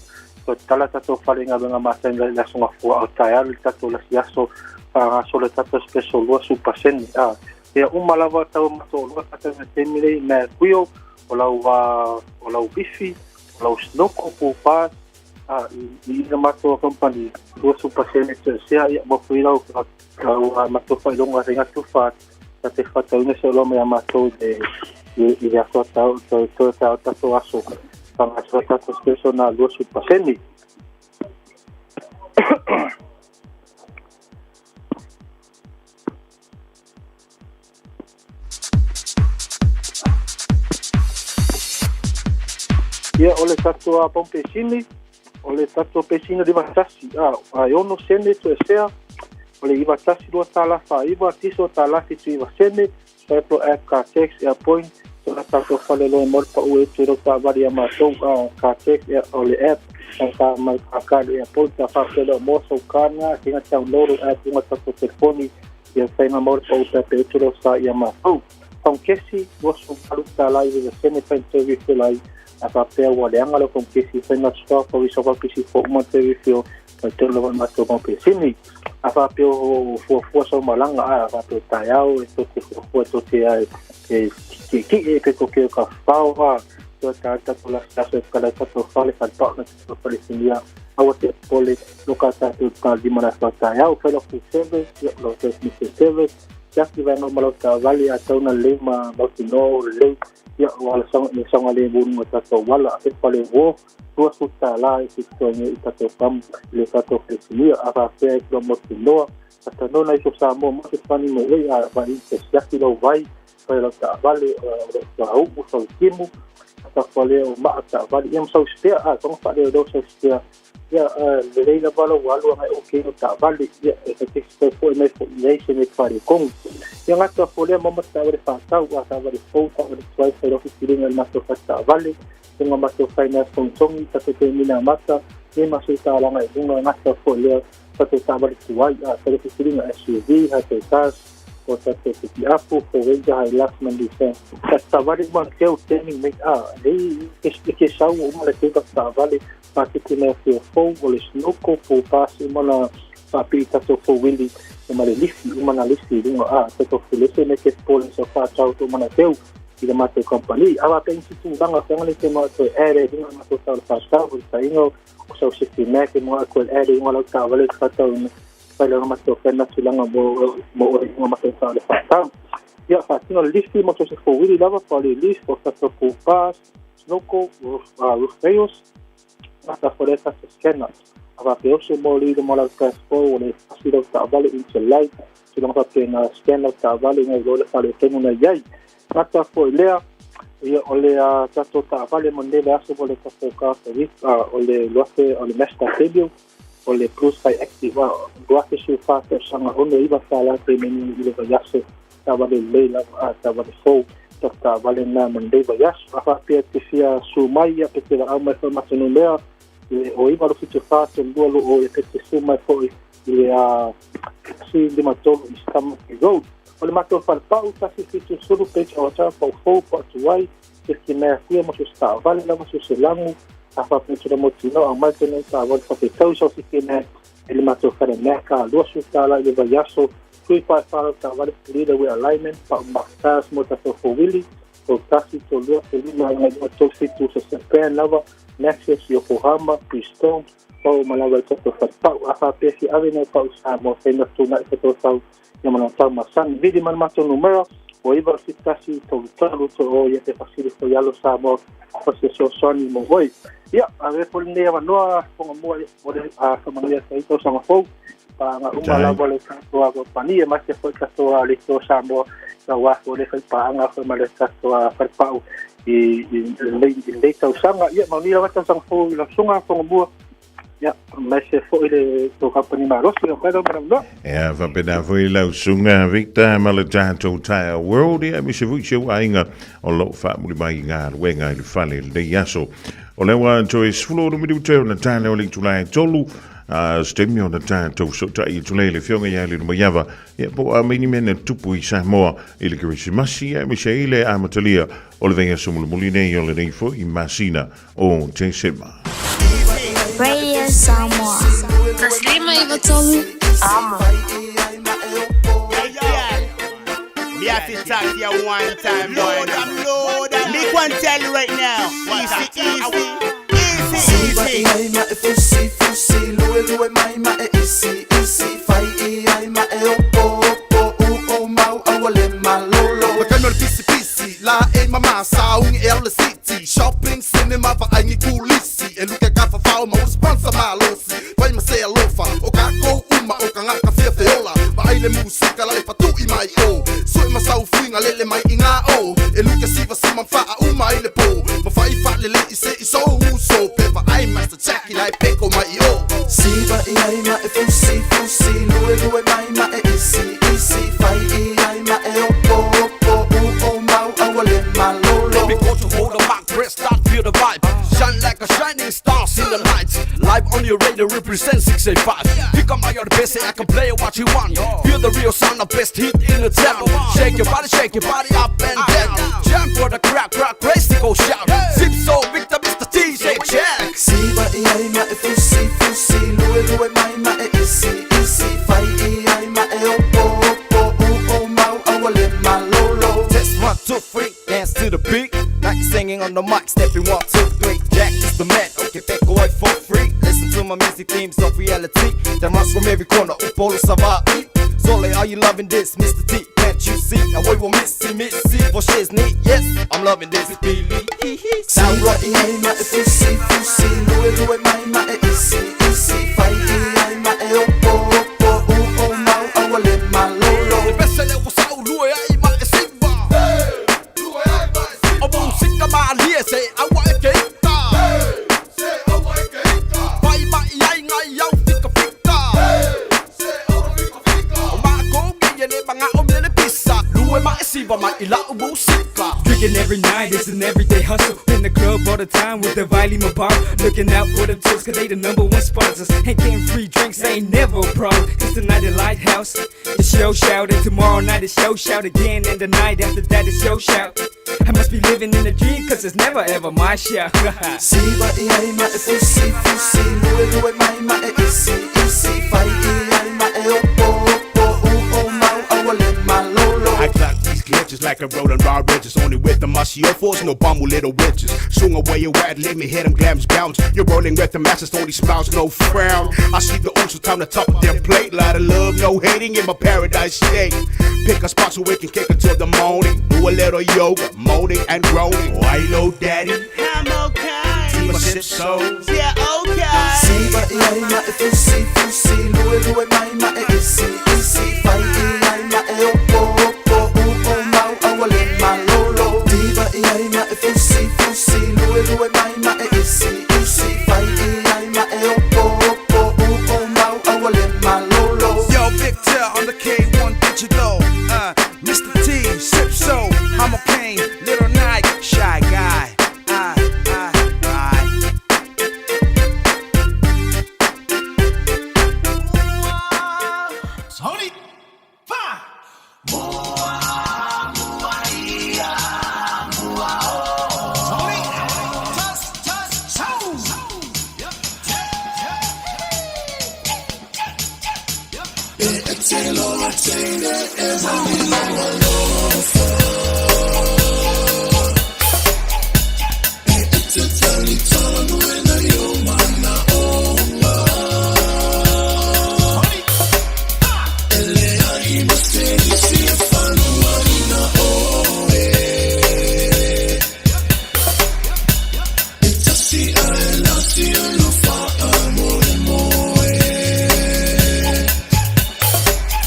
Speaker 18: toe tatala tatou fale i galuega masani i le Aso Gafua a o taeao le tatou lasi aso faagasolo le tatou special 20% a ia uma lava tau matou oloa tatou i le taimi nei mea kuio o lau o lau bifi o lau snoko pupa a i i matou company 20% toesea ia mo fui lau lau matou faailoga faiga tufa ta te faatauina se oloa mai ia matou i le i le aso tau toe toe tau tatou aso faagasolo tatou special na 20%. Ia, o le tatou a paumupesini, o le tatou pesini o le 91, a, a e 6 sene toesea, o le 91 2 tala 49, tiso tala 79 sene, swipe lo app car tax air point, so la tatou fale loa mo le pau e te ro taavale ia matou a car tax o le app, a ka mai ka ka le air point, a faapea mo sau kana, tinga download o app unga tatou telefoni, ia faiga mo le pau pea pe utu lo sa ia matou. Faukesi, 28 tala i le sene fai te refill ai, a faapea ua leaga lau faukesi, fai na stock o iso faukesi fo uma te refill, fai te lava matou mau pesini. A faapea o fuafua sau malaga, a faapea taeao e to te fuafua to te ai, e ki ki e pe to ke ka whao a, to ta tatou la aso e kala tatou fale fale pao na tatou fale sinia, aua te pole lo ka tatou ka lima na fa taeao, fai lau full service, ia lau transmission service, siaki vaega uma lau taavale a tau na lelei ma mautinoa o lelei, ia ua ala le saogalemu i luga o tatou auala. E fale uo, $20 e fitotogi ai i tatou pamu i le tatou felesinia. A faapea e fia mautinoa, talanoa nai uso Samoa mo se fani mo oe a vai te siaki lau vai, fai lau taavale, o lau suauu, sau timu, tafualea o maa taavale, ia ma sau spare, a tonga faaleoleo sau spare. Ia, lelei lava lau alu agai o ke o taavale, ia e te te foi mai foi nei se me faaletonu. Ia gata folea ma ma taavale faatau, a taavale fou, taavale tuai, fai lau filifiliga i le matou taavale, unga matou finance togitogi, tatou te mina mata, e maso talaga i luga gata folea tatou taavale tuai, a fai lau filifiliga SUV, high cars, o tatou pikiapu, Ford Ranger, Hilux ma Nissan. Taavale uma teu teni mei a, lei e ke sau uma le teu taavale, paketi mea fia fou, o le snoko, po pasi uma na faapili tatou fouili, ma le lifi, uma na lifi i luga a, tatou fulese me ke pole sa whātau tō mana teu i le matou company. A wā pe insi tūranga whanga le te matou ere i luga matou tau le whātau, o le tainga o sau safety mat e mua koe ere i luga lau taavale le whātau ina whai langa matou whai tūlanga mo mo o i luga matou tau le whātau. Ia, whātino le lifi mo tō se fouili lava, pa le lifi, o tatou po pas, snoko, roof rails, ata fole tatou scanner. A wā pe ose mo li mo lau passport, o le fasi lau taavale in light, tulaga faapena scan lau taavale ngai lo le fale tonu na iai. Gata foi lea, ia o le tatou taavale mo nei le aso mo le tatou car service, o le luafe o le Mazda Demio, o le Plus 5 Active, 2014 tausaga 69 tala pe meni i le vaiaso, taavale lelei lava, taavale fou, taavale na mo lenei vaiaso. A faapea te fia su mai, ia pe te vaau mai foi matou mea, le o 9 2 74 32 o ia pe te su mai foi i le 153 i Stomach Road. O le matou falepau, 170 page o ata pau fou pa atu ai, se ki mea kuia mo se taavale lava se se lagu, a faapea tula mo tino, a mai tene taavale faafetau sau se ki mea e le matou fale mea ka $20 i le vaiaso, tui pae whalau taavale pulila we alignment, pa umakas mo tatou fowili, o 1, 3, 2, 5, ngai 2, 3, 7, se se pen lava, Nexus, Yokohama, Bridgestone, pau malawa i tatou falepau. A faapea si ave nei pau sa mo whaina tūnai whatou tau ia mana tau masani. Vili mana matou numera, o 9 1 3 3 to o ia te fasili fo ialo sa mo fasi fesoasoani mo oe. Ia, ave fo lenei avanoa Fagamua mo le faamanuia sa i tausaga fou. Paanga uma lava le tatou kompani e mate foi tatou le to Samoa sa wa fo le fai paanga foi ma le tatou falepau i i le tausaga. Ia, manuia lava tausaga fou i lau susuga Fagamua. Ia, aemaise foi le tou company malosi o kai lau.
Speaker 4: Ia, faapena foi lau susuga Victor ma le tatou Tire World, ia aemaise foi si ou aiga o loo faamuli mai i galuega i le fale i lenei aso. O lea ua toe 16 minute ona tale o le itula e 3. O se taimi ona tatou fesootai atu lea i le Afioga ia Lilomaiava, ia po o a mai ni mea na tupu i Samoa i le Kerisimasi aemaise ai le amatalia o le vaiaso mulimuli nei o lenei foi masina o Tesema.
Speaker 3: Radio Samoa. Taslima i Vatolu. Amo.
Speaker 19: Me have to talk to you one time, boy. Load, I'm load. Me can tell you right now. Easy, easy, easy,
Speaker 15: easy. ai ma e fusi fusi lue lue mai ma e isi isi fai i ai ma e opo opo u o mau aua le malolo.
Speaker 16: Makano le pisi pisi la e mama saungi e au le city shopping cinema va ai ni kulisi e luke ka fa fao ma sponsor malosi pai ma se alofa o ka ko uma o ka ngaka fia feola va ai le musika la le fatui mai o sui ma sau fuinga lele mai i ngā o e luke siva sima fa a uma i le po ma fa i fa le le i se i so u so pe va ai master Jackie lai peko mai i o.
Speaker 15: Siva i ai ma e fusi fusi lue lue mai ma e isi isi fai i ai ma e opo opo u o mau aua le malolo.
Speaker 20: Let me go to hold the mic, press start, feel the vibe. Shine like a shining stars in the night. Live on your radio, represent 685. Pick up my other best, I can play what you want. Feel the real sound, the best hit in the town. Shake your body, shake your body up and down. Jump for the crowd, crowd crazy, go shout. Zip so Victor, Mr. DJ, check.
Speaker 15: Siva i ai ma e fusi fusi lue lue mai ma e isi isi fai i ai ma e opo opo u o mau aua le malolo.
Speaker 21: Test 1, 2, 3, dance to the beat. Like singing on the mic, stepping 1, 2, 3. Jack is the man, okay, back away for free. Listen to my music themes of reality. That runs from every corner, Upolu Savai. Sole, are you loving this, Mr. T? Can't you see? Now we will missy, missy for shiznit. Yes, I'm loving this. Billy, hee hee.
Speaker 15: Siva i ai ma e fusi fusi lue lue mai ma e isi isi fai i ai ma e opo opo u o mau aua le malolo.
Speaker 20: Le pese le ua sau lue ai ma e siva. O musika ma lie se aua e ke ita. Pai ma i ai ngai au fika fika. O ma ko ngi le manga o me le pisa. Lue ma e siva ma i la u musika.
Speaker 22: Drinking every night is an everyday hustle. In the club all the time with the volume of bar. Looking out for them tips, cause they the number one sponsors. And getting free drinks ain't never a problem. Cause tonight at Lighthouse, it's show shout. And tomorrow night it's show shout again. And the night after that it's show shout. I must be living in a dream, cause it's never ever my shout.
Speaker 15: Siva i ai ma e fusi fusi lue lue mai ma e isi isi fai i ai ma e opo opo u o mau aua le malolo.
Speaker 19: I clock these glitches like a rolling raw riches. Only with the mushy force, no bumble little witches. Swing away your wet, let me hit 'em glams bounce. You're rolling with the masters, only smiles, no frown. I see the ocean time to top of their plate. Lot of love, no hating in my paradise state. Pick a spot so we can kick it till the morning. Do a little yoga, moaning and groaning. Oh, I know daddy.
Speaker 15: I'm
Speaker 19: okay. See my sip so.
Speaker 15: Yeah, okay. Siva i ai ma e fusi fusi lue lue mai ma e isi isi fai i ai ma e opo opo u o mau aua le malolo. Diva i ai ma e fusi fusi lue lue mai ma e isi isi fai i ai ma e opo opo u o mau aua le malolo.
Speaker 20: Yo, Victor on the K1 digital. Mr. T, Sip So, I'm okay, Little Nike, Shy Guy. I.
Speaker 19: Tony, five. Tony, touch, touch, toe.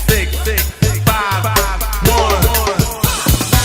Speaker 20: Six, six, 5, 1.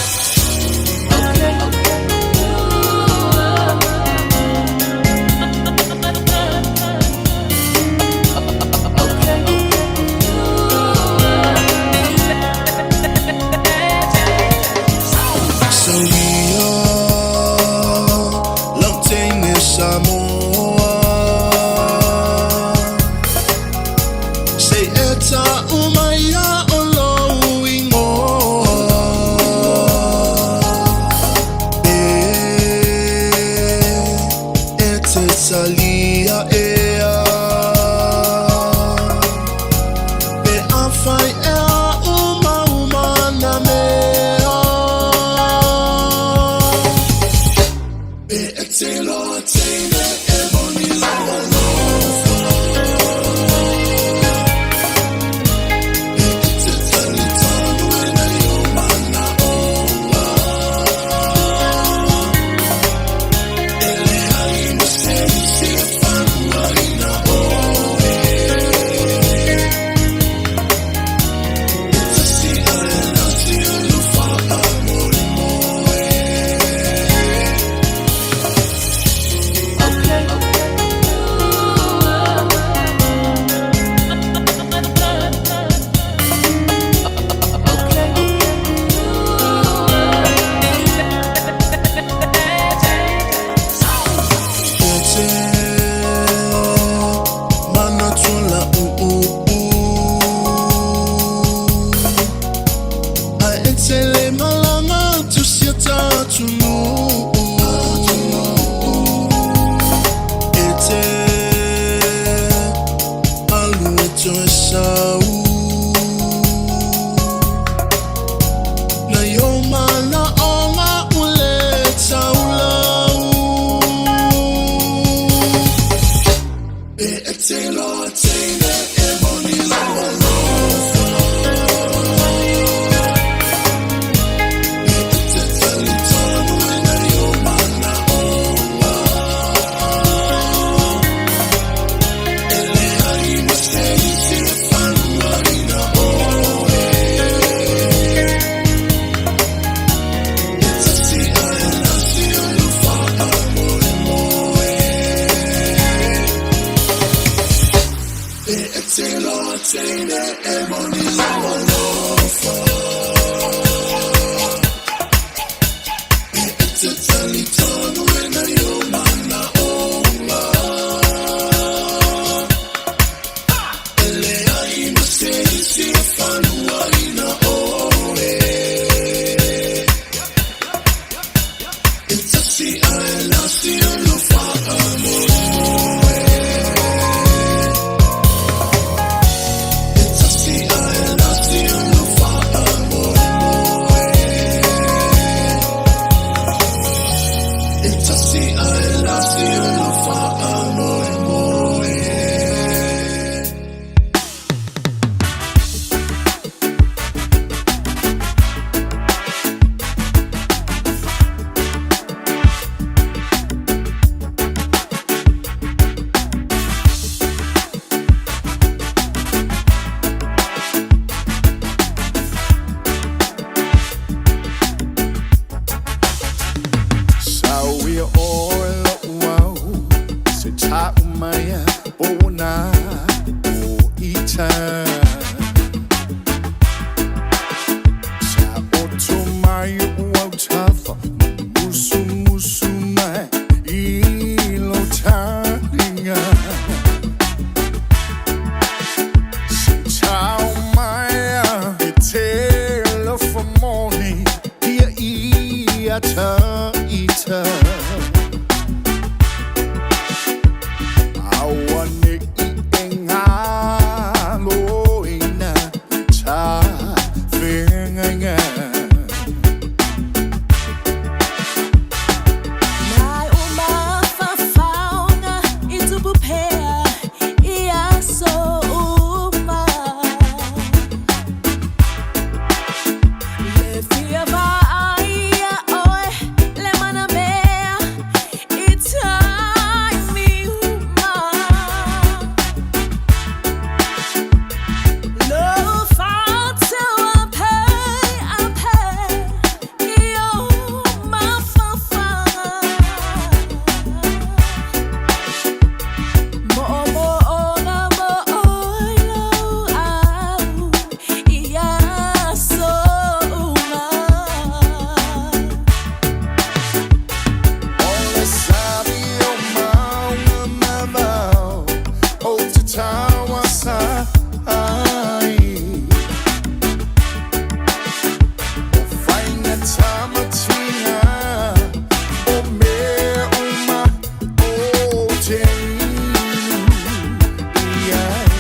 Speaker 16: ita ita Awane i e ngalo ina ta whengainga.
Speaker 10: Mai o mafafaoga i tupu pea i aso uma. Le fia vaaia oe le manamea i taimi uma. Lo faatauape ape i o mafafaga. Mo'omo'oga mo'oilo au i aso uma.
Speaker 16: O le sabi o maunga mavao o te tauasa ai. O whainga tamatinga o mea uma o te inu i ai.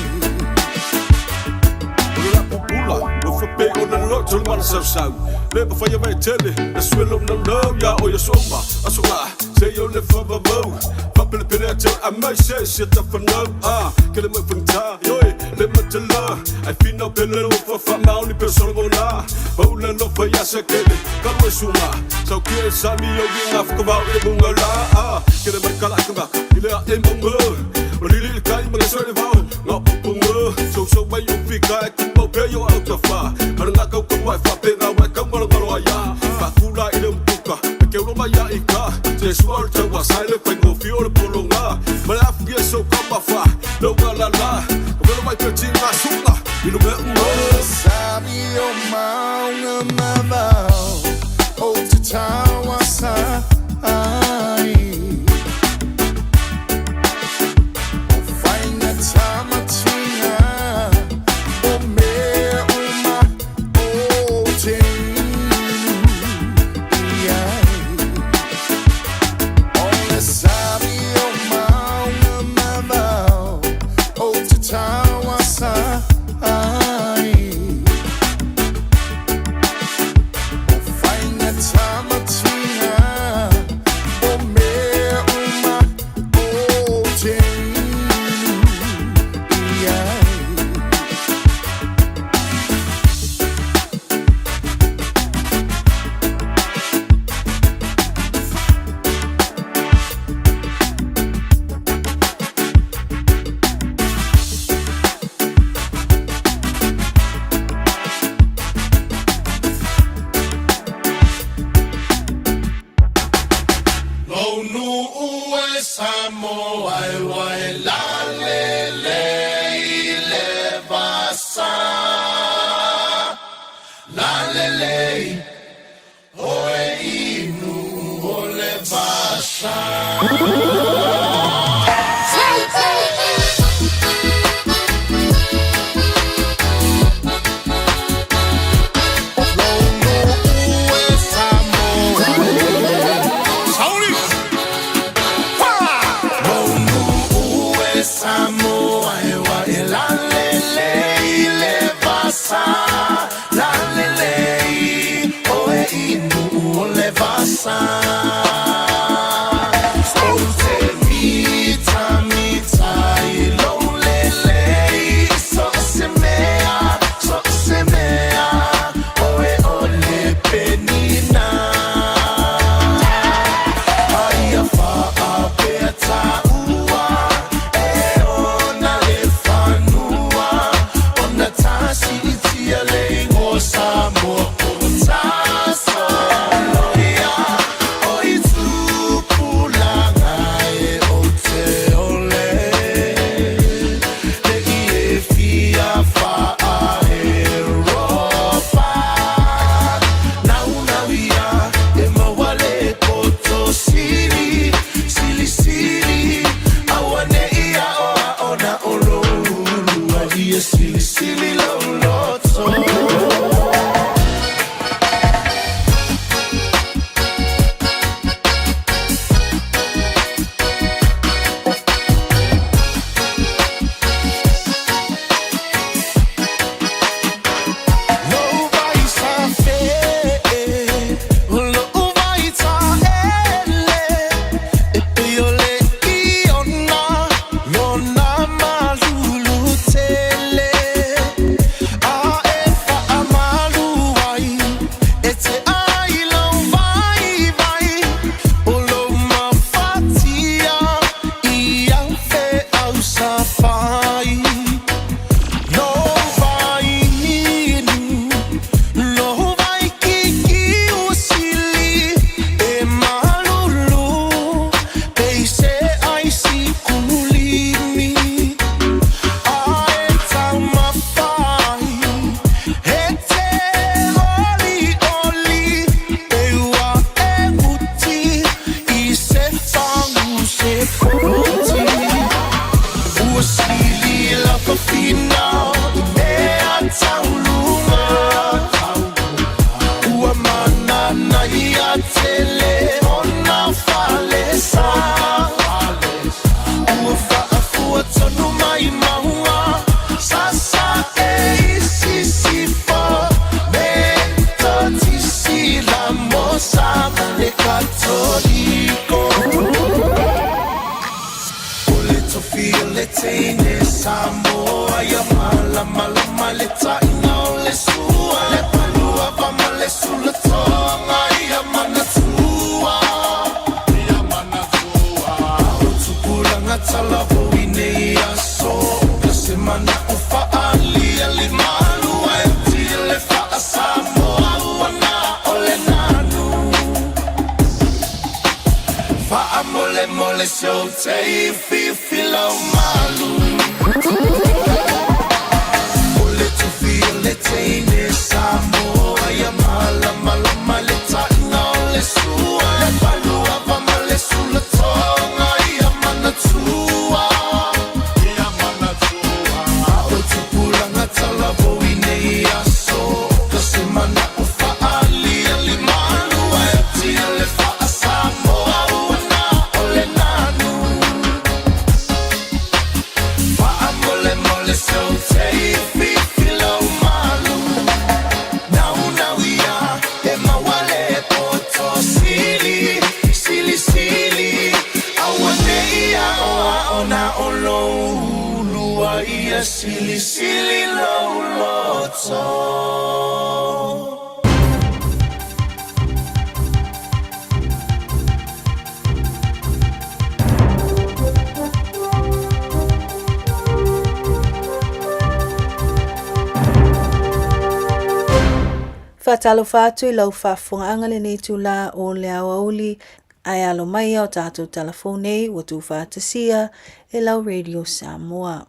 Speaker 2: Pula, no fa pe o na lo tolu mana sau sau. Le pa whaia vai tele, na swelo na no ya o ya soma. Aso la, se yo le fa va mo. Fa pele pele a te a mai se se ta fa no. Ah, ke le mo fanta, yoi, le ma te la. Ai fina pele lo fa fa mau ni pe solo mo la. Ba ula lo fa ya se kele, ka lo suma. Sau ke sa mi yo gi ngaf ka va e bunga la. Ah, ke le mai kala ka maka, ile a e mo. O lili le kai ma le soi le vao, ngā popo ngā. So so mai o fika e kupa pe yo au ta wha. Mana ngā kau kau wai wha pe ngā wai kau ngalo ngalo a ia. Whakula i le umtuka, me ke uro mai a i ka. Te sua o le tau a sai le whai ngō o le polo ngā. Mana afu ia so ka ma wha, no ngā la la. Ka welo mai pe ti ngā sunga, i lo mea unga.
Speaker 16: Sabi o maunga mavao o te tauasa ai. O whainga tamatinga o mea uma o te inu i ai. O le sabi o maunga mavao o te tauasa ai. teine Samoa ia malamalama le taʻiga o le sua le palua ma le sulatoga ia manatua ia manatua o tupulaga talavou i nei aso ka se manaʻo faaalia limalua e tile faasamoa ua na o le nanu faamolemole seu fifilau malu o le tufi o le teine Samoa ia malamalama le taʻiga o le sua le palua ma le sulatoga ia manatua ia manatua o tupulaga talavou i nei aso ka se manaʻo faaalia limalua e tia le faasamoa ua na o le nanu faamolemole seu fifilau malu naunau ia e mauale poto sili sili sili auanei aʻoaʻo na o lou lua ia silisili lou loto.
Speaker 5: Faatalofa atu i lau faafofogaaga lenei itulā o le aoauli ae alo mai a o tatou talafou nei ua tuufaatasia e lau Radio Samoa.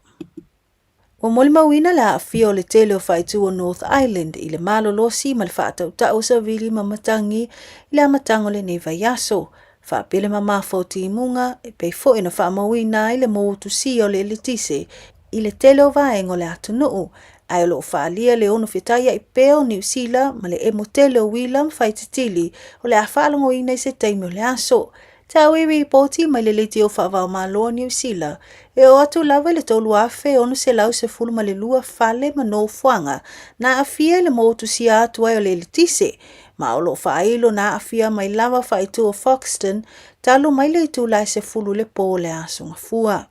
Speaker 5: Ua molimauina le aafia o le tele o faaitu o North Island i le malolosi ma le faatautau o savili ma matagi i le amataga o lenei vaiaso. Faapea le mamafa o timuga e pei foi ona faamauina ai le moutusia o le eletise i le tele o vaega o le atunuu, ae o lo o faaalia le ono fetaiaʻi pea o Niu Sila ma le emo tele o uila ma faititili o le a faalogoina i se taimi o le aso. Tau i ripoti mai le leitio faava-o-Malo o Niu Sila, e oo atu lava i le 3,612 fale ma nofoaga na aafia i le motusia atu ai o le eletise, ma o lo o faailo na aafia mai lava faaitu o Foxton talu mai le itula e 10 i le po o le Aso Gafua.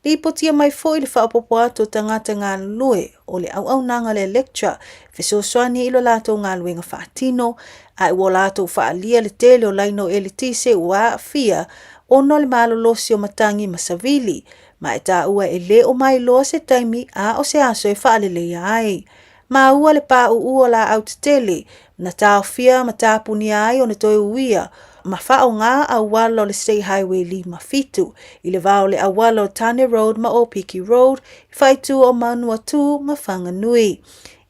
Speaker 5: Lipotia mai foi le faaopoopo atu o tagata galulue o le auaunaga a le Electra e fesoasoani i lo latou galuega faatino, ae ua latou faaalia le tele o laina o eletise ua aafia ona o le malolosi o matagi ma savili, ma e taua e le o mailoa se taimi a o se aso e faaleleia ai. Maua le pāʻūʻū o laau tetele na taofia ma tapunia ai ona toe uia ma faaaoga auala o le State Highway 57 i le va o le auala o Tane Road ma Opiki Road i faaitu o Manuatū ma Whanganui.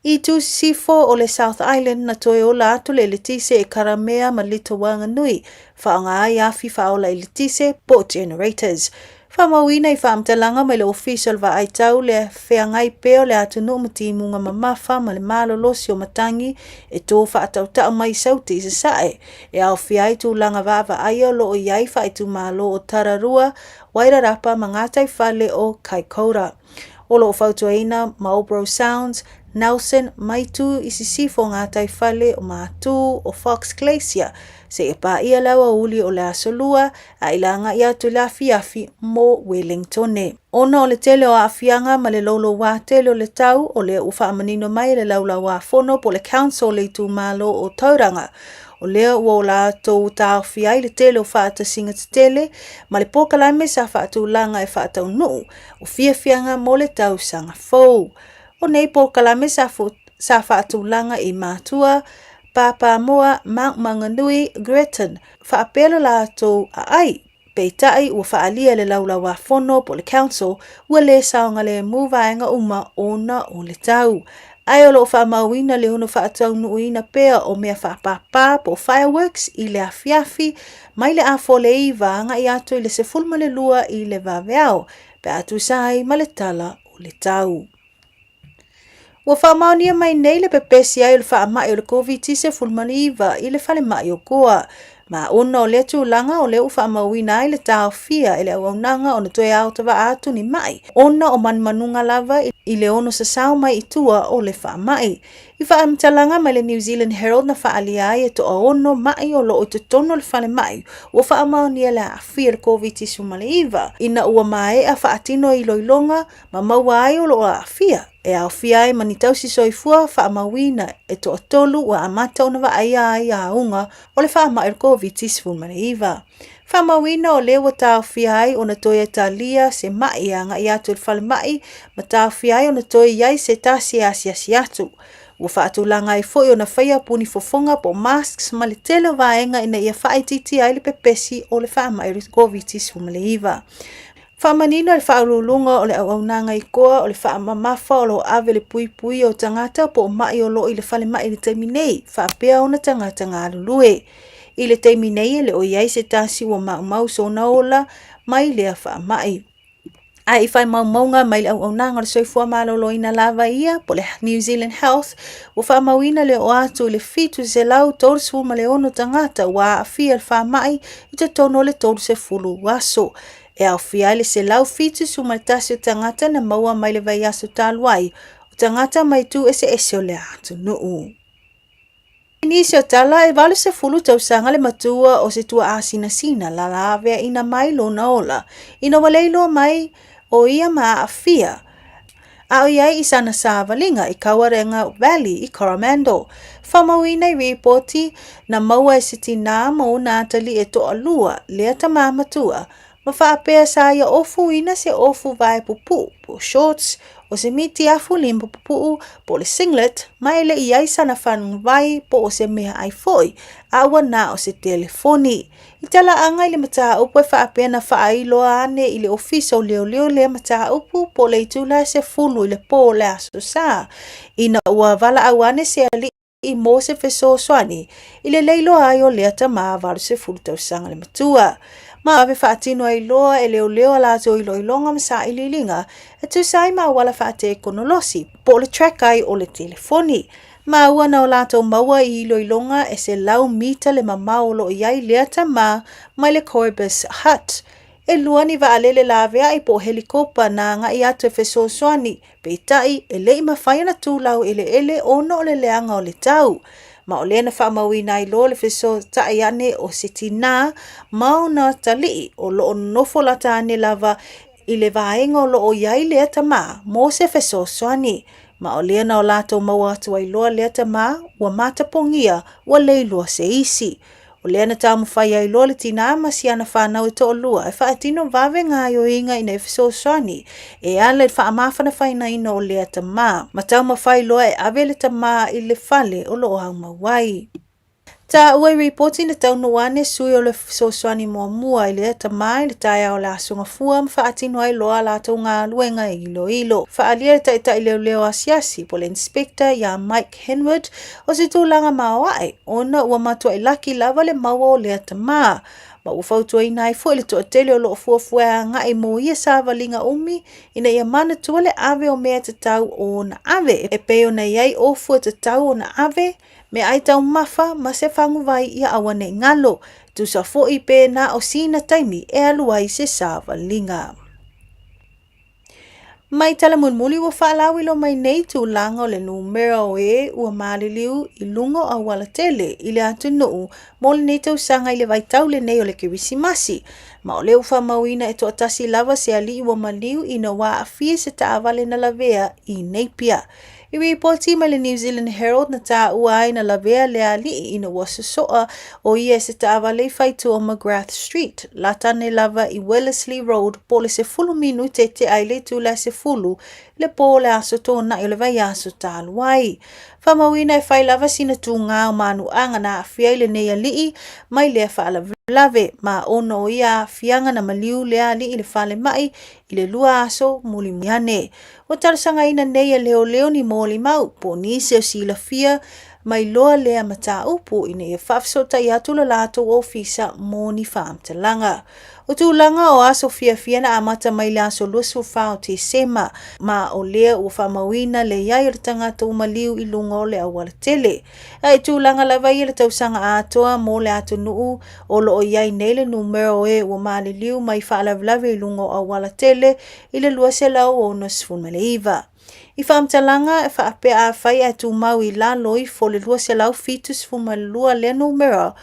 Speaker 5: I itu sisifo o le South Island na toe ola atu le eletise e Karamea ma Little Wanganui, faaaoga ai afi faaola eletise po o generators. Faamauina i faamatalaga mai le Ofisa o le Vaai Tau le feagai pea o le atunuu ma timuga mamafa ma le malolosi o matagi e tō faatautau mai i Sauti i Sasae, e aofia ai tulaga vaavaaia o lo o i ai faaitumalo o Tararua, Wairarapa ma gataifale o Kaikoura. O lo o fautuaina Marlborough Sounds, Nelson, Maitu i sisifo o gataifale o Matū o Fox Glacier seia paia le aoauli o le Aso Lua a i le agai atu i le afiafi mo Wellingtone. Ona o le tele o aafiaga ma le loulouā tele o le tau, o lea ua faamanino mai e le Laulauāfono po o le Council o le itumalo o Tauranga, o lea ua o latou taofi ai le tele o faatasiga tetele ma le polokalame sa faatulaga e faataunuu o fiafiaga mo le tausaga fou. O nei polokalame sa, sa faatulaga i Matua, Pāpāmoa, Mount Maunganui, Gretton, faapea lo latou aai, peitai ua faaalia e le Laulau-a-Fono po o le Council ua lē saogalemu vaega uma ona o le tau. Ae o lo o faamauina le ono faataunuuina pea o mea faapāpā po o fireworks i le afiafi mai le afa o le 9 agai atu i le 12 i le vaveao pe a tusa ai ma le tala o le tau. Ua faamaonia mai nei le pepesi ai o le faamai o le Koviti-19 i le falemai o Goa. Ma ona o lea tulaga o lea ua faamauina ai le taofia e le auaunaga ona toe aotavaa atu ni ma'i, ona o manumanuga lava i le ono sasao mai i tua o le faamai. I faamatalaga mai le New Zealand Herald na faaalia ai e toaono ma'i o lo o i totonu o le falemai ua faamaonia le aafia i le Koviti-19 ina ua maea faatino iloiloga ma maua ai o lo o aafia, e aofia ai ma ni tausi soifua faamauina e toatolu ua amata ona vaaia ai auga o le faamai o le Koviti-19. Faamauina o lea ua taofia ai ona toe talia se ma'i e agai atu i le falemai ma taofia ai ona toe i ai se tasi e asiasi atu. Ua faatulaga ai foi ona faia puni fofoga po o masks ma le tele o vaega ina ia faaitiitia ai le pepesi o le faamai o le Koviti-19. Faamanino e le Faauluuluga o le Auaunaga i Koa o le faamamafa o lo o ave le puipuia o tagata po o ma'i o lo o i le falemai i le taimi nei, faapea ona tagata galulue. I le taimi nei e le o i ai se tasi ua maumau sona ola mai lea faamai. Ae i faamaumauga mai le Auaunaga o le Soifua Maloloina lava ia, po o le New Zealand Health, ua faamauina le oo atu i le 736 tagata ua aafia i le faamai i totonu o le 30 aso. E aofia ai le 171 o tagata na maua mai le vaiaso talu ai, o tagata mai itu eseese o le atunuu. I nisi o tala, e 80 tausaga le matua o se tuaa sinasina lalaveaina mai lona ola, ina ua le iloa mai o ia ma aafia a o i ai i sana savaliga i Kawarega Valley i Coromandel. Faamauina i ripoti na maua e se tinā ma ona atalii e toalua lea tamā matua, ma faapea sa ia ofuina se ofu vae pupuu po o shorts, o se miti afu lima pupuu po o le singlet, ma e le i ai sana faguvai po o se mea ai foi, a ua na o se telefoni. I talaaga i le mataupu e faapea na faailoa ane i le Ofisa o Leoleo lea mataupu po o le itula e 10 i le pō o le Aso Sa, ina ua valaau ane se alii mo se fesoasoani i le leiloa ai o lea tama 80 tausaga le matua. Ma ave faatino ai loa e leoleo a latou iloiloga ma sailiiliga e tusa ai ma auala faatekonolosi po o le track ai o le telefoni. Maua na o latou maua i iloiloga e 100 mita le mamao o lo o i ai lea tama mai le Corybas Hut. E lua ni vaalele laveai po o helikopa na agai atu e fesoasoani, peitai e le i mafai ona tu laueleele ona o le leaga o le tau. Ma o lea na faamauina ai loa le fesootai ane o se tinā ma ona atalii o lo o nonofo lata ane lava i le vaega o lo o i ai lea tama mo se fesoasoani. Ma o lea na o latou maua atu ai loa lea tama ua matapogia ua leiloa se isi. O lea na taumafai ai loa le tinā ma si ana whanau e toalua e faatino vave gaoioiga ina ia fesoasoani e ala i le faamafanafanaina o lea tama, ma taumafai loa e ave le tama i le fale o lo o aumau ai. Taua i ripoti na taunuu ane sui o le fesoasoani muamua i le tama i le taeao o le Aso Gafua ma faatino ai loa a latou galuega e iloilo. Faaalia le taitai leoleo asiasi po o le Inspector iā Mike Henwood o se tulaga maoae ona ua matuai laki lava le maua o lea tama ma ua fautuaina ai foi le toatele o lo o fuafua e agai mo ia savaliga umi ina ia manatua le ave o mea e tatau ona ave e pei ona i ai ofu e tatau ona ave meaai taumafa ma se faguvai ia aua nei galo, tusa foi pe na o sina taimi e alu ai se savaliga. Mai tala mulimuli ua faalauilo mai nei tulaga o le numera o e ua maliliu i luga o auala tele i le atunuu mo lenei tausaga i le vaitau lenei o le Kerisimasi, ma o lea ua faamauina e toatasi lava se alii ua maliu ina ua aafia i se taavale na lavea i Napier. I ripoti mai le New Zealand Herald na taua ai na lavea le alii ina ua sosoa o ia e se taavale i faitū o McGrath Street, lata ane lava i Wellesley Road po o le 10 minute tea i le itula e 10 i le pō o le aso Tōnai o le vaiaso talu ai. Faamauina e fai lava sina tūgā o manuaga na aafia ai lenei alii mai lea faalavelave, ma ona o ia aafiaga na maliu lea alii i le falemai i le lua aso mulimuli ane. Ua talosagaina nei e leoleo ni molimau po o nisi o silafia mailoa lea mataupu ina ia faafesootai atu le latou ofisa mo ni faamatalaga. O tulaga o aso fiafia na amata mai le aso 24 o Tesema, ma o lea ua faamauina le i ai o le tagata ua maliu i luga o le aualatele. A i tulaga lava ia le tausaga atoa mo le atunuu o lo o i ai nei le numera o e ua maliliu mai faalavelave i luga o aualatele i le 269. I faamatalaga e faapea afai ae tumau i lalo ifo le 272 lea numera,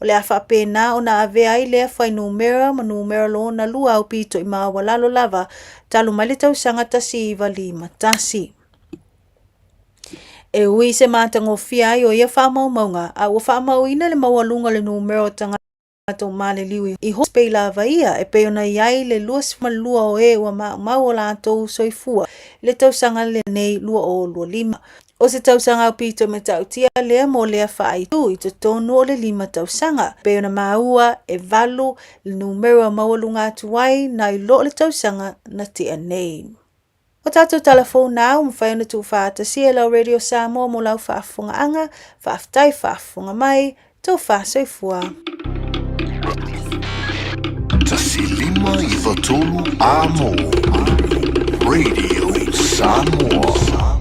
Speaker 5: o le a faapena ona avea ai lea fuainumera ma numera lona lua aupito i maualalo lava talu mai le tausaga 1951. E ui se matagofie ai o ia faamaumauga, a ua faamauina le maualuga o le numera o tagata tou maliliu i Hawke's Bay lava ia, e pei ona i ai le 22 o e ua maumau o latou soifua i le tausaga lenei 2025. O se tausaga aupito matautia lea mo lea faaitu i totonu o le 5 tausaga, e pei ona maua e 8 le numera maualuga atu ai nai lo le tausaga na tea nei. O tatou tala fou na ua mafai ona tuufaatasia e lau Radio Samoa mo lau faafofogaaga. Faafetai faafofoga mai. Tofa soifua.
Speaker 16: 1 5 9 3 Amo Radio Samoa.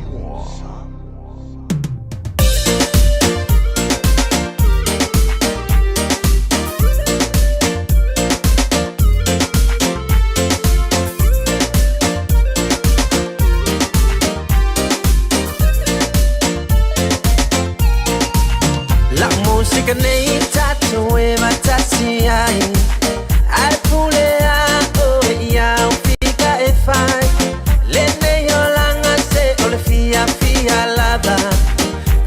Speaker 6: La musika nei tatou e faatasi ai Ae pule a oe ia o fika e fai Lenei olaga se o le fiafia lava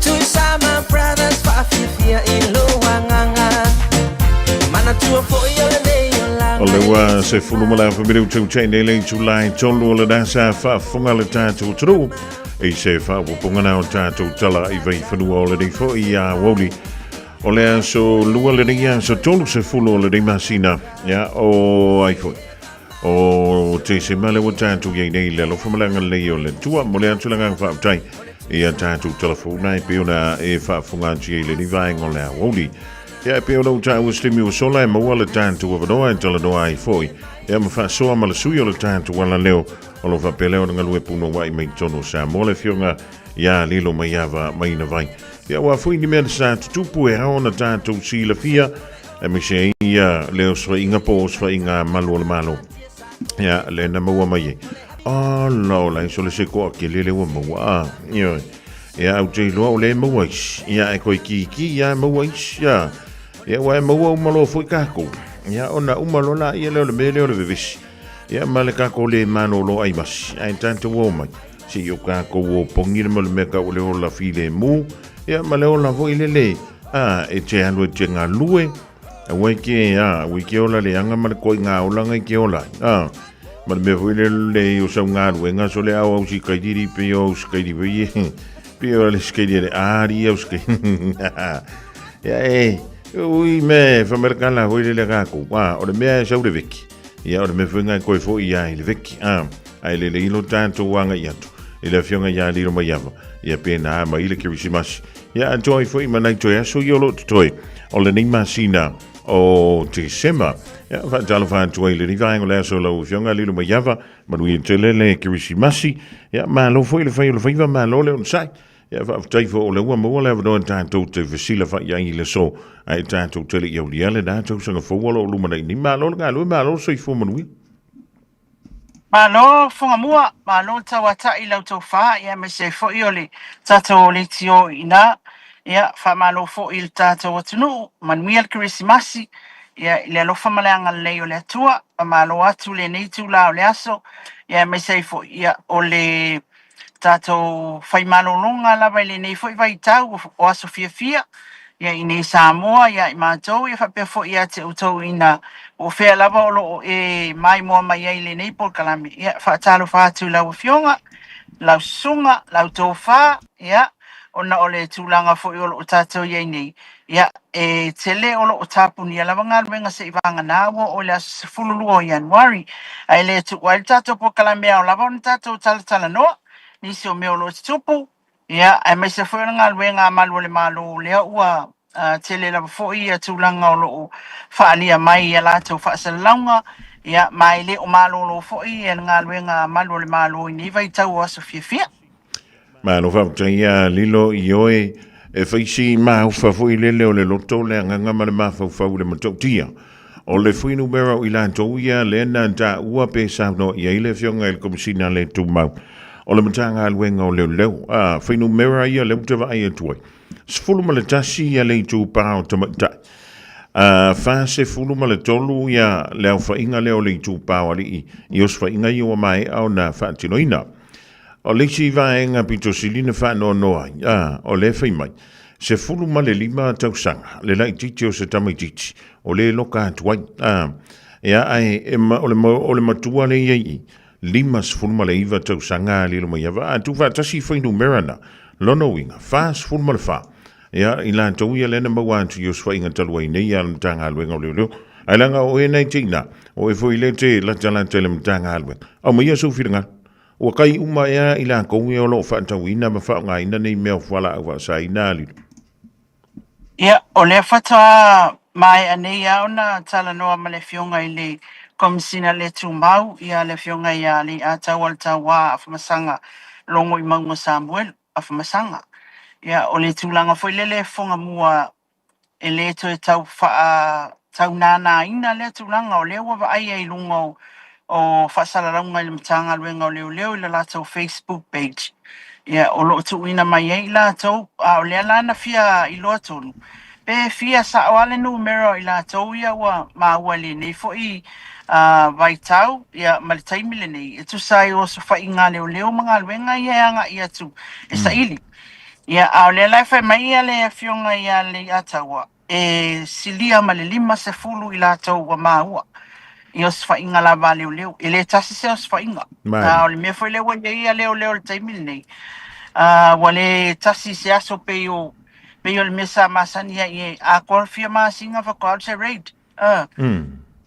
Speaker 6: Tuisama Brothers faafiafia i lou agaga Manatua foi o lenei olaga
Speaker 4: O le ua 10 ma le afa minute ua tea nei le itula e 3 o le aso faafofoga le tatou atunuu i se faaopoopoga na o tatou tala i vaifanua o lenei foi aoauli o le aso 2 lenei aso 30 o lenei masina ia o ai foi o Tesema le ua tatou i ai nei le alofa ma le agalelei o le Atua. Momoli atu le agaga faafetai i a tatou telefona e pei ona e faafofoga atu ai i lenei vaega o le aoauli. Ia e pei ona ou taua se taimi ua sola e maua le tatou avanoa e talanoa ai foi ia ma faasoa ma le sui o le tatou alaleo o lo o faapea lea ona galue punouai mai totonu o Samoa le afioga ia Lilo Maiava Mainavai. Ia aua foi ni mea sa tutupu e ao ona tatou silafia aemaise ai ia le osofaiga po o osofaiga malu o le Malo. Ia le na maua mai ai. Ala o lai so le se koa ke lele ua maua. Ah, ioe. Ia au te iloa o le maua isi. Ia e koe ki ki ia e maua isi. Ia, ia ua e maua uma loa foi kākou. Ia ona uma loa la ia lea o le mea lea o le vevesi. Ia ma le kākou le malōlō ai masi. Ae tatou o mai. Se i o kākou o pongi le mo le mea kau o le ola filemu. Ia ma le ola foi le le. A, e te alu e te galue. Aua e ke, a, aua e ke ola leaga ma le koiga olaga i ke ola ai. A, ma le mea foi le le o sau galuega so le ao au sikairiri pe o au sikairi foi e. Pe o le sikairi le ari au sikairi. Ia e, ui me whamerakala hoi le le kākou. A, o le mea e sau le veki. Ia, o le mea foi ngai koe foi ia i le veki. A, ai le le ilo tātou anga i atu. I le afioga ia Lilo Maiava. Ia pēnā mai le Kerisimasi. Ia atoa ai foi ma nai toe aso ia o lo o totoe o lenei masina o Tesema. Ia faatalofa atu ai i lenei vaega o le aso lau afioga Lilo Maiava, manuia tele le Kerisimasi. Ia malo foi le fai o le faiva, malo le onosai. Ia faafetai foi o lea ua maua le avanoa tatou te fesilafai ai i le aso ae tatou te le i aulia lena tausaga fou o lo o lumanai nei. Malo le galue, malo le soifua manuia.
Speaker 7: Malo Fugamua, malo le tauata'i i la outou fa, ia aemaise ai foi o le tatou leitio i ina. Ia, faamalo foi i le tatou atunuu, manuia le Kerisimasi, ia i le alofa ma le agalelei o le Atua, faamalo atu lenei itula o le aso, ia aemaise ai foi ia o le tatou faimalologa lava i lenei foi vaitau o aso fiafia ia i nei Samoa ia i matou ia faapea foi ia te outou ina po o fea lava o lo o e maimoa mai ai i lenei polokalame. Ia faatalofa atu i lau Afioga, lau susuga, lau tofa, ia ona o le tulaga foi o lo o tatou i ai nei, ia e tele o lo o tapunia lava galuega se i vagana ua oo i le aso 12 o Ianuari. Ae le tuua ai le tatou polokalame ao lava ona tatou talatalanoa nisi o mea o lo o tutupu. Ia, aemaise foi o le galuega a Malu o le Malo, lea ua tele lava foi ia tulaga o lo o faaalia mai i a latou faasalalauga, ia, ma e le o malolo foi le galuega a Malu o le Malo i nei vaitau o aso fiafia.
Speaker 4: Malo faafetai ia Lilo i oe e faisi maaufa foi lele o le loto le agaga ma le mafaufau i le matautia o le fuainumera o i latou ia lea na taua pe saunoa i ai le Afioga i le Komesina le Tumau o le Matagaluega o Leoleo. A, fuainumera ia lea ou te vaai atu ai, 11 ia le itupa o tamaitai, a, 43 ia le aofaiga lea o le itupa o alii i osofaiga ia ua maea ona faatinoina. O le isi vaega pito sili na faanoanoa ai, a, o lea e fai mai, 15 tausaga le laitiiti o se tamaitiiti o lea e loka atu ai, a, ia, ae e ma, o le, o le matua lea e i ai i, 59 tausaga a Lilomaiava, a tuufaatasi fuainumera na, lona uiga, 44, ia, i latou ia lea na maua atu i osofaiga talu ai nei a le Matagaluega o Leoleo. Ae leaga o oe na e te i ina, o oe foi lea e te latalata i le Matagaluega. Aumaia sou finagalo. Ua kai uma ea i latou ia o lo o faatauina ma faaaogaina nei mea o fualaau faasaina a Lilo?
Speaker 7: Ia, o lea faatoa maea nei lava ona talanoa ma le Afioga i le Komesina le Tumau, ia le Afioga ia Leiataua Letaua Afamasaga Logoimauga Samuelu Afamasaga. Ia, o le tulaga foi lele e fofoga mua e le toe tau faataunānāina lea tulaga, o lea ua vaaia i luga o, o faasalalauga i le Matagaluega o Leoleo i le latou Facebook page. Ia, o lo o tuuina mai ai i latou, a o lea la na fia iloa tonu, pe fia sao lava le numera o i latou ia ua maua i lenei foi vaitau, ia, ma le taimi lenei, e tusa ai o osofaiga a leoleo ma galuega ia e agai atu e saili. Ia, a o lea la e fai mai ia le Afioga ia Leiataua, e silia ma le 50 i latou ua maua i osofaiga lava a leoleo. E le tasi se osofaiga. A o le mea foi lea ua i ai ia leoleo i le taimi lenei, ua le tasi se aso pei o, pei o le mea sa masani ai e atoa fia masina faatoa alu se raid.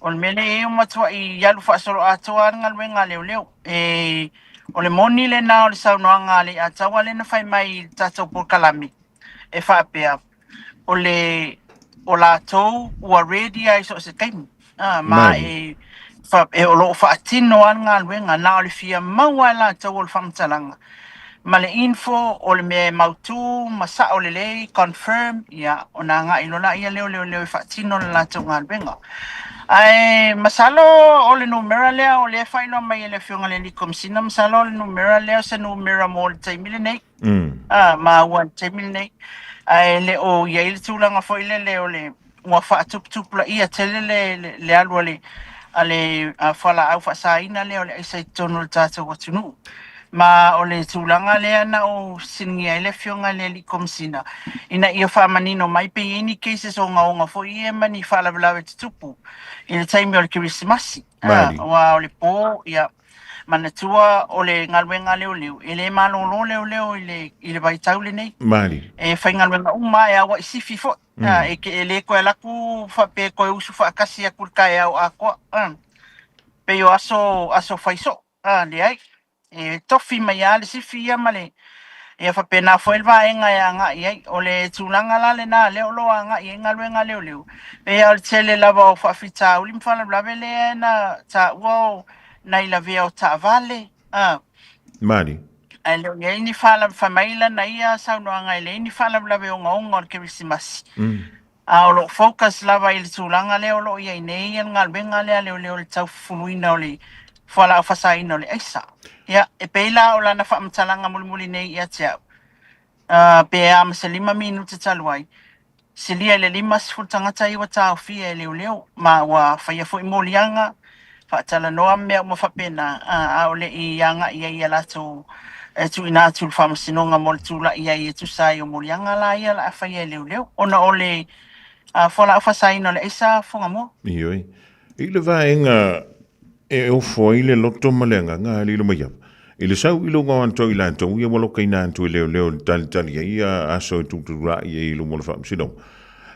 Speaker 7: O le mea lea e matuai alu faasoloatoa lava le galuega a leoleo. E, o le moni lena o le saunoaga a Leiataua lea na fai mai i le tatou polokalame e faapea, o le o latou ua ready lava i so o se taimi. Ma e, fa, e o lo o faatino lava le galuega, na o le fia maua lava e latou o le faamatalaga ma le info o le mea e mautu ma sao lelei, confirm, ia, ona agai loa laia lea o leoleo e faatino le latou galuega. Ae masalo o le numera lea o lea e faailoa mai e le Afioga i le Alii Komesina, masalo o le numera lea o se numera mo le taimi lenei. Ma ua le taimi lenei. Ae le o i ai le tulaga foi lele o le ua faatuputupulaia tele le, le, le alu a le, a le a fualaau faasaina lea o le aisa i totonu o le tatou atunuu. Ma o le tulaga lea na ou fesiligia ai le Afioga i le Alii Komesina ina ia faamanino mai pe i ai ni cases ogaoga foi ia ma ni faalavelave tutupu i le taimi o le Kerisimasi. Aua o le po, ia, manatua o le galuega a leoleo, e le malolo leoleo i le, i le vaitau lenei.
Speaker 4: Malie.
Speaker 7: E faigaluega uma, e auai sifi foi. E, ke, e le toe alu atu faapea e toe usu faatasi atu i le taeao atoa. Pei o aso, aso fai soo. Leai. E tofi mai lava le sifi ia ma le, ia faapena foi le vaega e agai ai. O le tulaga la lena lea o lo o agai ai galuega a leoleo, pei lava o le tele lava o faafitauli ma faalavelave lea na taua o nai lavea o taavale,
Speaker 4: Malie.
Speaker 7: Ae le o i ai ni faalavelave, fai mai lana ia saunoaga e leai ni faalavelave ogaoga o le Kerisimasi. A o lo o focus lava i le tulaga lea o lo o i ai nei le galuega lea a leoleo i le taufufuluina o le fualaau fasaina o le aisa. Ia, e pei la o lana faamatalaga mulimuli nei ia te au, pe a ma se 5 minute talu ai, silia i le 50 tagata ia ua taofia e leoleo, ma ua faia foi moliaga, faatalanoa ma mea uma faapena, a o le i agai ai ia latou e tuuina atu i le faamasinoga mo le tulai ai e tusa ai o moliaga la ia o le a faia e leoleo, ona o le fualaau faasaina o le aisa fuagamua.
Speaker 4: Ioe. I le vaega e ofo ai le loto ma le agaga a Lilomaiava, i le sau i luga o atu i latou ia ua lokaina atu e leoleo i le talitali ai ia aso e tutulai ai i luma o le faamasinoga.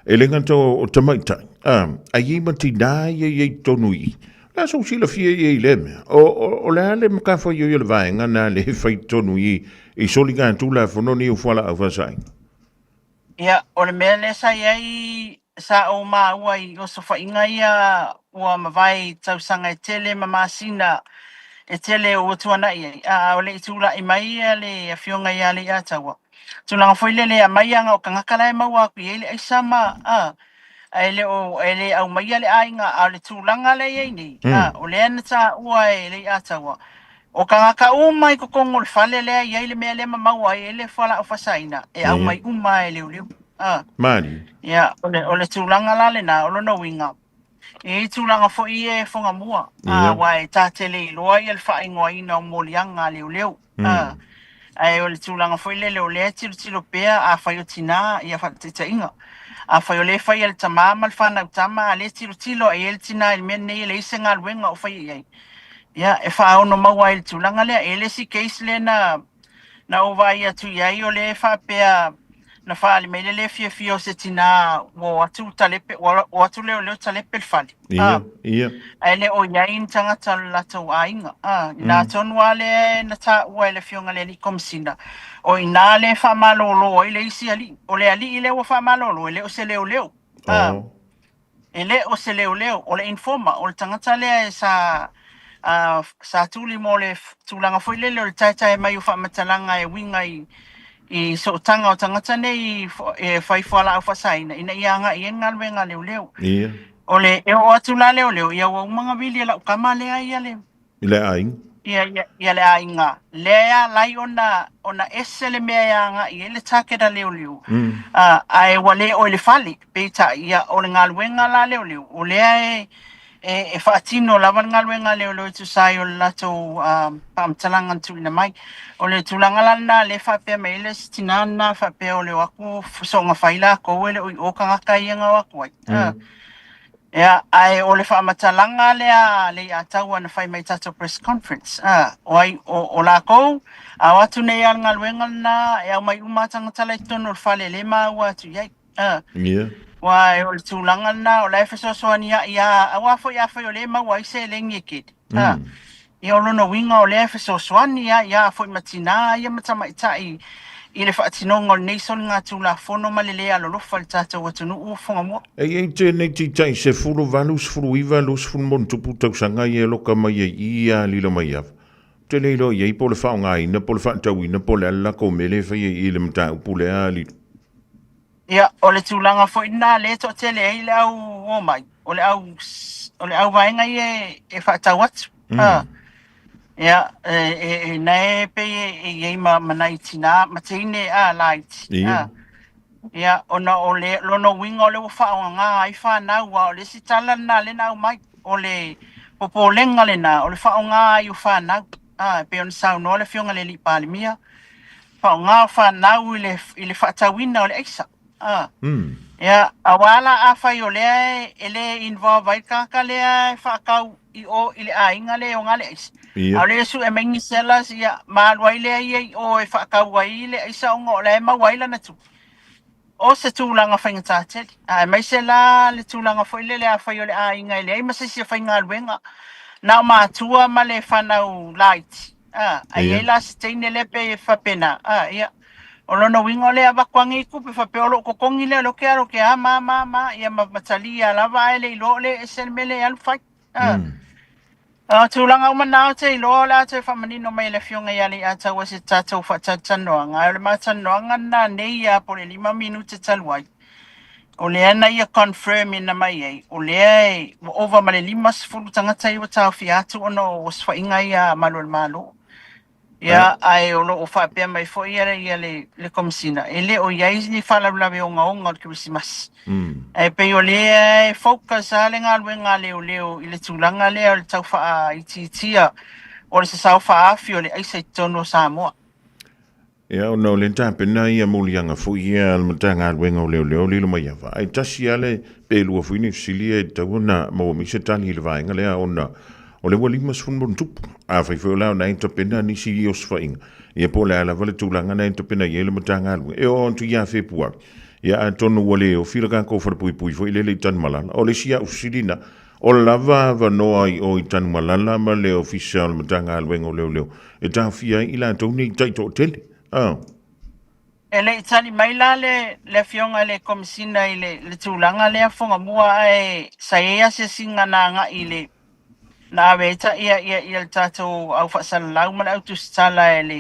Speaker 4: E le gata o tamaitai, a, a i ai ma tinā ia i ai totonu i i. Le a sou silafia ia i lea mea? O, o, o le a le matafaioi a le vaega na le fai tonu i, i soligatulafono nei o fualaau faasaina?
Speaker 7: Ia, o le mea lea sa i ai, sa ou maua i osofaiga ia ua mavae i tausaga e tele ma masina e tele ua tuanai ai, a o le i tulai mai le Afioga ia Leiataua. Tulaga foi lele e aumai aga o tagata la e maua atu i ai le aisa ma, a, ae le o, e le aumaia le aiga, a o le tulaga lea e i ai nei, a, o lea na taua e Leiataua, O tagata uma i totonu o le fale lea e i ai le mea lea ma maua ai le fualaau faasaina, e aumai uma lava e leoleo. A.
Speaker 4: Malie.
Speaker 7: Ia, o le, o le tulaga la lena, o lona uiga, e i ai tulaga foi ia e fogamua, a, aua e ta te le iloa ia le faaigoaina o moliaga a leoleo. A. Ae o le tulaga foi lele o lea e tilotilo pea, afai o tina, ia faataitaiga. Afai o lea e fai e le tama ma le fanau tama, a lea e tilotilo i ai le tina i le mea lenei e leai se galuega o faia i ai. Ia, e faaono maua ai i le tulaga lea. E i ai le isi case lea na, na ou vaai atu i ai, o lea e faapea na faaali mai le le fiafia o se tinā ua o atu talepe, ua o atu leoleo talepe le fale.
Speaker 4: Ia,
Speaker 7: Ah,
Speaker 4: ia.
Speaker 7: ae le o i ai ni tagata o le latou aiga. Ah, inā tonu lava lea na taua e le Afioga i le Alii Komesina, o i ina lea e faamalolo ai le isi alii. O le alii lea ua faamalolo, e le o se leoleo. Ah,
Speaker 4: Oh.
Speaker 7: E le o se leoleo, o le informer, o le tagata lea e sa sa tuli mo le tulaga foi lele o le taetae mai o faamatalaga e uiga i i sootaga o tagata nei e fai fualaau faasaina ina ia agai i ai le galuega a leoleo.
Speaker 4: Ia.
Speaker 7: O le e oo atu la leoleo, ia ua uma ona vili e lau tama lea ia le
Speaker 4: I le aiga.
Speaker 7: Ia, ia, ia le aiga. Lea e ala ai ona, ona ese le mea e agai i ai le target a leoleo. Ae ua le o i le fale, peitai, ia, o le galuega la a leoleo, o lea e, e, e faatino lava le galuega a leoleo e tusa ai o le latou faamatalaga na tuuina mai. O le tulaga la lena lea e faapea mai ai le isi tinā lena faapea o le o atu soona fai latou e le o i o tagata ia na o atu ai. Ia, ae o le faamatalaga lea a Leiataua na fai mai i tatou press conference, a, o ai, o, o lakou, a o atu nei lava le galuega lena, e aumai uma lava tagata la i totonu o le fale e le maua atu i ai. A,
Speaker 4: Ia.
Speaker 7: Aua o le tulaga lena, o la e fesoasoani ai a, aua foi afai o lea e maua ai seleni e keli. A, Ia o lona uiga o lea e fesoasoani ai ia foi ma tinā ia ma tamaitai i le faatinoga o lenei soligatulafono ma le lē alolofa i le tatou atunuu o Fogamua.
Speaker 4: E i ai tēnei tītai 18, 19, 20 ma ona tupu tausaga ia e loka mai ai i ia lilo mai ava. Ou te le iloa i ai po o le faaaogaina, po o le faatauina, po o le a le latou mea lea e fai ai i le mataupu lea a Lilo.
Speaker 7: Ia, o le tulaga foi lena lea e toatele ai le au omai, o le au, o le au vaega ia e, e faatau atu. Ah, ia, e, e, e, na e pei e, e i ai ma, ma nai tinā, ma teine a laiti.
Speaker 4: Ia.
Speaker 7: Ah, ia, ona o le lona uiga o lea ua faaaogaga ai fanau, aua o le isi tala lena lea na aumai, o le popolega lena, o le faaaoga ai o fanau. Ah, e pei ona saunoa le Afioga i le Alii Palemia, faaaoga o fanau i le, i le faatauina o le aisa. Ah. Ia, aua la afai o lea e, e le involve ai le tagata lea e faatau i o i le aiga lea e oga le aisa.
Speaker 4: Ia.
Speaker 7: A o lea e sue mai ni sellers, ia, ma alu ai lea ia i o e faatau ai le aisa ona o la e maua ai lana tupe. O se tulaga faigata tele, aemaise la le tulaga foi lele afai o le aiga e leai ma se isi e faigaluega, na o matua ma le fanau laiti, a, a i ai la se teine lea pei e faapena, a, ia, o lona uiga o lea e avatu ane i tupe faapea o lou totogi lea o lea ou te alu ou te a ma ma ma, ia ma talia lava ae le iloa o lea e ese le mea lea e alu fai. A. O tulaga uma na ou te iloa o le a toe faamanino mai e le Afioga ia Leiataua se tatou faatalatalanoaga. Ae o le matalanoaga lena nei ia po o le 5 minute talu ai, o lea na ia confirm ina mai ai, o lea e ua ova ma le 50 tagata ia ua taofia atu ona o osofaiga ia a Malu o le Malo. Ia, ae o lo o faapea mai foi ia, ia le, le Komesina, e le o i ai ni faalavelave ogaoga o le Kerisimasi. Ae pei o lea e focus lava le galuega a leoleo i le tulaga lea o le tau faaitiitia o le sasao faaafi o le aisa i totonu o Samoa.
Speaker 4: Ia, ona o le tapena ia moliaga foi ia a le Matagaluega o Leoleo lilo mai ava. Ae tasi lava le pe lua foi ni fesili ia e tatau ona maua mai se tali i le vaega lea ona o lea ua 50 ma ona tupu. Afai foi o la ona e tapena nisi i osofaiga, ia po o le a lava le tulaga na e tapena i ai le Matagaluega. E oo atu ia Fepuari, ia atonu ua le ofi le tatou falepuipui foi lele i Tanumalala. O le isi au fesili na, O lava avanoa i o i Tanumalala ma le Ofisa o le Matagaluega o Leoleo e taofia ai i latou nei taitoatele. Ah.
Speaker 7: E le i tali mai la le, le afioga i le Komesina i le, le tulaga lea Fuagamua ae sa i ai asiasiga na agai i le na ave ai ta, ia, ia, ia le tatou au faasalalau ma le au tusitala e le,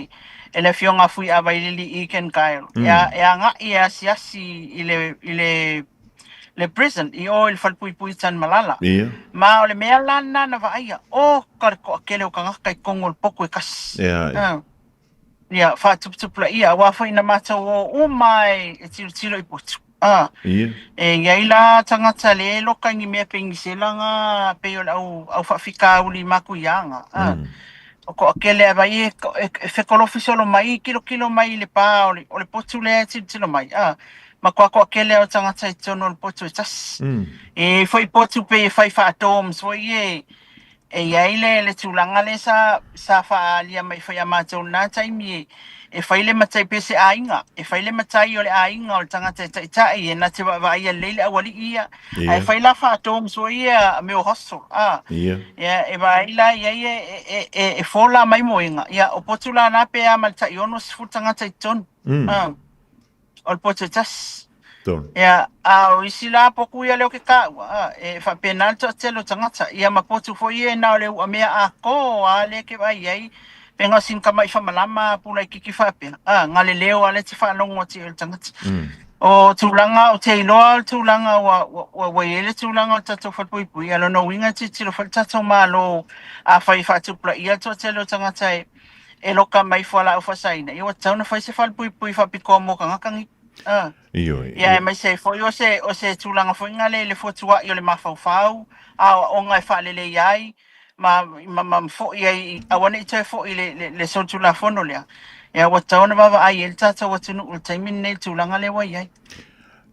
Speaker 7: e le afioga a Fuiavailili Egan Guile. E, a, e agai e asiasi i le, i le, le prison i o i le falepuipui i Tanumalala.
Speaker 4: Ia.
Speaker 7: Ma o le mea la lena na vaaia, o ka le toatele o tagata i totonu o le potu e tasi.
Speaker 4: Ia, ia.
Speaker 7: Ah. Ia, faatuputupulaia, aua foi na matou o uma e, e tilotilo i potu. Ah.
Speaker 4: Ia.
Speaker 7: E i ai la tagata le loka i ni mea penisela nga pei o le au, au faafitauli matuiaga. Ah. O toatele a vai e, e, e fekolofi solo mai, kilokilo mai i le pa o le, o le potu lea e tilotilo mai. Ah. Matua toatele o tagata i totonu o le potu e tasi. E foi potu pei e fai faa-dorms foi e, E i ai le, le tulaga lea sa, sa faaalia mai foi ia matou i lena taimi e, e fai le matai pe se aiga, e fai le matai o le aiga o le tagata e taitai e na te vaavaaia lelei le aualii ia, ae fai la faa-dorms foi ia mea o hostel, a. Ia, e vaai la i ai e, e, e, e fola mai moega, ia, o potu la na pe a ma le tai 60 tagata i totonu, a. O le potu e tasi.
Speaker 4: Tonu.
Speaker 7: Ia, a o isi la potu ia lea o ke kāua, a, e faapena le toatele o tagata. Ia ma potu foi ia e na o le uamea atoa a lea ke vaai ai, pe na o sina tama'i faamalama pulaikiki faapea, a, na le leo a lea te faalogo atu i ai o le tagata. O tulaga, o te iloa o le tulaga ua, ua, ua, ua i ai le tulaga o le tatou falepuipui, a o lona uiga e tilotilo foi le tatou Malo, afai e faatupulaia le toatele o tagata e, e loka mai fualaau faasaina, ia ua tatau ona fai se falepuipui faapitoa mo tagata nei. Ah.
Speaker 4: Ioe.
Speaker 7: Ia aemaise ai foi o se, o se tulaga foi lena le, le fotua'i o le mafaufau, aoaoga e faaleleia ai, ma, ma, ma fo'i ai, aua ne i toe fo'i le, le, le solitulafono lea. Ia ua tatau ona vaavaai ai le tatou atunuu i le taimi lenei i le tulaga lea ua i ai.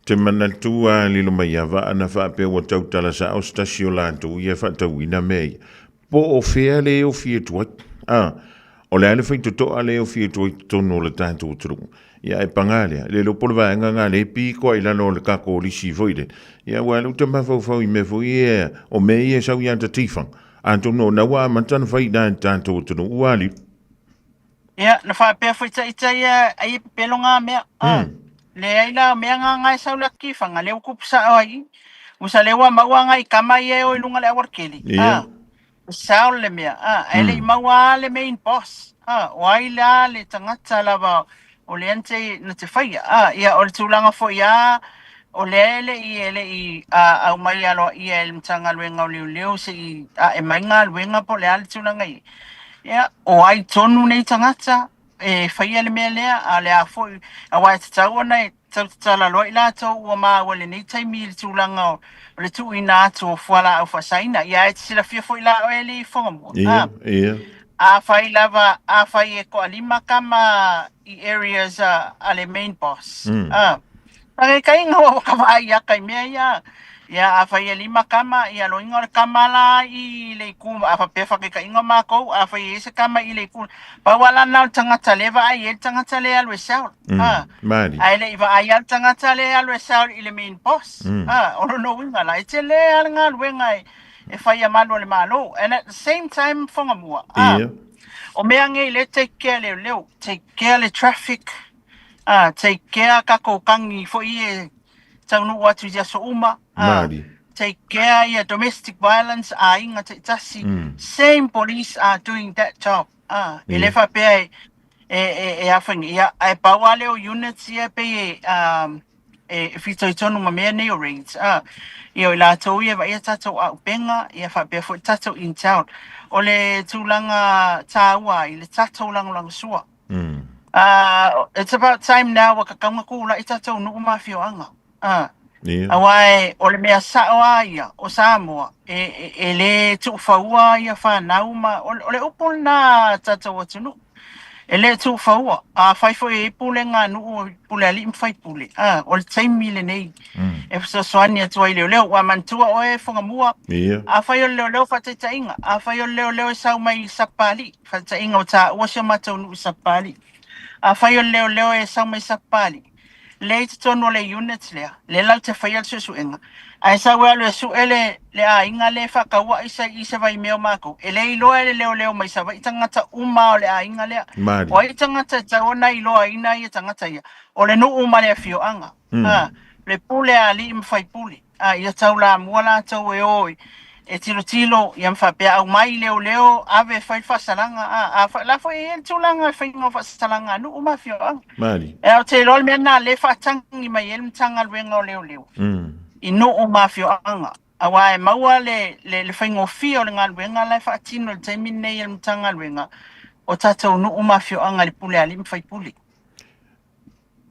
Speaker 4: Te manatu a lilo mai ia vaa na faapea ua tautala sa'o se tasi o latou ia e faatauina mea ia. Po o fea le ofi atu ai. A, o le a le faitotoa le ofi atu ai i totonu o le tatou atunuu. Ia, e pagā lea, le iloa po o le vaega lena lea e piko ai i lalo o le tatou lisi foi lele. Ia, aua o lea ou te mafaufau i mea foi ia, o mea ia e sau ia te tifaga. Atonu o lena ua amata ona fai i ina i le tatou atunuu, ua aliu.
Speaker 7: Ia, na faapea foi ita ia, ai e pepelo ngā mea. Ah, leai la, o mea ngā ngā e sau le atifaga, lea ua tupu sa'o ai i. Ua sa lea ua maua ngai kama ia e o i luga le aualatele. Ah, e sao le mea. Ah, ae le i maua lava le main boss. Ah, o ai la le tagata lava o lea na te, na te faia. Ah, ia, o le tulaga foi lava, o lea e le i, e le i aumai aloaia e le Matagaluega o Leoleo se i ae mai galuega po o le a le tulaga i ai. Ia, o ai tonu nei tagata e faia le mea lea, a o le a foi, aua e tatau ona e tau tatala loa i latou ua maua i lenei taimi i le tulaga o le tuuina atu o fualaau faasaina. Ia, ae te silafia foi la oe le Fogamua.
Speaker 4: Ia, ia.
Speaker 7: Afai lava, afai e toalima kama i areas a, a le main boss. A, Pagekaiga ua ka vaai aka i mea ia. Ia, afai e lima kama, ia loiga o le kama la i le itu, a faapea fakekaiga o makou, afai e i ai se kama i le itu, pau lava lena o le tagata lea e vaai ai le tagata lea e alu e sell. A,
Speaker 4: Malie.
Speaker 7: ae le i vaai lava le tagata lea e alu e sell i le main boss. A, o lona uiga la, e tele lava le galuega e, e fai a malu o le Malo. And at the same time, Fogamua, a, o mea nei lea take care leoleo, take care le traffic, A, take care kakou kagi foi e taunuu atu i aso uma. A,
Speaker 4: Malie.
Speaker 7: take care ia domestic violence aiga taitasi. Same police are doing that job. A, e le faapea e, e, e, e afaina. Ia, ae pau lava lea o units ia e pei e, um, e fitoitonu ma mea nei o raids. A, ia o i latou ia e vaaia tatou auupega, ia faapea foi tatou intel. O le tulaga taua ai le tatou lagolagosua. It's about time now ua tatau ona tulai tatou nuu ma afioaga. Aua e, o le mea sa'o lava ia o Samoa, e, e, e lē tuufaua ia fanau ma, o, o le upu lena a tatou atunuu. E lē tuufaua. Afai foi e i ai pulega a nuu, pule alii ma faipule, o le taimi lenei e fesoasoani atu ai i leoleo. Ua manatua oe Fogamua, afai o le leoleo faataitaiga, afai o le leoleo e sau mai Sapapalii, Faataitaiga ua taua si o matou nuu i Sapapalii. Afai o le leoleo e sau mai Sapapalii, lea i totonu o le unit lea, lea latou te faia le suesuega, ae sau e alu e sue le, le aiga lea e faatauai sa i se vaimea o matou, e le iloa e le leoleo mai Savaii tagata uma o le aiga lea.
Speaker 4: Malie.
Speaker 7: O ai tagata e tatau ona iloaina ia tagata ia? O le nuu ma le afioaga. A, le pule a alii ma faipule. A, ia taulamua latou e o e tilotilo, ia ma faapea, aumai leoleo, ave e fai le faasalaga. A, a, la foi e i ai le tulaga e faiga o faasalaga a nuu ma afioaga.
Speaker 4: Malie.
Speaker 7: E ou te iloa le mea lena lea e faatagi mai ai le Matagaluega o Leoleo i nuu ma afioaga, aua e maua le, le, le faigofie o le galuega la e faatino i le taimi lenei e le Matagaluega o tatou nuu ma afioaga i le pule a alii ma faipule.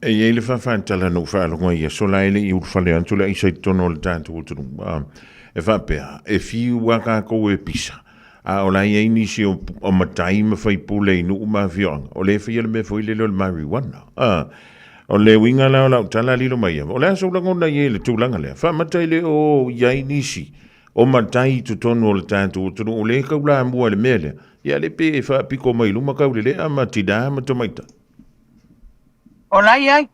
Speaker 4: E i ai le faafaatala na ou faalogo ai i aso la e le i ulufale atu le aisa i totonu o le tatou atunuu. E faapea, e fiu lava tatou e pisa, a o la e i ai nisi o, o matai ma faipule i nuu ma afioaga, o lea e faia le mea foi lele o le marijuana. O le uiga la o lau tala lilo mai ia, o le a sou lagona i ai i le tulaga lea? Faamata e le o i ai nisi o matai i totonu o le tatou atunuu o lea e taulamua i le mea lea, ia le pe e faapito mai i luma taulelea ma tinā ma tamaitai.
Speaker 7: O la i ai.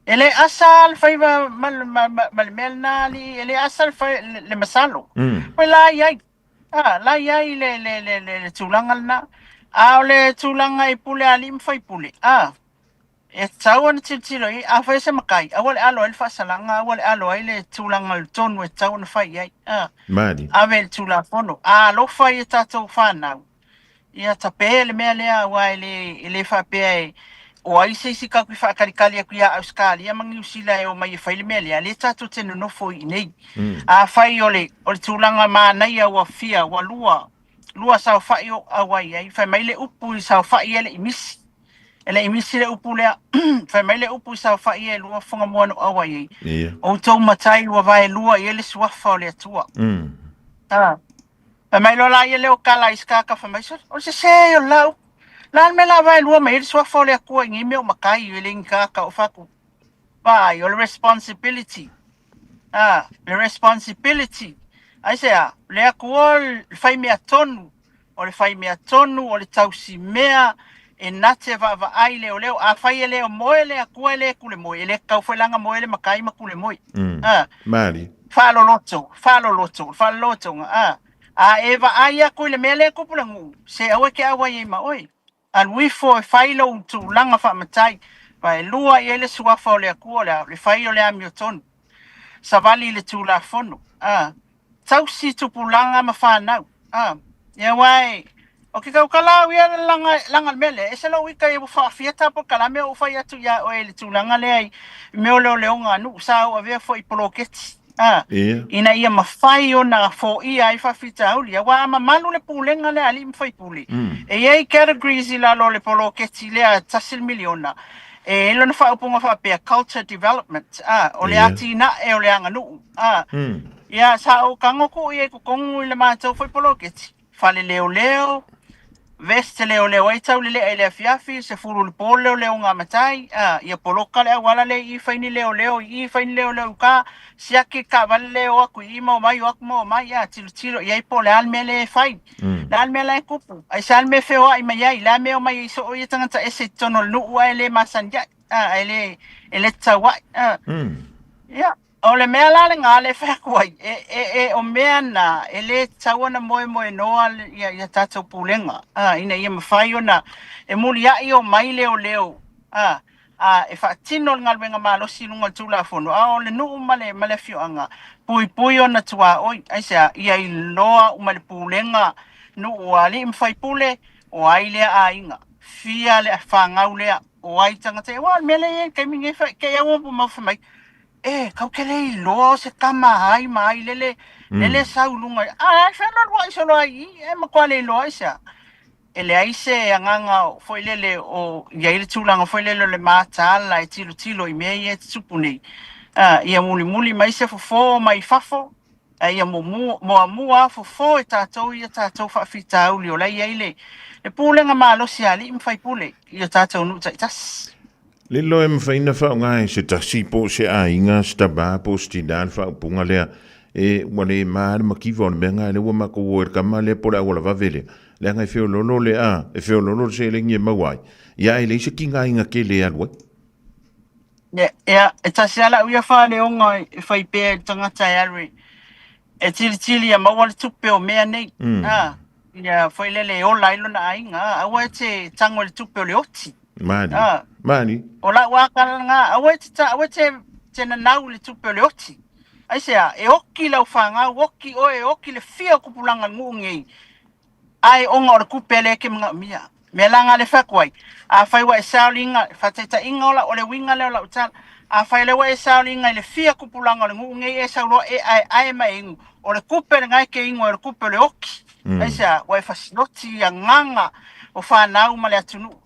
Speaker 7: E le asa le faiva ma, ma, ma, ma le mea lena alii, e le asa le, fai, le, le masalo. Pei la i ai. Ah, la i ai le, le, le, le, le tulaga lena. A o le tulaga i pule a alii ma faipule, ah, e tatau ona tilotilo i ai, afai se matai, aua le alo ai le faasalaga, aua le alo ai le tulaga o le tonu e tatau ona fai i ai. Ah,
Speaker 4: Malie.
Speaker 7: ave i le Tulafono. A alofa i a tatou fanau, Ia tape le mea lea aua e le, e le faapea e o ai se isi tatou te faatalitali atu ia Ausetalia ma Niu Sila e omai e fai le mea lea, lea tatou te nonofo i inei. Afai o le, o le tulaga manaia ua fia, ua lua, lua saofai o auai ai, fai mai le upu i saofai e le i misi. E le i misi le upu lea. Fai mai le upu i saofai e lua fogamua na auai ai.
Speaker 4: Ia.
Speaker 7: Outou matai ua vaelua i ai le suafa o le Atua. Ah. Fai mai loa la ia lea o kala i skaka fai mai, sole, o le sese o le la upu. La le mea la vaelua mai ai le suafa o le Atua i nei mea o matai e le ni kaka o fatu. Vaai, o le responsibility. Ah, le responsibility. Aisea, le Atua le fai mea tonu, o le fai mea tonu, o le tausi mea, e na te vaavaai leoleo. Afai e le o moe le Atua e le kule moe, e le tatau foi la ona moe le matai ma kule moe. Ah.
Speaker 4: Malie.
Speaker 7: Faaloloto, faaloloto, faalolotoga, a. A e vaai atu i le mea lea e tupu i le nuu, se aua e te auai ai ma oe. Alu ifo e fai lou tulaga faamatai, vaelua i ai le suafa o le Atua, o le a? O le fai o le amiotonu. Savali i le Tulafono, a. Tausi tupulaga ma fanau, a. Ia aua e, o ke tautala au ia langa, langa le mea lea, ese lou ita ia ua faafia tapolokala mea ua fai atu iā oe i le tulaga lea i mea o leoleoga a nuu, sa ou avea foi i poloketi, a,
Speaker 4: Ia.
Speaker 7: ina ia mafai ona foia ai faafitauli, aua a mamalu le pulega lea a alii ma faipule, e i ai categories i lalo o le poloketi lea $1 miliona, e i ai lona faaupuga faapea, culture development, a, o le
Speaker 4: Ia.
Speaker 7: atinae o le aganuu, a, ia, sa ou tago atu i ai i totonu i le matou foi poloketi, fale leoleo, vest leoleo ai taulelea i le afiafi, 10 i le po le leoleoga a matai, a, ia poloka le auala lea i i fai ni leoleo i i, fai ni leoleo i uka, siaki le taavale lea e o atu i i ma omai, o atu ma omai, a, tilotilo i ai po o le a le mea lea e fai, le a le mea la e tupu, aisea le mea e feoai mai ai, le a le mea e omai ai soo ia tagata ese i totonu o le nuu ae le masani ai, a, ae le, e le tatau ai, a. Ia, o le mea la lena lea e fai atu ai, e, e, e, o mea na e le tatau ona moemoenoa ia, ia tatou pulega, a, ina ia mafai ona e muliai omai leoleo, a, a, e faatino le galuega malosi i luga o le Tulafono, a o le nuu ma le, ma le afioaga, puipui ona tuaoi, aisea, ia iloa uma e le pulega nuu a alii ma faipule, o ai lea aiga, fia le fanau lea, o ai tagata ia, aua o le mea lea e i ai i le taimi lenei, fai, te i lava ua mau fai mai, e, kau te le iloa o se tama ai ma ai lele, lele sau i luga, a, ai fea lo luai solo ai i, e matua le iloa aisea. E leai se agaga foi lele o i ai le tulaga foi lele o le mataala e tilotilo i mea ia e tutupu nei. A, ia mulimuli mai se fofo mai fafo, a ia muamua lava fofo e tatou ia tatou faafitauli o la e i ai le, le pulega malosi a alii ma faipule i o tatou nuu taitasi.
Speaker 4: Lilo e mafai ona faaaoga e se tasi po o se aiga, se tama po o se tina le faaupuga lea, e ua le ma le mativa o le mea lena lea ua matou o i le tama lea po o le auala vave lea, leaga e feololo le a, e feololo le seleni e maua ai, ia ae leai se tigaina tele e alu ai.
Speaker 7: Ia, ia, e tasi lava lau ia faaleoga e fai pea i le tagata e alu e, e tilitili ia maua le tupe o mea nei. A, ia foi lele e ola ai lona aiga. A, aua e te tago i le tupe o le oti.
Speaker 4: Mali.
Speaker 7: A,
Speaker 4: Mali.
Speaker 7: o lau lava tala lena, aua e te, aua e te, te nanau i le tupe o le oti. Aisea, e oki lau fanau, oki oe, oki le fia o tupulaga o le nuu nei, Ae ona o le kupe lea e ke manaomia. Mea la na le fai atu ai, afai ua e saoliga, faataitaiga o lau, o le uiga lea o lau tala, afai lea ua e saoliga i le fia tupulaga o le nuu nei e sau loa e aeae ma e inu, o le kupe lena e ke inu ai o le kupe o le oki. Aisea? Ua e fasiloti i agaga o fanau ma le atunuu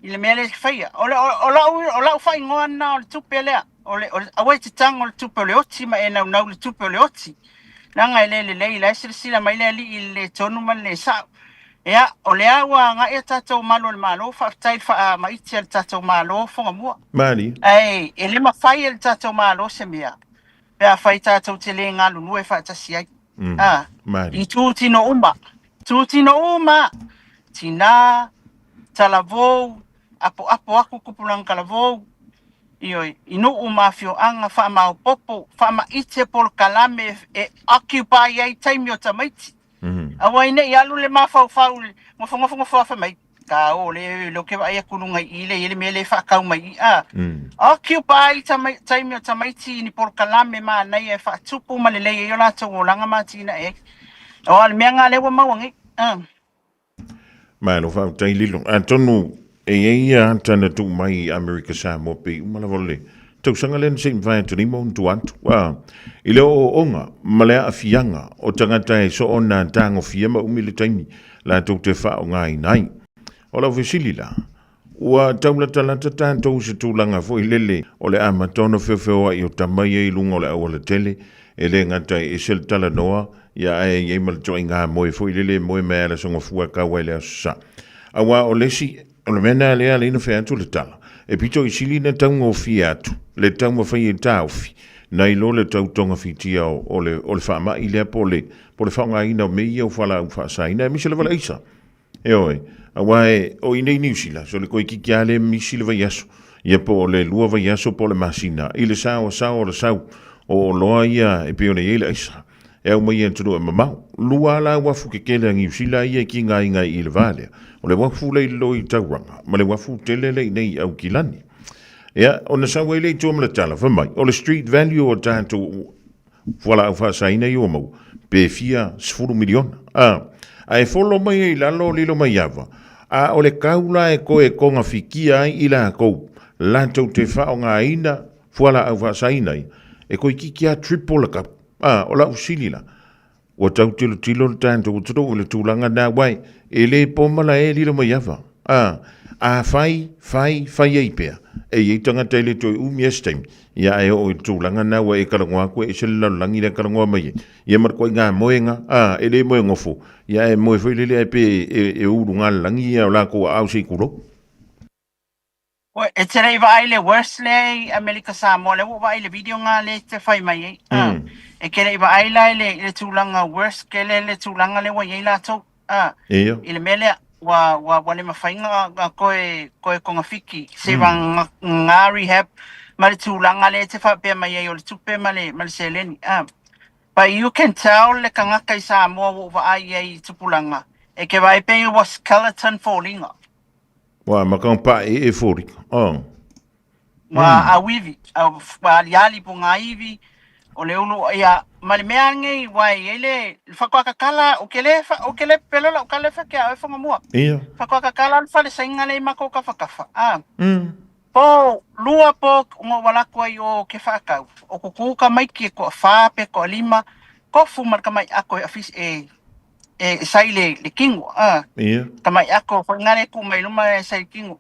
Speaker 7: i le mea lea e faia. O, le, o, o, lau, o lau faaigoa lena o le tupe lea, o le, o le, aua e te tago i le tupe o le oti ma e naunau i le tupe o le oti. Leaga e le lelei, la e silasila mai le Alii i le le tonu ma le le sa'o. Ia, o lea ua agai a tatou malu o le Malo, faafetai i le faamaite a le tatou Malo Fogamua.
Speaker 4: Malie.
Speaker 7: Ae e le mafai e le tatou Malo se mea pe afai tatou te le galulue faatasi ai. A,
Speaker 4: Malie.
Speaker 7: i tūtino uma, tūtino uma, tinā, talavou, apoapo aku tupulaga talavou, Ioe, i nuu ma afioaga, faamaopopo, faamaite polokalame e occupy ai taimi o tamaiti. Aua ai ne i alu le mafaufau i le nofonofo fai mai, ka o le lea ou te vaai atu i luga i i lea e i ai le mea lea e faatau mai i i a. Occupy taimi o tamaiti i ni polokalame manaia e faatupu ma lelei ai o latou olaga ma atinae ai. Aua o le mea lena lea ua maua nei.
Speaker 4: Malo faafetai Lilo. Atonu e i ai ia ata na tuu mai i Amerika Samoa pei uma lava o le tausaga lea na se i mafai atu nei ma ona tua atu. A, i le ooooga ma le aafiaga o tagata e soona tagofia ma umi le taimi latou te faaaogaina ai. O lau fesili la, ua taulatalata tatou i se tulaga foi lele o le amata ona feofeoai o tama ia i luga o le aualatele, e le gata e ese le talanoa, ia ae i ai ma le ituaiga moe foi lele e moe mai lava i le aso Gafua e kau ai i le Aso Sa. Aua o le isi, o le mea lena lea e ala ai ona fai atu le tala, e pito i sili ona taugofie atu le taumafai e taofi nai lo le tau togafitia o le o le faamai lea po o le po o le faaaogaina o mea ia o fualaau faasaina aemaise lava le aisa. Ioe, aua e, o i nei Niu Sila, so le koikiki lava lea misi le vaiaso, ia po o le lua vaiaso po o le masina, i le saoasao o le sau o oloa ia e pei ona i ai le aisa, e aumai i atunuu e mamao. Lua lava la uafu kekele a Niu Sila ia e kigaina ai i le va lea, o le uafu lea i lalo i Tauranga, ma le uafu tele lea i nei i Aukilani. Ia, ona sau ai lea i tua ma le tala, fai mai, o le street value o tatou fualaau faasaina ia ua maua, pe fia sefulu miliona. A, ae folo mai ai i lalo lilo mai ava, a o le kau la e toe togafitia ai i lakou, latou te faaaogaina fualaau faasaina ia, e toeitiiti lava triple le kau. A, o lau fesili la, ua tau tilotilo le tatou atunuu i le tulaga lena, aua e le po malae lilo mai ava. A, afai, fai, fai ai pea, e i ai tagata e le toe umi ai se taimi, Ia ae oo i le tulaga lena ua e talanoa atu e ese le lalolagi lea e talanoa mai ai. Ia ma le ituaiga moega, a, e le moe nofo, ia ae moe foi lele ae pe e, e uluga le lagi ia o latou aao se i tulou.
Speaker 7: Oi, e te le i vaai i le worst lea i Amerika Samoa, lea ua ou vaai i le video nga lea e te fai mai ai. A, e ke le i vaai la i le, i le tulaga worst kele le tulaga lea ua i ai latou. A,
Speaker 4: Ia.
Speaker 7: i le mea lea, ua, ua, ua le mafai na, na toe, toe togafiti, se mm. nga, nga rehab ma le tulaga lea e te faapea mai ai o le tupe ma le, ma le seleni. A, but you can tell le tagata i Samoa ua ou vaai i ai i tupulaga, e ke vaai pei ua skeleton foliga.
Speaker 4: Ua maka pae e foliga. Oh.
Speaker 7: Ua auivi, ua aliali po ngā iwi, o le ulu, ia, ma le mea nei, ua e i ai le, le whakoakakala, o ke le, o ke le pelo lau ka le whake a oe whangamua.
Speaker 4: Ia.
Speaker 7: Whakoakakala le whale sainga le i mako ka whakafa. Ah. Po, lua po, ngo wala koe i o ke whaakau. O kuku ka maiki e koa whā, pe koa lima, kofu ma le kamai ako e awhis, e, e sai le, le kingo. Ah.
Speaker 4: Ia.
Speaker 7: Kamai ako, whangare ku mai luma e sai kingo.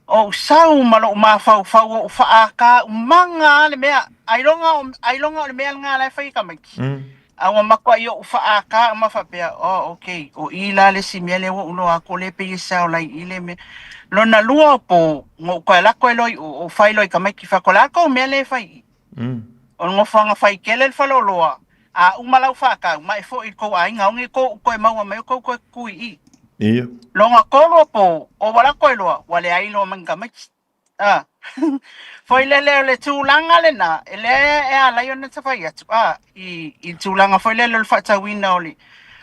Speaker 7: Ou sau ma lou mafaufau ou faaka umaga a le mea ailoga o ailoga o le mea lena la e fai e tamaiti. A ua makuai ou faaka uma faapea, oh okay, o i la le isi mea lea ua ou iloa atu o lea e pei e sao lai i le mea. Lona lua o po, na ou toe alu atu ai loa i o, ou fai loa i tamaiti, fai atu, o le a tou mea lea e fai i i? O le nofoaga fai kele le faleoloa, a uma lau faatau, ma e foi i le tou aiga, aua ne i tou toe maua mai o tou toe tutu i i.
Speaker 4: Ia.
Speaker 7: Lona tolu o po, o wala toe loa, ua leai loa ma ni tamaiti. A. Foi lele o le tulaga lena, e lea e ala ai ona tafai atu, a, i, i le tulaga foi lele o le faatauina o le,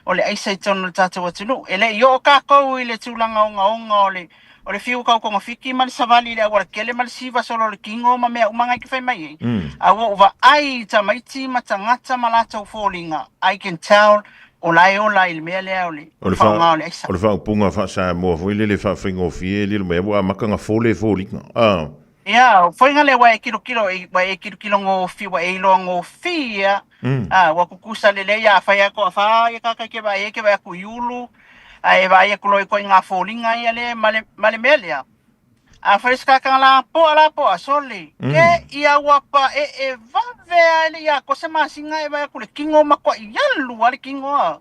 Speaker 7: o le aisa i totonu o le tatou atunuu. E le i oo tatou i le tulaga ogaoga o le, o le fiu tau togafiti ma le savali i le aualatele ma le siva solo o le tino ma mea uma na e te fai mai ai. A ua ou vaai i tamaiti ma tagata ma latou foliga, I can tell o la e ola i le mea lea o le
Speaker 4: O le
Speaker 7: faaaoga o le aisa.
Speaker 4: O le faaupuga faa-Samoa foi lele faafaigofie lilo mai ua amata ona fole foliga. Ah.
Speaker 7: Ia, o foiga lea ua e kilokilo, ua e kilokilo gofie, ua e iloa gofie ia. Ah, ua kukusa lelei a fai atu a fa ia kaka ke vaai ai ke vaai atu i ulu, ae vaai atu loa i ituaiga foliga ia le ma le, ma le mea lea. A fai se kaka lapoa lapoa sole, ke ia ua paee vave a e le i atoa se masina e vaai atu le tino matuai alu a le tino a.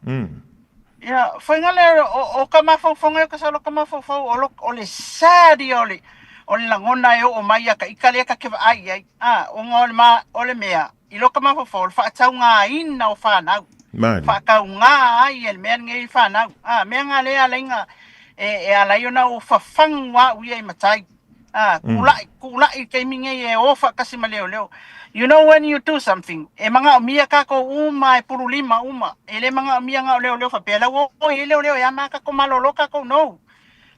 Speaker 7: Ia, faiga lea o, o ka mafaufauga ia o ka salo ka mafaufau o, lo, o le sad ia o le, o le lagona e oo mai ia ka ika lea ka ke vaai i ai. A, ona o le, ma, o le mea, i lo ka mafaufau, o le faataugaina o fanau.
Speaker 4: Mali.
Speaker 7: Faatauga ai e le mea lenei i fanau. A, mea nga lea ala ai na, e, e ala ai ona ou fafagu au ia i matai. Ah, kula'i, kula'i i taimi nei e o faatasi ma leoleo. You know when you do something, e manaomia tatou uma e pululima uma. E le manaomia na o leoleo faapea la ua o i ai leoleo e ama tatou malolo tatou no.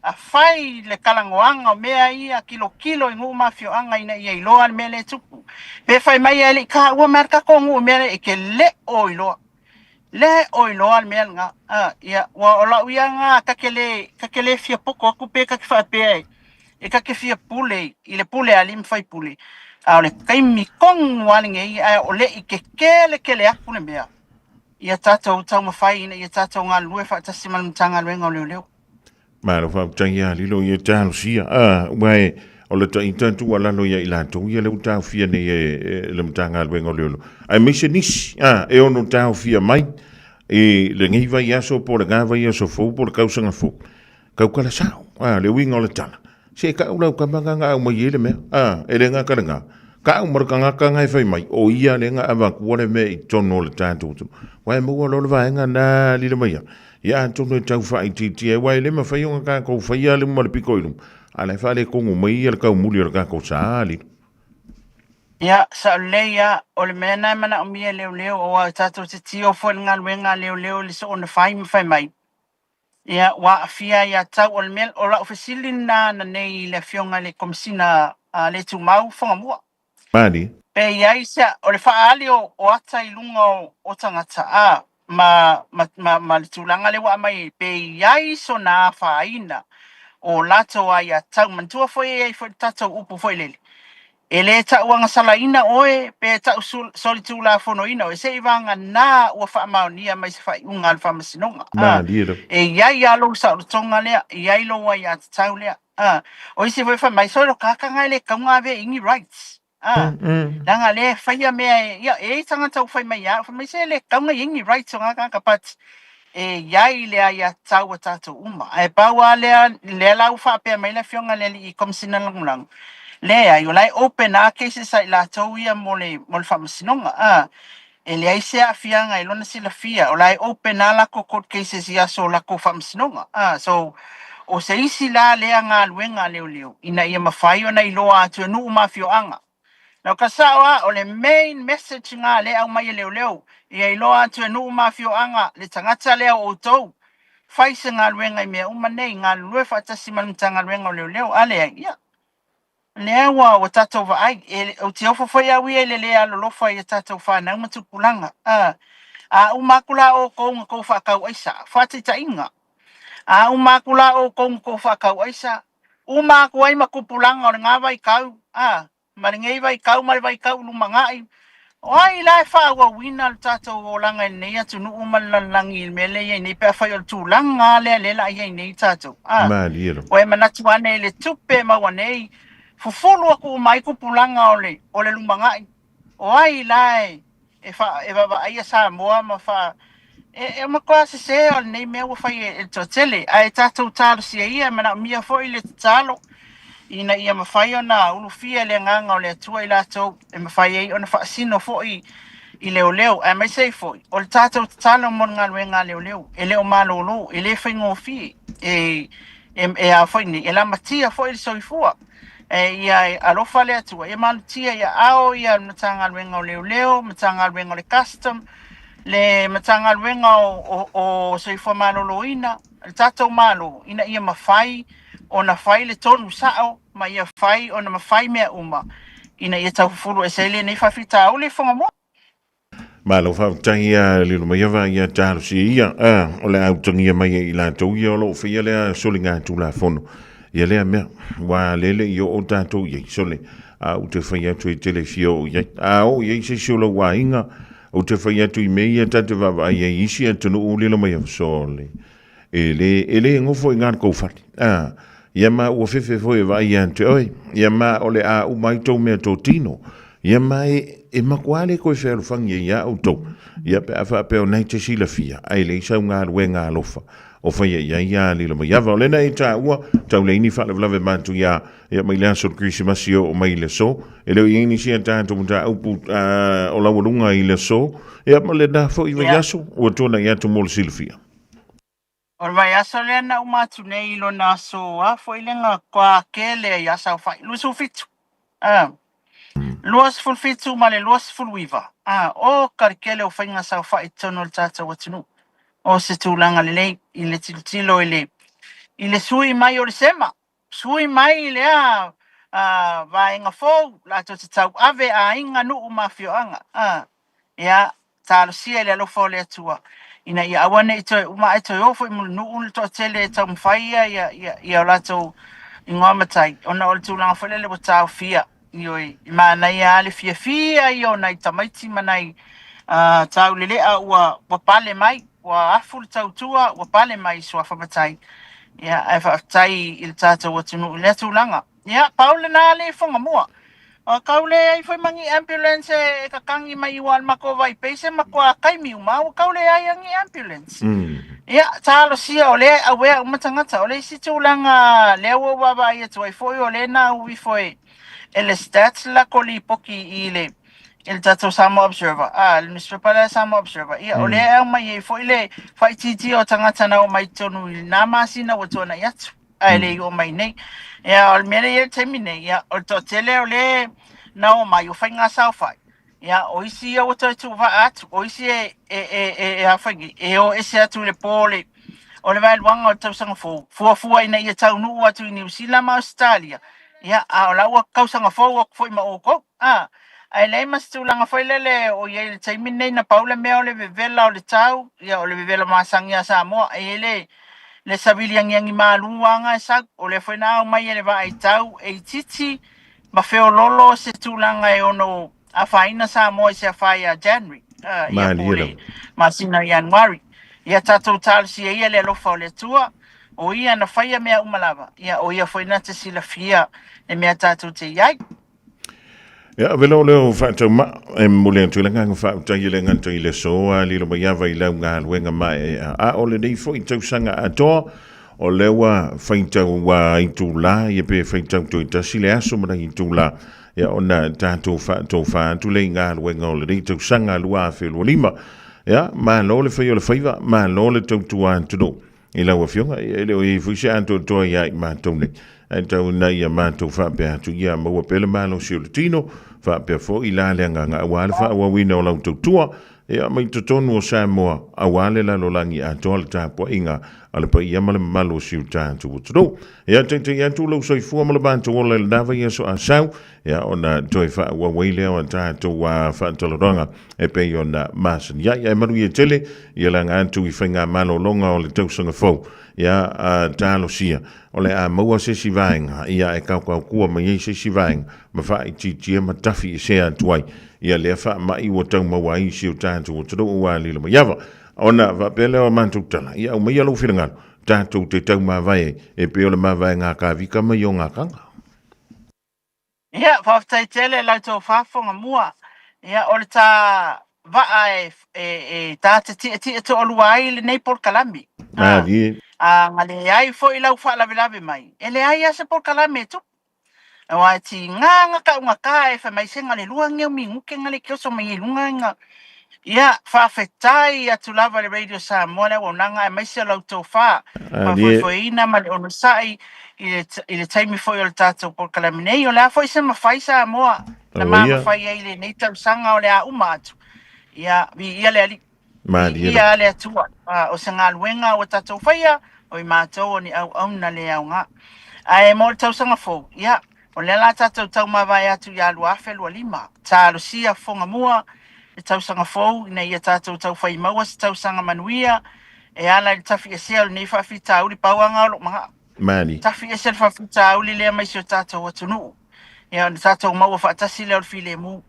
Speaker 7: A fai le talanoaga o mea ia kilokilo i nuu ma afioaga ina ia iloa le mea lea e tupu. Pe fai mai e le i taua mai le tatou nuu i mea lea e te le o iloa. Le o iloa le mea lena. A, ia, ua o lau ia na ta te le, ta te le fia poto atu pe ta te faapea e, e ta te fia pule i le pule a alii ma faipule. A o le taimi tonu lava lenei, ae o le i tetele tele atu le mea, ia tatou taumafai ina ia tatou galulue faatasi ma le Matagaluega o Leoleo.
Speaker 4: Malo faafetai ia lilo ia talosia. A, ua e, o le taita tuualalo ia i latou ia le ua taofia nei e, e le Matagaluega o Leoleo. Aemaise nisi, a, e ono taofia mai i lenei vaiaso po o lena vaiaso fou po o le tausaga fou. Tautala sao, a, le uiga o le tala. Se tau lau tama na na aumai ai le mea, a, e le gata lena. Tau ma le tagata na e fai mai, o ia lea na avatua le mea i totonu o le tatou atunuu. Aua e maua loa le vaega na lilo mai ai, ia atonu e tau faaitiitia ai, aua e le mafai ona tatou faia le uma le pito i luma, a o la e faaletonu mai ia le taumuli o le tatou sa lilo.
Speaker 7: Ia, sao lelei lava, o le mea lena e manaomia e leoleo, aua tatou te tio foi i le galuega a leoleo i le soona fai ma fai mai. Ia, ua aafia ai ia tau. O le mea, o lau fesili lena ananei i le Afioga i le Komesina a le Tumau Fagamua.
Speaker 4: Mali.
Speaker 7: Pe i ai se, o le faaali o, o ata i luga o, o tagata, a, ma, ma, ma, ma le tulaga lea ua aumai ai, pe i ai sona afaina o latou aiatatau. Manatua foi e i ai foi le tatou upu foi lele, E le tauagasalaina oe pe tau solitulafonoina oe, seiavagana ua faamaonia mai se faaiuga a le Faamasinoga. A,
Speaker 4: Malie lava.
Speaker 7: e i ai lava lou saolotoga lea, e i ai lou aiatatau lea. A, o isi foi fai mai, solo kakanga e le tatau ona ave i ni rights. A, leaga lea e faia mea e, ia, e i ai tagata ua fai mai ia au, fai mai, se e le tatau ona i ai ni rights o na tagata, but e i ai le aiatatau a tatou uma. Ae pau lava lea, lea la ua faapea mai le Afioga i le Alii Komesina Lagolago, leai, o la e open lava cases a i latou ia mo le, mo le faamasinoga. A, e leai se aafiaga i lona silafia, o la e open lava latou court cases i aso o latou faamasinoga. A, so, o se isi la lea galuega a leoleo, ina ia mafai ona iloa atu e nuu ma afioaga, Lau ka sao a, o le main message nga lea e aumai e leoleo, ia iloa atu e nuu ma afioaga le tagata lea o outou, fai se galuega i mea uma nei, galulue faatasi ma le Matagaluega o Leoleo, a leai, ia, lea ua, ua tatou vaai, e, ou te ofo foi au ia i le le alolofa i a tatou fanau ma tupulaga, a, a uma atu la outou na tou faatau aisa, faataitaiga, a uma atu la outou na tou faatau aisa, Uma atu ai ma tupulaga o lena vaitau, a, ma lenei vaitau ma le vaitau i lumanai. O ai la e faaauauina le tatou olaga i lenei atunuu ma le lalolagi i le mea lea e i ai nei pe afai o le tulaga lava lea lea la i ai nei tatou, a?
Speaker 4: Malie lava.
Speaker 7: Ua e manatu ane i le tupe e maua nei, fufulu atu uma ai tupulaga o le, o le lumanai. O ai la e, e, fa, e vaavaaia Samoa ma fa, e, e matua sesē o lenei mea ua fai e, e le toatele. Ae tatou talosia ia, e manaomia foi le tatalo ina ia mafai ona ulufia le agaga o le Atua i latou e mafai ai ona faasino foi i leoleo, aemaise ai foi o le tatou tatalo mo le galuega a leoleo, e le o malolo, e le faigofie, e, e, e a foi nei, e lamatia foi le soifua. E ia e alofa le Atua, ia malutia i aao ia le Matagaluega o Leoleo, Matagaluega o le Custom, le Matagaluega o, o, o Soifua Maloloina, le tatou Malo, ina ia mafai ona fai le tonu sa'o ma ia fai ona mafai mea uma ina ia taufufulu ese ai lenei faafitauli Fogamoa.
Speaker 4: Malo faafetai ia lilo mai ava ia talosia ia a o le autagia mai e i latou ia o lo o faia lea soliga tulafono ia lea mea ua lele i oo tatou i ai sole a ou te fai atu e tele fia oo i ai a oo i ai se isi o lou aiga ou te fai atu i mea ia ta te vaavaai ai i isi atunuu lilo mai ava sole e le e le gofo i gā le kou fale a ia ma ua fefe foi e vaai ia te oe ia ma o le a uma ai tou mea totino ia ma e e matua le koe fealofagia iā outou ia pe a faapea o nai te silafia ae leai sau galuega alofa o faia i ai ia lilo mai ava o lena e taua tau leai ni faalavelave matu ia ia mai le aso o le Kerisimasi e oo mai i le aso e le o i ai nisi a tatou mataupu o laualuga i le aso ia ma lena foi vaiaso ua tuanai atu mo le silafia.
Speaker 7: O le vaiaso lea na uma atu nei i lona aso a foi lega kua kele ia saofai 27 a 27 ma le 29 a o ka le kele o faiga saofai i totonu o le tatou atunuu o se tulaga lelei i le tilotilo i le i le sui mai o le sema sui mai lea vaega fou latou te tauave aiga, nuu ma afioaga. Ia, talosia i le alofa o le Atua ina ia aua ne i toe uma ae toe o foi Mulinuu le toatele e taumafai ia ia ia, ia o latou igoa matai ona o le tulaga foi lele ua taofia. Ioe, e manaia lava le fiafia ia o nai tamaiti ma nai taulelea ua, ua pale mai, ua afu le tautua, ua pale mai i suafa matai. Ia, ae faafetai i le tatou atunuu i lea tulaga. Ia, pau lena le foga mua. O kau le ai foi ma ni ambulance e kakangi mai ua le mako vai peise ma kua kaimi uma, ua kau le ai a ni ambulance. Ia, talosia o lea e awea uma tagata. O le isi tulaga lea ua ou vaavaai atu ai foi o lea na ui foi e le Stats la ko lipoti i le i le tatou Samoa Observer, a, le newspaper lea Samoa Observer. Ia, o lea e aumai ai foi le faaitiitia o tagata na omai i totonu i lena masina ua tuanai atu, ae le i oo mai nei. Ia, o le mea lea e i ai i le taimi nei, ia, o le toatele o lea na omai o faiga saofai, Ia, o isi ia ua toe tuuvaa atu, o isi e, e, e, e, e a whai nei, e o ese atu i le pō o le, o le vaeluaga o le tausaga fou, fuafua ina ia taunuu atu i Niu Sila ma Ausetalia, ia, a o la ua tausaga fou atu foi ma outou, a. Ae leai ma se tulaga foi lele o i ai i le taimi lenei, na pau le mea o le vevela o le tau, ia, o le vevela masani a Samoa, e i ai le, le savili agiagi malū lava e sau, o lea foi na aumai e le vaaitau e itiiti ma feololo se tulaga e ono afaina Samoa i se afa ia January, ia po o
Speaker 4: Malie
Speaker 7: le
Speaker 4: lava.
Speaker 7: masina o Ianuari. Ia tatou talosia ia le alofa o le Atua, o Ia na faia mea uma lava, ia o Ia foi na te silafia le mea tatou te i ai.
Speaker 4: Ia, avela o leo faataumaa e momoli atu i le agaga faafetai e le gata i le aso a lilo mai ava i lau galuega maeaea a o lenei foi tausaga atoa o lea ua faitau ua itula ia pe faitau toe tasi le aso ma nai itula ia ona tatou faatofa atu lea i galuega o lenei tausaga 2025. Ia, malo le fai o le faiva, malo le tautua atunuu i lau afioga, ia e le o i ai foi se atoatoa ia i matou nei. Ae tau ina ia matou faapea atu, ia maua pea le malosi o le tino, faapea foi la le agaga aua le faaauauina o lau tautua, ia mai totonu o Samoa aua le lalolagi atoa le tapuaiga a le paia ma le mamalu o si o tatou atunuu. Ia taitai atu lou soifua ma le matou ola i lena vaiaso a sau, ia ona toe faaauau ai lea o a tatou faatalanoaga e pei ona masani ai. Ae manuia tele ia laga atu i faigamalologa o le tausaga fou, ia talosia o le a maua se isi vaega, ia e kaokaokua mai ai se isi vaega ma faaitiitia ma tafi esea atu ai ia lea faamai ua tau maua ai i si o tatou atunuu ua lilo mai ava. Ona faapea lea o matou tala, ia aumaia lou finagalo tatou te taumavae ai e pei o le mavaega a Kavika mai o Gakaga.
Speaker 7: Ia, faafetai tele i la outou faafofoga mua. Ia, o le ta vaa e, e, e ta te tietie toalua ai lenei polokalame. A,
Speaker 4: Malie.
Speaker 7: a na leai foi lau faalavelave mai, e leai lava se polokalame e tupu. Aua e tiga na taugata e fai mai se na le lua nei o minute na le tioso mai ai i luga na Ia, faafetai atu lava i le Radio Samoa le auaunaga aemaise o la outou faafoefoeina ma le onosai i le taimi foi o le tatou polokalame nei. O le a foi se mafai Samoa na ma mafai ai i lenei tausaga o le a uma atu. Ia, viia le Alii. Viia le Atua. O se galuega ua tatou faia, o i matou o ni auauna le aoga. Ae mo le tausaga fou, ia, O lea la tatou taumavae atu ia 2025, talosia fofoga mua le tausaga fou ina ia tatou taufai maua se tausaga manuia e ala i le tafiesea o lenei faafitauli, pau lava lena o lou manao.
Speaker 4: Mani.
Speaker 7: Tafiese le faafitauli lea mai si o tatou atunuu. Ia ona tatou maua faatasi lea o le filemu.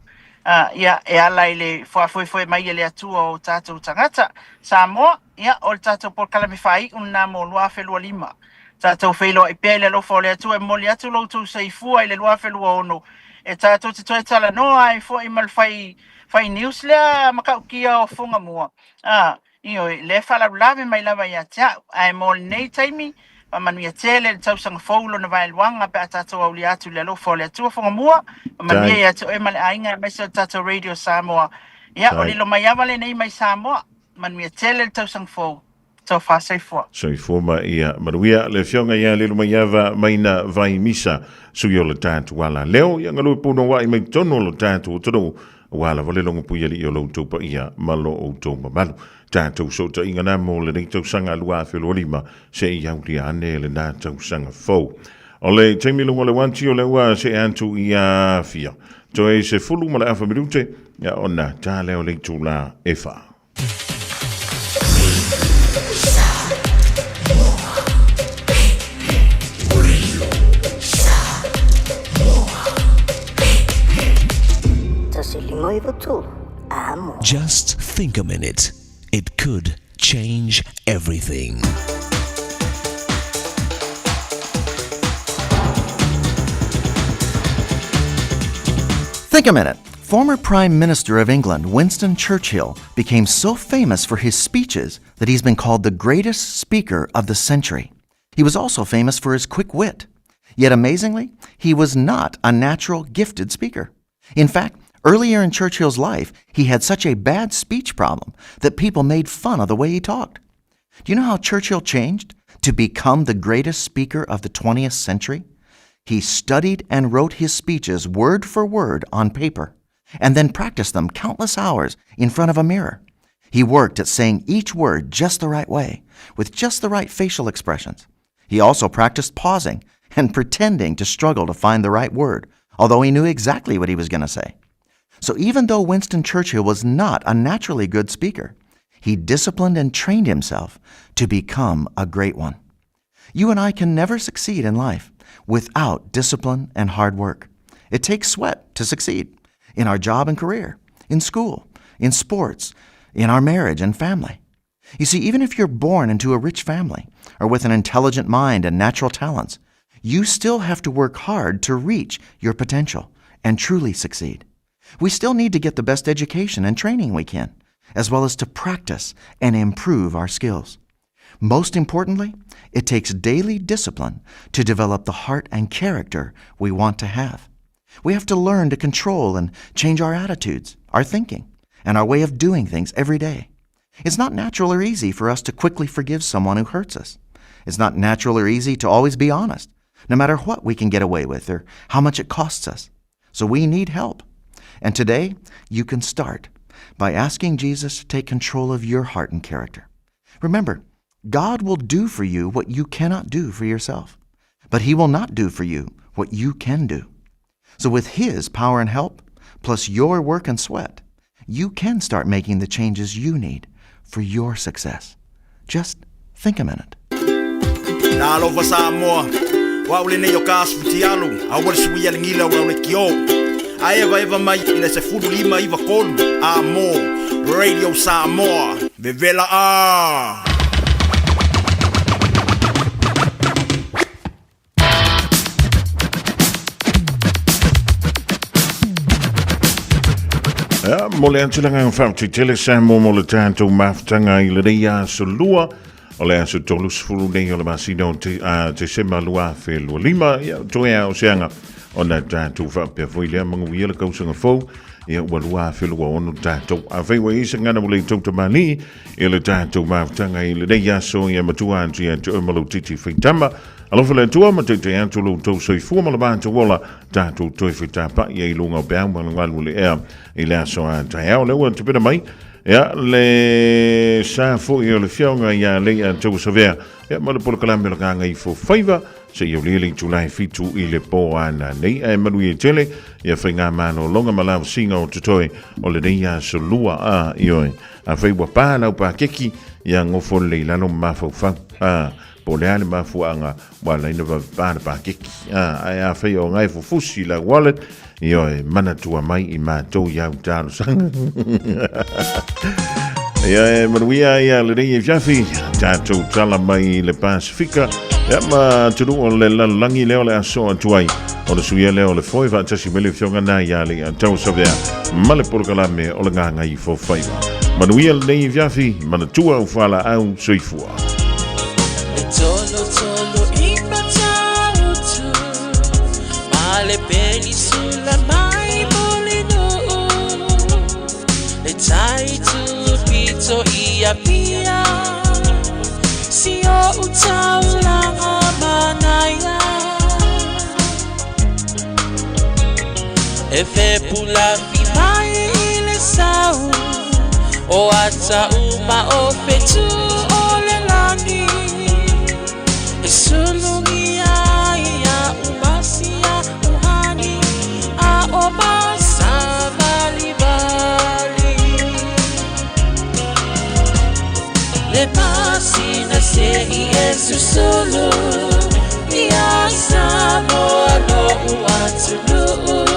Speaker 7: Ia, e ala i le faafoefoe mai e le Atua o tatou tagata. Samoa, Ia, o le tatou polokalame faaiu lena mo 2025. Tatou feiloai pea i le alofa o le Atua e momoli atu lo outou soifua i le 2026 e tatou te toe talanoa ai foi ma le fai, fai news lea matautia o Fugamua. Ah, ioe, lea e faalavelave mai lava ia te au. Ae mo lenei taimi, faamanuia tele le tausaga fou lona vaeluaga pe a tatou aulia atu i le alofa o le Atua Fugamua. Faamanuia ia te oe ma le aiga aemaise o le tatou Radio Samoa. Ia, o Lilomaiava lenei mai Samoa. Manuia tele le tausaga fou. Tofa soifua.
Speaker 4: Soifua ma ia manuia le afioga ia Lilomaiava Maina Vaimisa, sui o le tatou ala leo ia galue punouai mai totonu o lo tatou atunuu aua lava le logopui alii o lo outou paia ma lo outou mamalu. Tatou sootaiga na mo lenei tausaga 2025 se i aulia ane lena tausaga fou. O le taimi luga o le uati o lea ua see atu i Afia. Toe 10 ma le afa minute, ia ona ta lea o le itula e 4.
Speaker 13: Just think a minute. It could change everything.
Speaker 17: Think a minute. Former Prime Minister of England Winston Churchill became so famous for his speeches that he's been called the greatest speaker of the century. He was also famous for his quick wit. Yet amazingly, he was not a natural gifted speaker. In fact, earlier in Churchill's life, he had such a bad speech problem that people made fun of the way he talked. Do you know how Churchill changed to become the greatest speaker of the 20th century? He studied and wrote his speeches word for word on paper and then practiced them countless hours in front of a mirror. He worked at saying each word just the right way, with just the right facial expressions. He also practiced pausing and pretending to struggle to find the right word, although he knew exactly what he was going to say. So even though Winston Churchill was not a naturally good speaker, he disciplined and trained himself to become a great one. You and I can never succeed in life without discipline and hard work. It takes sweat to succeed in our job and career, in school, in sports, in our marriage and family. You see, even if you're born into a rich family or with an intelligent mind and natural talents, you still have to work hard to reach your potential and truly succeed. We still need to get the best education and training we can, as well as to practice and improve our skills. Most importantly, it takes daily discipline to develop the heart and character we want to have. We have to learn to control and change our attitudes, our thinking, and our way of doing things every day. It's not natural or easy for us to quickly forgive someone who hurts us. It's not natural or easy to always be honest, no matter what we can get away with or how much it costs us. So we need help. And today, you can start by asking Jesus to take control of your heart and character. Remember, God will do for you what you cannot do for yourself, but He will not do for you what you can do. So, with His power and help, plus your work and sweat, you can start making the changes you need for your success. Just think a minute.
Speaker 23: Talofa Samoa, o au lenei o ka asu fitialu, aua le suia le gila o lau lekiō. A evaeva mai i le 15 93 a mo Radio Samoa. Vevela a!
Speaker 4: Ia, mo le atu le agaga faafetai tele Samoa mo le tatou mafutaga i lenei aso lua o le aso 30 nei o le masina o Tesema 2025. Ia, toe a o se aga ona tatou faapea foi lea manuia le tausaga fou. Ia ua 2026 tatou. Afai ua i ai se gagana ua le tou tamalii i le tatou mafutaga i lenei aso, ia matua atu ia te oe ma lou titi faitama. Alofa le Atua ma taitai atu lo outou soifua ma le matou ola, tatou toe fetapa'i ai i luga o peau ma le galu o le ea i le aso a taeao. Lea ua tapena mai ia le sa foi o le fioga ia Leia Tauasavea ia ma le polokalame o le Gagaifo Faiva seia aulia le itula e 7 i le po a nanei. Ae manuia tele ia faigamalologa ma lavasiga o totoe o lenei aso lua a ioe. Afai ua pa lau pakeki, ia gofo lelei i lalo ma mafaufau. A, po o le a le mafuaaga ua ala ai ona vave pa le pakeki. A, ae afai o ngae fufusi lau wallet, ioe, manatua mai i matou i au talosaga. Ia e manuia ia lenei afiafi, tatou tala mai i le Pasifika, ia ma atunuu o le lalolagi lea o le aso atu ai. O le suia lea o le foe faatasi mai le afioga na ia le Tauasavea ma le polokalame o le Gagaifo Faiva. Manuia lenei afiafi, manatua au fualaau soifua.
Speaker 10: E tolo tolo i Matautu Ma le penisula mai Mulinuu Le tai tupito i Apia Si o utaulanga manaia E fepulafi mai i le sau O ata uma o fetu o le lagi E sulugia ia umasia uhani A o masavalivali Le masina se i e susulu Ia Samoa lo'u atunuu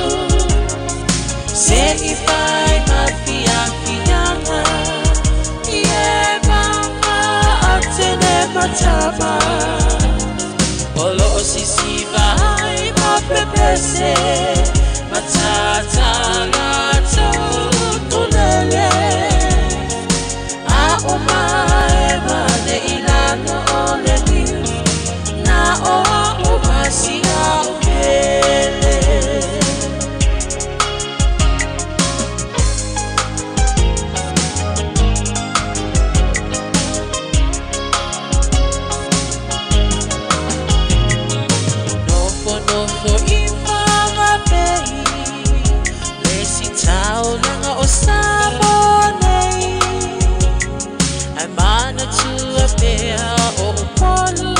Speaker 10: Se i fai ma fiafiaga I e maga atene matama O loo sisiva ai ma pepese Matatala tulele A o mae mane i lalo o le niu Na o a o masia o pele. Nofo nofo i Whangape Le si taulaga o Samoa nei Ae manatua pea o Upolu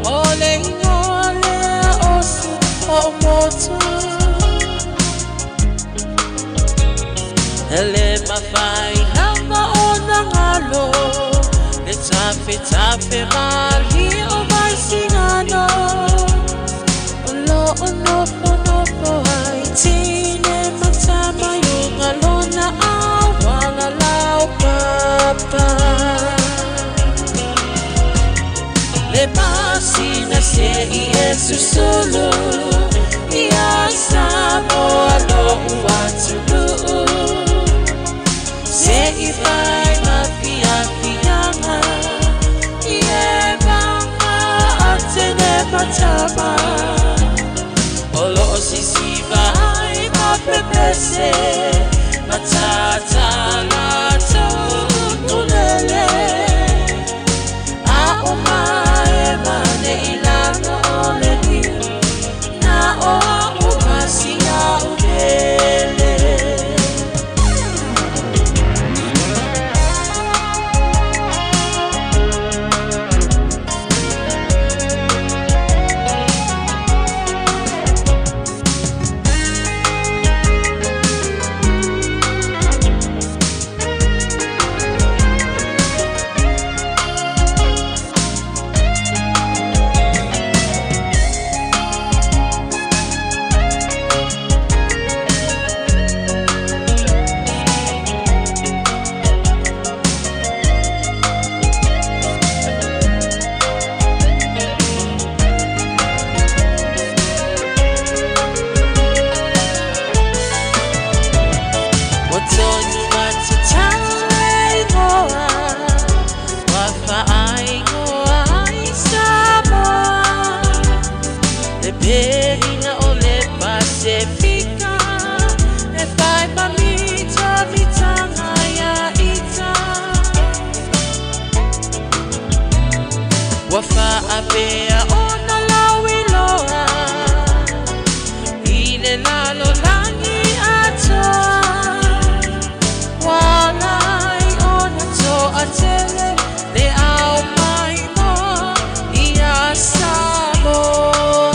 Speaker 10: O le ingoa lea o si o motu E le mafai lava ona galo Le tafetafe malie o Vaisigano O loo nofonofo ai tine ma tama i uga lona auala laupapa. Le masina se i e susulu ia Samoa lo'u atunuu Se i fai ma fiafiaga i e maga atene matama O loo sisiva ai ma pepese Matatala tulele A o mae mane i lalo o le niu Na o a umasia o pele.
Speaker 1: Faapea.